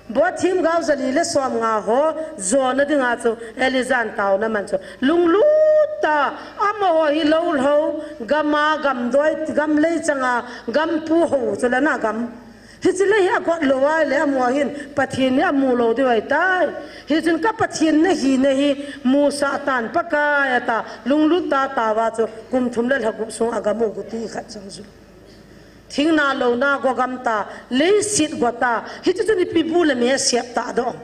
Boi themgao jali le somnga ho, jona dinga chu, Elijah in taona man chu. Lunglut tah a, amaho hi lou lhou, gam a, gam doi, gam lei chang a, gam pu ho chu la na gam. Hiche lei hi agot lou a le amaho hin Pathen hi amu lou diu ahitai. Hichun ka Pathen nahi nahi musah tan Pakai ata lunglut tah a tao a chu kum thum le lha gup sung a gam u guti khat jong ju. Thingna louna go gam ta, leiset go ta, hichu chun ipi bu le me sep ta doh.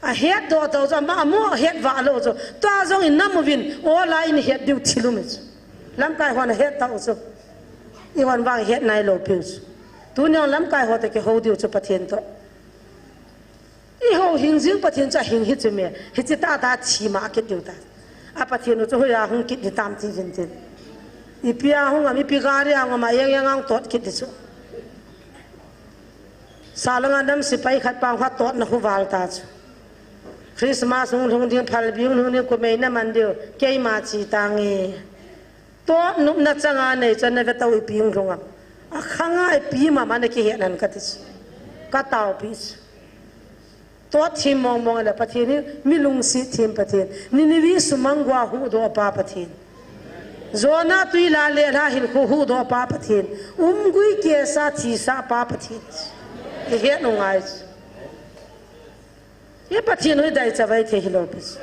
Ahetdoh tau chu, ama, amaho ahet vah lou chu. Tua jong inam uvin, ola in het diu thil um hi chu. Lamkai hon ahet tau chu. Eihon vang het nailou piu chu. Tuni jong lamkai ho toh kihou diu chu Pathen toh. Eiho hing jing Pathen chu ahing hi chu me. Hiche tah a thi ma kit diu ta. A Pathen u chu hoiya hung kit ding tam ti jin tin. Ipi a hung am, ipi gari a hung am, a eng eng a hung tot kit ding chu. Salanga nam sepai khat pang khat totna khu val ta chu. Christmas hung lhung ding, phalbi hung lhung ding, kumei naman diu, keima chi tange. Totnopna changa nei chan na ve tau ipi hung lhung am. Akhanga ipi mama na kihe nan kati chu. Ka taopi chu. Tot thim mong mong le Pathen hi, mi lungset thim Pathen. Nineveh sumang gua huhdoh pa Pathen. Jonah tui la le la hin khu huhdoh pa Pathen. Umgui kesa thisa pa Pathen. Ihet u ngai chu. Hi Pathen hi dai chavai thei hilou pi chu.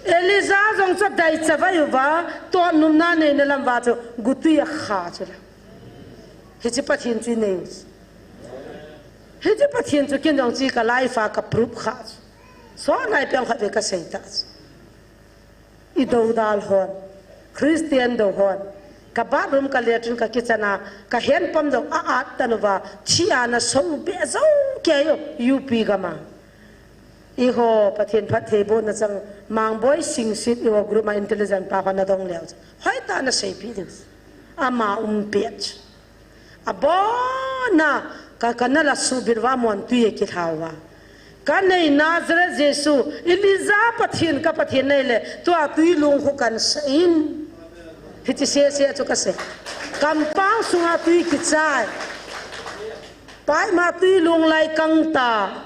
Elijah jong chu dai chavai uva, totnopna neina lam uva chu, gutui akha chu la. Hichi Pathen chu inei u chu. Hichi Pathen chu kin jong chu ka life a ka proof kha chu. Sot lai peng khat ve ka sei ta chu. I dodal hon, Christian do hon, ka bathroom, ka latrine, ka kitchen a, ka handpump jong a at tan uva, thi a na so be jo kei u, U P gam a. Eiho, Pathen phattheibohna chang, Mangboi Singsit, eiho group a intelligent pa hon na dong leu. Hoitah na seipi diu. Ama um pet. Abona ka, ka nal a subit uva mon tui akilha uva. Ka nei Nazareth Jesu, Elijah Pathen ka Pathen nei le, tua tui lung khu kan sa in. Hichi sese chu ka sei. Kampang sunga tui kichai. Paima tui lung lai kang ta.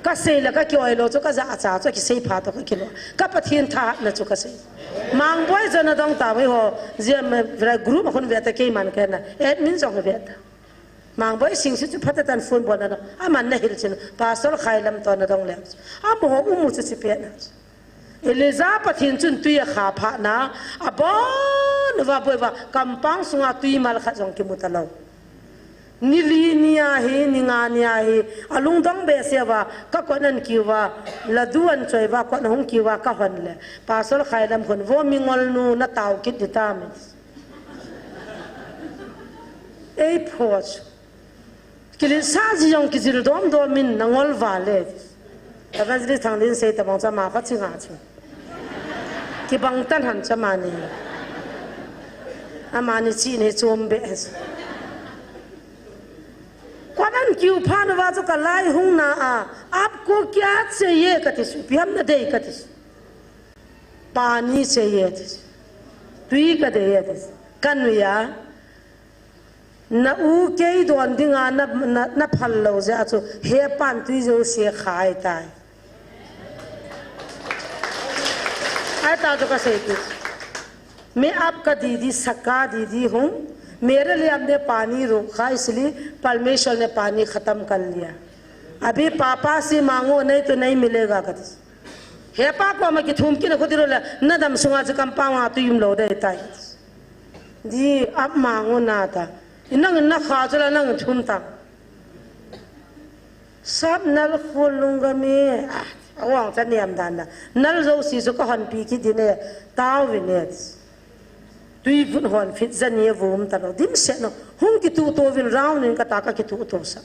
Ka sei le ka kioi lou chu ka jahcha chu kisei pha to ka kilou. Ka Pathen thahatna chu ka sei. Mangboi jong na dong ta ve ho, jia me vra group a khun ve ta keiman ka na. Admin jong ve ta. Mangboi Singsit chu phatah tan phone bol na dong. Aman na hil chin, Pastor Khailam to na dong le. Amaho um u chu chi pet na. Elijah Pathen chun tui akha phat na, abon uva boi uva, kampang sunga tui mal khat jong kimu ta lou. Ni li ni a hi, ni nga ni a hi, alungdong behseh uva, ka kot an kiu va, ladu an choi uva, kot na hung kiu va, ka hon le. Pastor Khailam khun, vo mi ngol nu na tao kit di tam. Ei pho chu. Kilisa ji jong kijil dom dom in na ngol va le. Evangelist Thangdin sei ta bang cha ma kha chi nga chi. Kibang tan han cha ma ni. Ama ni chi ni chom be. Kot an kiu phat uva chu ka lai hung na a, "Aapko kya chahiye?" kati chu, "Ipi ham na dei?" kati chu. "Pani chahiye," ati chu. "Tui ka dei," ati chu. Ka nui a, "Na u kei don dinga na, na, na phal lou jeh a chu, hepan tui jouse khai tai." Ahi ta chu ka sei ti. "मैं आपका दीदी, सक्का दीदी हूँ। मेरे लिए आपने पानी रोका, इसलिए परमेश्वर ने पानी खत्म कर लिया। अभी पापा से मांगो, नहीं तो नहीं मिलेगा," kati. "Hepa koma kithum kit na khuti ro le, na dam sunga chu kampang a tui um lou dei tai." "Di, aap mang u na ta. Nang na kha chu la nang thum ta." "Sab nal khol lunga me." Ah, awang cha niam dan na. "Nal jouse chu ka hon pi kit ding e, tao vin e." Tui vut hon fit jani a vum ta lou. Dimset no. Hung kituto vin round in ka ta ka kituto sa.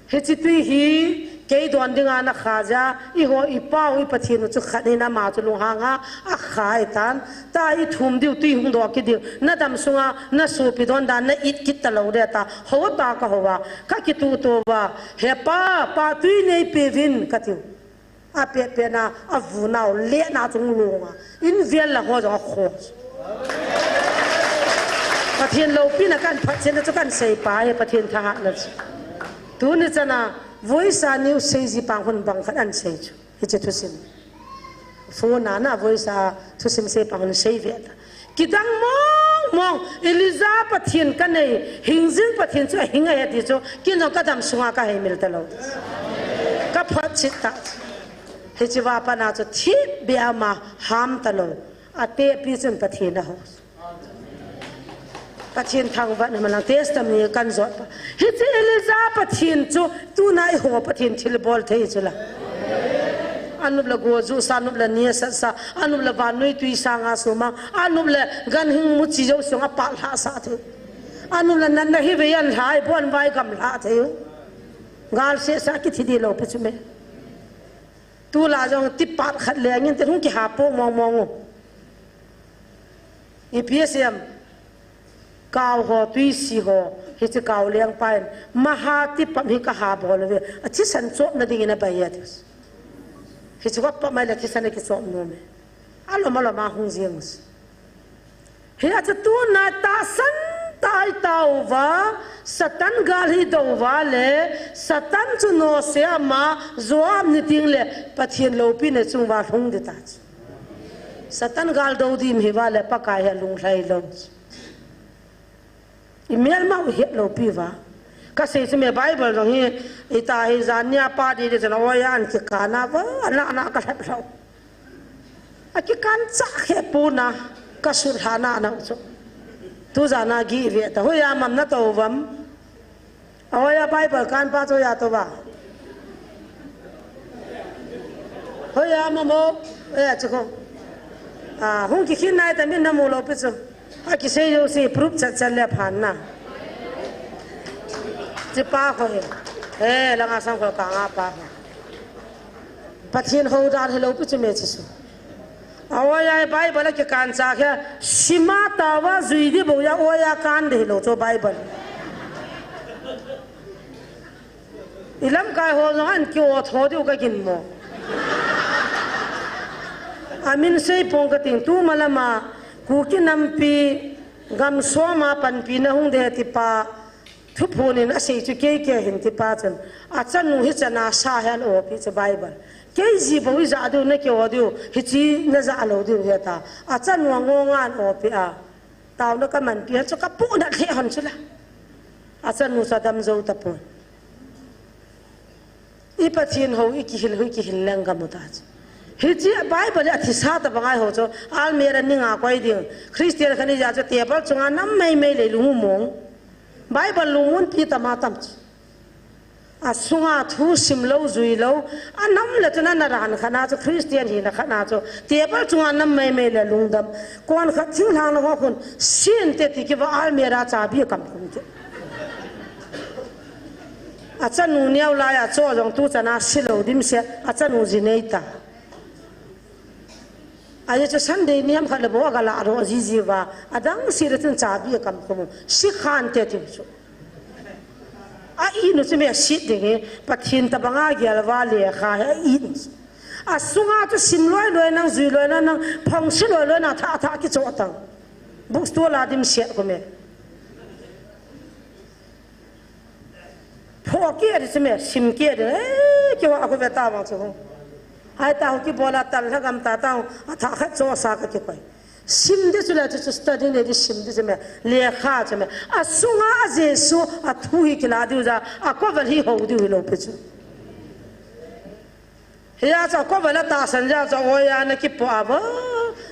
Hichi tui hi, kei don dinga na kha jeh a, eiho i pau i Pathen u chu khat in ama chu lunghang a, akha ahi tan, ta i thum diu tui hung doh kit diu, na dam sunga, na sopi don dan, na it kit ta lou de ta, hou ta ka hou a, ka kituto va, "Hepa, pa tui nei pe vin," ka tiu. A pet pet na, a vu nau, le na chung lung a, in vel la ho jong a kho. Pathen loupina kan phat chen na chu kan sei pa, he Pathen thahatna chu. Tuni chan a, voice a news sei ji pang hun bang khat an sei chu. Hiche thusim. Phone a na voice a thusim sei pang hun sei ve ta. Kidang mong mong, Elijah Pathen ka nei, hingjing Pathen chu ahing ahi ti chu, kin jong ka dam sunga ka heimil ta lou. Ka phat chit ta. Hiche va pat na chu thip beh a ma ham ta lou. Atepi chun Pathen a ho. Pathen thangvah na malang testimony kan jot pa. Hiche Elijah Pathen chu tuna eiho Pathen thilbol thei chu la. Anup le go ju sa, anup le nia sat sa, anup le vannoi tui sanga sumang, anup le ganhing muchi jou sunga pal lha sa thei. Anup le natna hi vei an lha, ibon vai gam lha thei u. Gal se sa kithi di lou pi chu me. Tulai jong tipat khat le ngin te hung kiha po mong mong u. Ipi asei em? Kau ho, tuisi ho, hiche kau leng pa in, maha tipam hi kaha bol uve. Athisan chopna dingin abai e ati. Hichu kapa mai le thisan a kichop nom e. Alom alom a hung jing us. Hia chu tuna tahsan tah a i tao uva, Satan gal hi dou uva le, Satan chu nose ama, Joab ni ding le, Pathen loupina chung uva lhung ding ta chu. Satan gal dou ding hi uva le, Pakai hi alunglhai lou chu. I melma u het lou pi uva. Ka sei chu me Bible jong hi, i ta hi jan nia pa di di chun, oi an kikan a va, ana ana ka lhep lou. A kikan cha khe puna, ka sulha na na chu. Tu jan a gi ve ta, hoiya mam na tou vam. A hoiya Bible kan pa chu ya tou va. Hoiya mamo, hoiya chu ko. A, hung kikhin nai ta min na mu lou pi chu. A kisei jouse proof chat chat le phan na. Chi pa ko hi. Eh, langa sang ko ka nga pa ko. Pathen hou dan hi lou pi chu me chi su. A oiya Bible a kikan cha khe, sima tao va jui di bou ya oiya kan di hi lou chu Bible. I lamkai ho jong an ki-o tho diu ka gin mo. A min sei pong ka ting tu malama, Kuki nampi, gam soma panpina hung de ti pa, thuphon in a sei chu kei kei hin ti pa chun. A chanu hi chana sa hian o pi chu Bible. Kei ji bo i ja diu na ki-o diu, hichi na ja lou diu he ta. A chanu a ngo ngan o pi a. Tauna ka man pi ha chu ka pu na the hon chu la. A chanu sa dam zo ta pon. I Pathen ho, i kihil ho, i kihil leng ka mu ta chu. Hichi Bible a thisa ta bangai ho chu, almirah ni nga koi ding. Christian khani ja chu table chunga nam mai mai le lu mong. Bible lu mun pi ta ma tam chu. A sunga thu sim lo, zui lo, a nam le chu na na ran khana chu Christian hi na khana chu. Table chunga nam mai mai le lungdam. Kon khat thing hlang na ho khun, sin te ti ki va almirah chabi kam kum chu. A chanu neo lai a cho jong tu chana si lo dim se, a chanu ji nei ta. A ye chu Sunday niam khat le bo a ga la ro ji ji va, a dang si le chun chabi a kam ko mu. Si khan te ti chu. A i nu chu me a si ding he, Pathen ta banga gel va le kha he a i nu chu. A sunga chu sim loi loi nang, zui loi nang, nang, phong si loi loi na tha tha ki cho tang. Bookstore la dim se ko me. Pho ki adi chu me, sim ki adi, eh, ki wa ko ve ta bang chu. Ai ta ho ki bola tal ha gam ta ta, a tha khat cho sa ka ki koi. Sim de chu la chu, chu study ne di sim de chu me, lekha chu me. A sunga a Jesu, a thu hi ki la diu ja, a ko vel hi ho diu hi lo pe chu. Hia cha ko vala ta san ja cha oiya na ki po ava.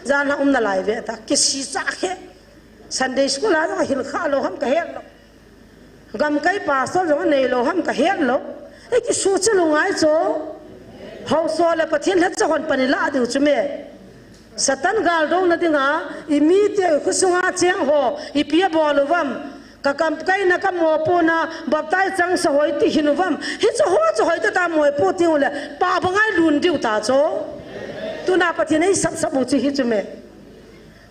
Jan na um na lai ve ta. Ki si cha khe. Sunday school a jong hil kha lo ham ka het lo. Gam kai pastor jong nei lo ham ka het lo. E ki su che lo ngai cho. Hau so le Pathen hlet cha hon pani la diu chu me. Satan gal do na dinga, i mi te khu sunga cheng ho, i pia bol uvam. Ka kam kai na ka mo pu na, baptize chang sa hoi ti hin uvam. Hi cho ho cho hoi ta ta mo pu ti u le, pa bangai lun diu ta cho. Tu na Pathen ei sap sap u chi hi chu me.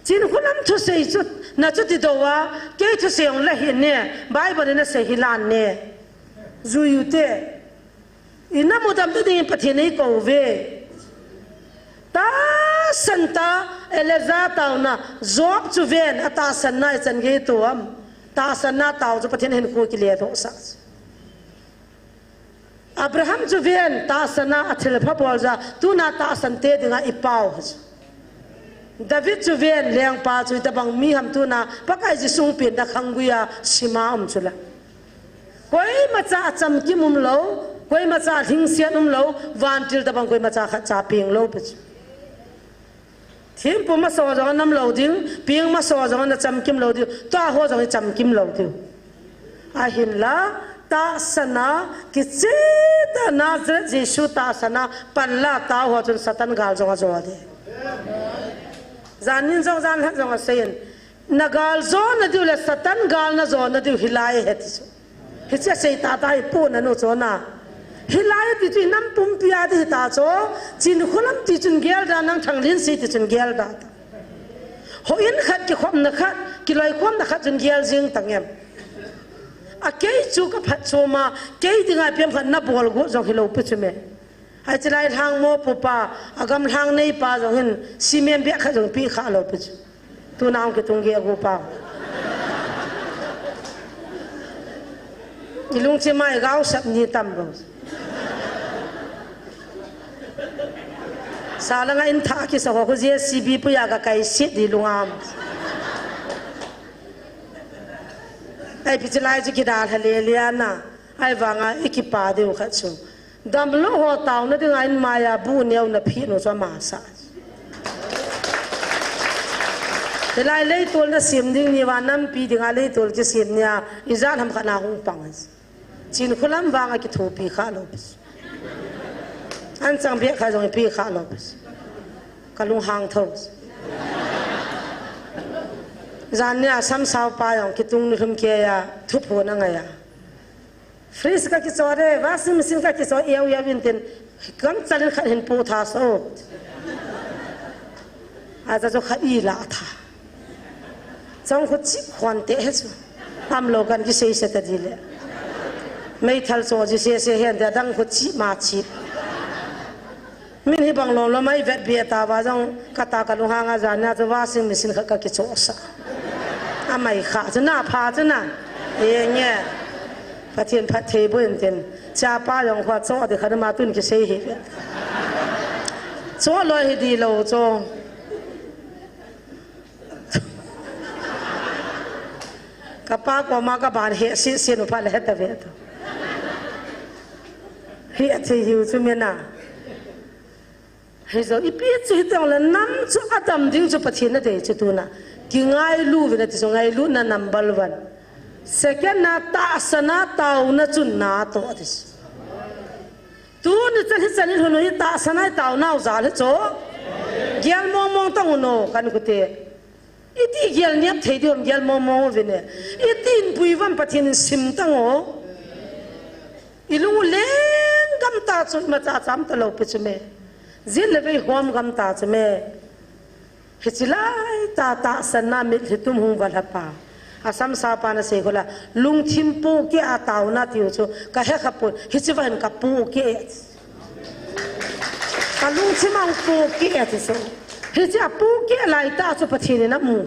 Chin khu nam thu sei chu, na chu ti do wa, kei thu sei ong la hi ne, Bible na sei hi lan ne. Zui u te. I na mudam tu ding Pathen ei ko ve. Ta san ta, Elijah tau na, Job chu ven, a ta san na i chan ge tu am. Ta san na tau chu Pathen hin khu ki le tho sa. Abraham chu ven, ta san na a thil pha bol ja, tu na ta san te dinga i pau. David chu ven, lengpa chu i ta bang mi ham tu na, Pakai Jesu pin da khang guya, sima um chu la. Koima cha a chamkim um lo, koima cha a lhingsiat um lo, vantil tabang koima cha khat cha ping lo pi chu. Thimpu masa jong a nam lo ding, ping masa jong a na chamkim lo ding, tua ho jong i chamkim lo ding. Ahinla, tahsana, kicheh tah Nazareth Jesu tahsana, panla tau ho chun Satan gal jong a jo ding. Janin jong, jan lhat jong a seiyin. Na gal jona diu le Satan gal na jona diu hilai ahi ti chu. Hiche a sei tah tah hi puna nu chona. Hilai ti chu i nam pumpi a ti hi ta chu. Chinkholam ti chun gel da nang Thanglinsei ti chun gel da ta. Houin khat kikhopna khat, kiloikhomna khat chun gel jing tang em. A kei chu ka phatchoma, kei dinga ipi ham khat na bol got jong hilou pi chu me. Ai chilai lhang mopo pa, agam lhang nei pa jong hin, cement bag khat jong pe kha lou pi chu. Tuna hung kitung gegu pa. I lungthim a i gaosap ni tam bou. Sa langa in thah kisa ho khu J C B pui a ka kai sit di lungam. Ai pi chilai chu kidalha le le ana. Ai vanga i kipa diu khat chu. Damlou ho tauna dinga in maiya bu neo na phi nu chu ama sa. Hilai leitol na sim ding ni va nampi dinga leitol kisem nia, i jat ham khat na hung pang. Chin khulam vanga kithopi kha lou pi. An chang bia kha jong i pi kha lou pi. Ka lunghang tho. Jan nia sam sao pa jong kitung ni lhum ke ya, thuphon angai a. Fridge ka kicho re, washing machine ka kicho, iau iau in tin, kam chalin khat hin pu tha so. A cha cho khat i la tha. Chong khu chi khon te he chu. Am lo kan kisei se ta di le. Mei thal cho ji se se hen te dang khu chi ma chi. Min hi bang lom lom ai vet bia ta va jong ka ta ka lunghang a jan na chu washing machine khat ka kicho sa. A mai kha chu na pha chu na. E nge. Pathian phat thei bo in tin. Cha pa jong kho cho di kha ma tun kisei hi vet. Cho loi hi di lo cho. Ka pa koma ka ban he si si nu pha le he ta ve ta. Hi a thei hiu chu me na. Hi zo i pi chu hi tong le nam chu a dam ding chu Pathian na dei chu tuna. Ki ngailu ve na ti chu ngailu na number one. Second na tahsa na tauna chun na to ti. Tuni chan hi chan in hun hi tahsa nai tau nau jal hi cho. Gel mong mong tang uno kan kute. Iti gel niap thei diom gel mong mong uvin e. Iti in pui vam Pathian in sim tang o. I lung u leng gam ta chu ma cha cham ta lo pe chu me. Zin le vei hom gam ta chu me. Hichi lai ta tahsanna mitlhi tum hung va lha pa. Asam sa pa na sei khola, lungthim pu ke a tauna tiu chu, ka he kha pu, hichi va hin ka pu ke. Ka lungthim ang pu ke ti so. Hichi a pu ke lai ta chu Pathian in a mu.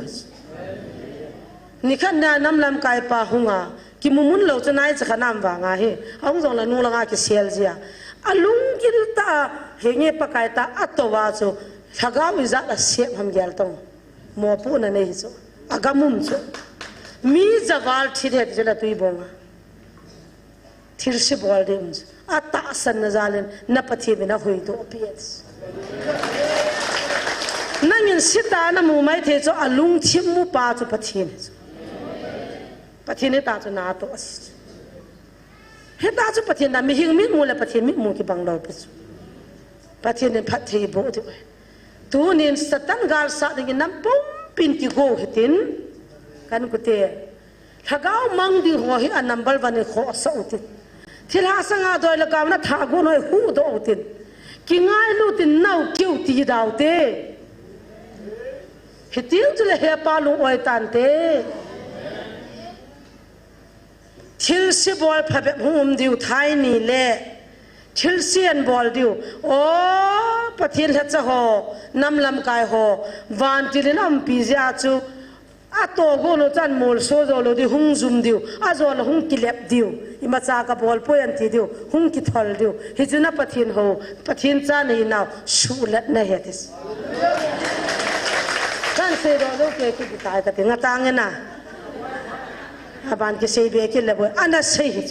Nikhat na nam lamkai pa hung a, kimu mun lo chu nai cha kha nam vang a hi. A hung jong la nu langa kisel jia. A lunggil ta, he nge Pakai ta, a to va chu, lhagao ijat a sep ham gel tong. Mopohna nei chu. A gam um chu. Mi javal thi de chu la tui bong a. Thilse bol ding um chu. A tahsan na jal in na Pathian in a huhdoh pi e. Nangin sita na mu mai thei chu a lungthim mu pa chu Pathian chu. Pathian in ta chu na to a si. Hita chu Pathian na mihing mitmu le Pathian mitmu kibang lo pi chu. Pathian in phatthei boh diu. Tunin Satan galsat dingin nam pumpin kigo hitin. Kan kute. Lhagao mang ding ho hi a number one in khohsah utin. Thilha sanga doi le kauna tha gon ho hi huhdoh utin. Kingailu tin nau kiu ti dau te. Hitin chu le he pa lung oi tan te. Thilse bol phabep hung um diu thai ni le. Thilse an bol diu. O, Pathian lhacha ho, nam lamkai ho, vantil in a umpi jeh a chu. A to go lo chan mol so jo lo diu, hung jum diu. A jo lo hung kilep diu. Imacha ka bol poi an ti diu. Hung kithol diu. Hichu na Pathian ho, Pathian cha nei nau, suhlet na he tis. Kan sei do lo ke ki tai ka ti nga tang na. Aban kisei be kit le boi. Ana sei hi.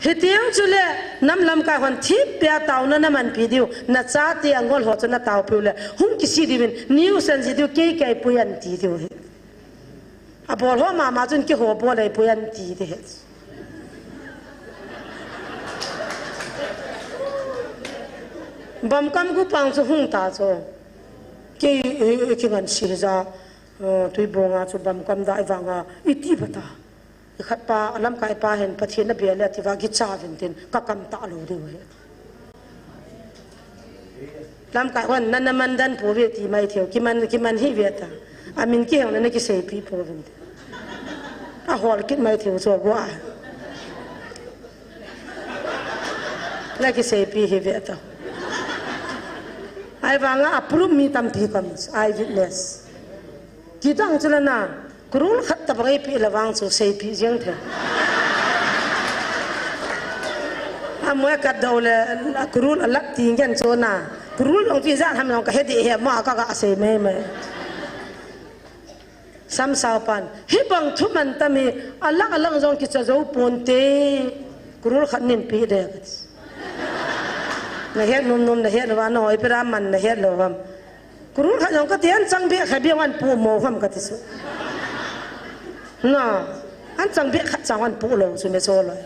Hitiang chule, nam lamkai hon thip pia tauna na manpi diu, na chate angol ho chu na taupiu le, hung kisi diuvin, niu san ji diu, kei kai pui an ti diu hi. Abol ho mama chun keiho bol ei pui an ti di hi. Bamkam gu pang chu hung ta chu. Kei, eh, eh, kingan si ja, eh, tui bonga chu bamkam dai vanga, iti bata. I khat pa, a lamkai pa hin Pathian a bia le ati va kicha vin tin ka kam ta lo diu hi. Lamkai hon na na man dan po ve ti mai theu, kiman, kiman hi ve ta. A min kiheng na na kisei pi po vin tin. A hol kit mai theu cho gua. La kiseipi hi ve to. Ahivanga a proof mi tampi kom, eyewitness. Kidang chu la na, kurul khat tabang eipeh le vang chu seipeh jeng thei. Amoi kat dou le, kurul alat ti ngen chu na. Kurul ong ti jan ham ong kahe ding ahi, ama ka ga sei mei mei. Samsao pan, hibang thu man tam hi, alang alang jong kicha jou ponte, kurul khat nin pe de. Na het nom nom, na het nom nom, hoi pera man na het lou ham. Kurul khat jong kati, an chang beh khat beh an pu mo ham kati chu. Na, an chang beh khat chang an pu lou chu me so lou.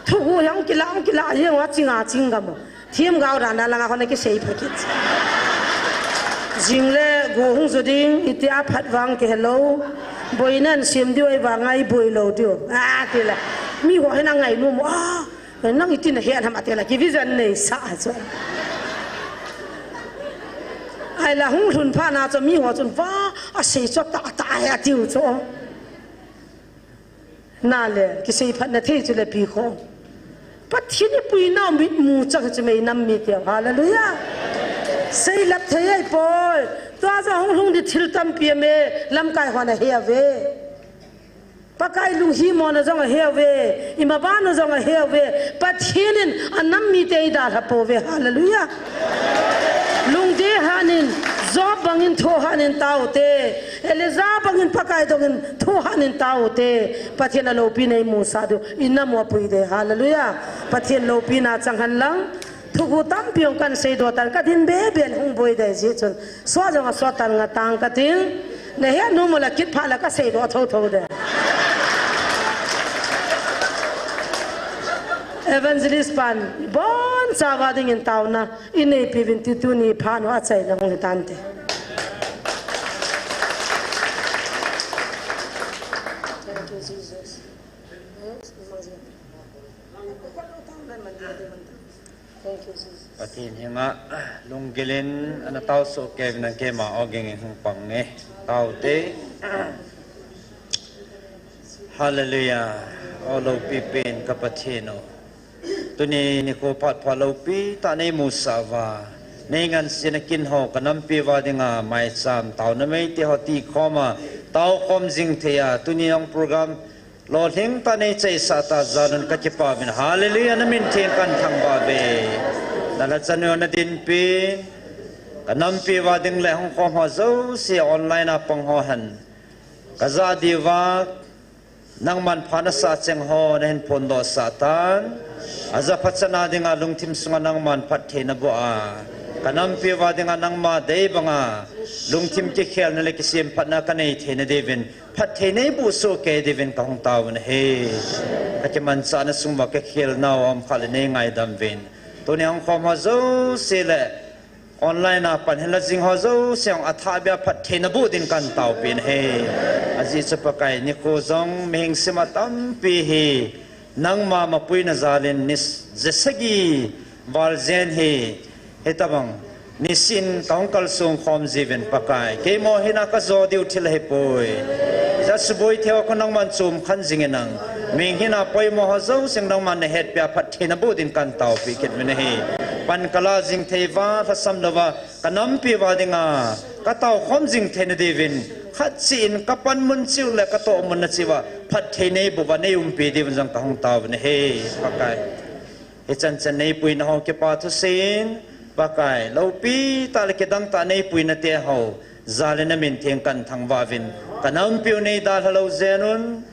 Thu hu jong kila, kila, jeng wa ching a ching gam. Thim gao dan a langa khon a kisei pha kit. Jing le go hung jo ding, iti a phat vang kihe lou. Boina an sem diu ahi vang a i boi lou diu. A, ti le. Mi ho hin a ngainom. A, nang iti na het ham a ti le. Ki vision nei sa chu. Ahile hung lhun phat na chu mi ho chun va, asei chu tah tah ahi atiu chu. Na le, kisei phatna thei chu le pi kho. Pathen i puinau mitmu chang chu mei nam mi teu. Hallelujah. Seilap thei ahi poi. Tua jong hung lhung di thil tampi a me, lamkai hon ahe uve. Pakai lunghimona jong ahe uve. Ima bana jong ahe uve. Pathen in anam mite eidalha pouve. Hallelujah. Lungdei hanin, Job bangin thohanin taute. Elijah bangin Pakai dongin thohanin taute. Pathen a loupina imusah diu, inam u apui de. Hallelujah. Pathen loupina chang hen lang. Thugu tampi ong kan seidoh tan, kadin beben hung boi de ji chun. Sua jong asua tan nga tang kating. Na het nom u le kit phat le kaseidoh thotho de. Evangelist pan, bonchauva dingin taona ineipi uvin ti tuni phat u achaina hung hitante. Thank you, Jesus. Pathen henga lunggil in ana taosoh kei uvin lang keima ogin in hung pang nge. Taute. Hallelujah. O loupi pen ka Pathen u. Tuni nikho phat pha loupi tah neimusah uva, neingansena kin ho ka nampi uva dinga maicham taona meite ho tikhom a, taokhom jing thei a, tuni ong program lolhing tah neichaisah tah jal un kakipah uvin. Hallelujah, namin theng kathangvah uve. Nalhachan u nadinpi, ka nampi uva ding le hung khom ho jouse online a pang ho hen. Ka jah diuva, nangman pha nasah cheng ho nahin phondoh sah tan. Aja phat chan a dinga lungthim sunga nangman phatthei naboh a, ka nampi uva dinga nangma dei banga lungthim kikhelna le kisemphatna kanei theina diuvin, phatthei neiboh soh kei diuvin kahung tao u ahi. Kakimanchahna sung uva kakhelnau aum khah le neingaidam uvin. Tuni hung khom ho jouse le online a pan hinla jing ho jouse ong athah beh a phatthei naboh din kataopeh in ahi. Ajeh chu Pakai, nikho jong mihing sima tampi hi nangma mapuina jal in ni jasagi val jen hi, hitobang niseh in kahung kalsong khom jiuvin Pakai. Keima hina kajo diu thil ahipoi. Ija suboi thei ho khu nangman chomkhen jing in lang, mihing hina poimo ho jouse nangman nahetpeh a phatthei naboh din kataopeh kit uvin ahi. Pan kalah jing thei uva, lhasam louva, ka nampi uva dinga kataokhom jing theina diuvin, khat cheh in kapanmun cheh u le katohmun na cheh uva phatthei neiboh uva neiumpi diuvin jong kahung tao u ahi, Pakai. Hichan chan neipuina ho kipathu seiyin, Pakai, loupi tah le kidang tah neipuina te ho jal in namin theng kathangvah uvin, ka nampiu neidalha lou jeng un,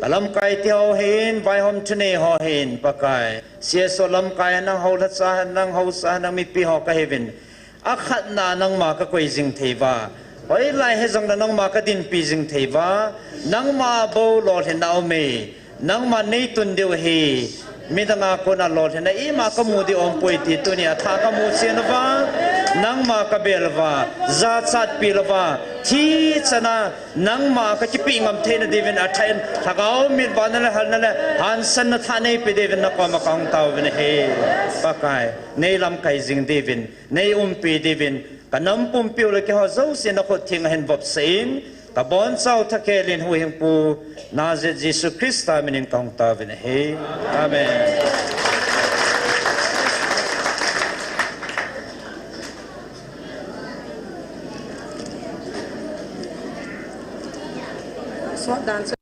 ka lamkai te ho hin, vaihom thunei ho hin, Pakai, C S O lamkai hen lang, houlhacha hen lang, haosa hen lang, mipi ho kahiuvin, akhatna nangma kakoi jing thei uva, hoilai hijongle nangma kadinpi jing thei uva, nangma bou lolhinna aume, nangma neitun diu ahi, midang a kona lolhinna ima kamu diu aumpoi ti tuni athah kamu chen uva, nangma kabel uva, jachatpi louva, thi chana nangma kakipeh ngam theina diuvin athah in lhagao mit vahna le halna le hansanna thah neipe diuvin nakoma kahung tao uvin ahi. Pakai, neilamkai jing diuvin, neiumpi diuvin, ka nam pumpiu le keiho jouse nakhut theng a hin vopsah in, kabonchauva thakhel in huhhingpu Nazareth Jesu Christa minin kahung tao uvin ahi. Amen. sot dan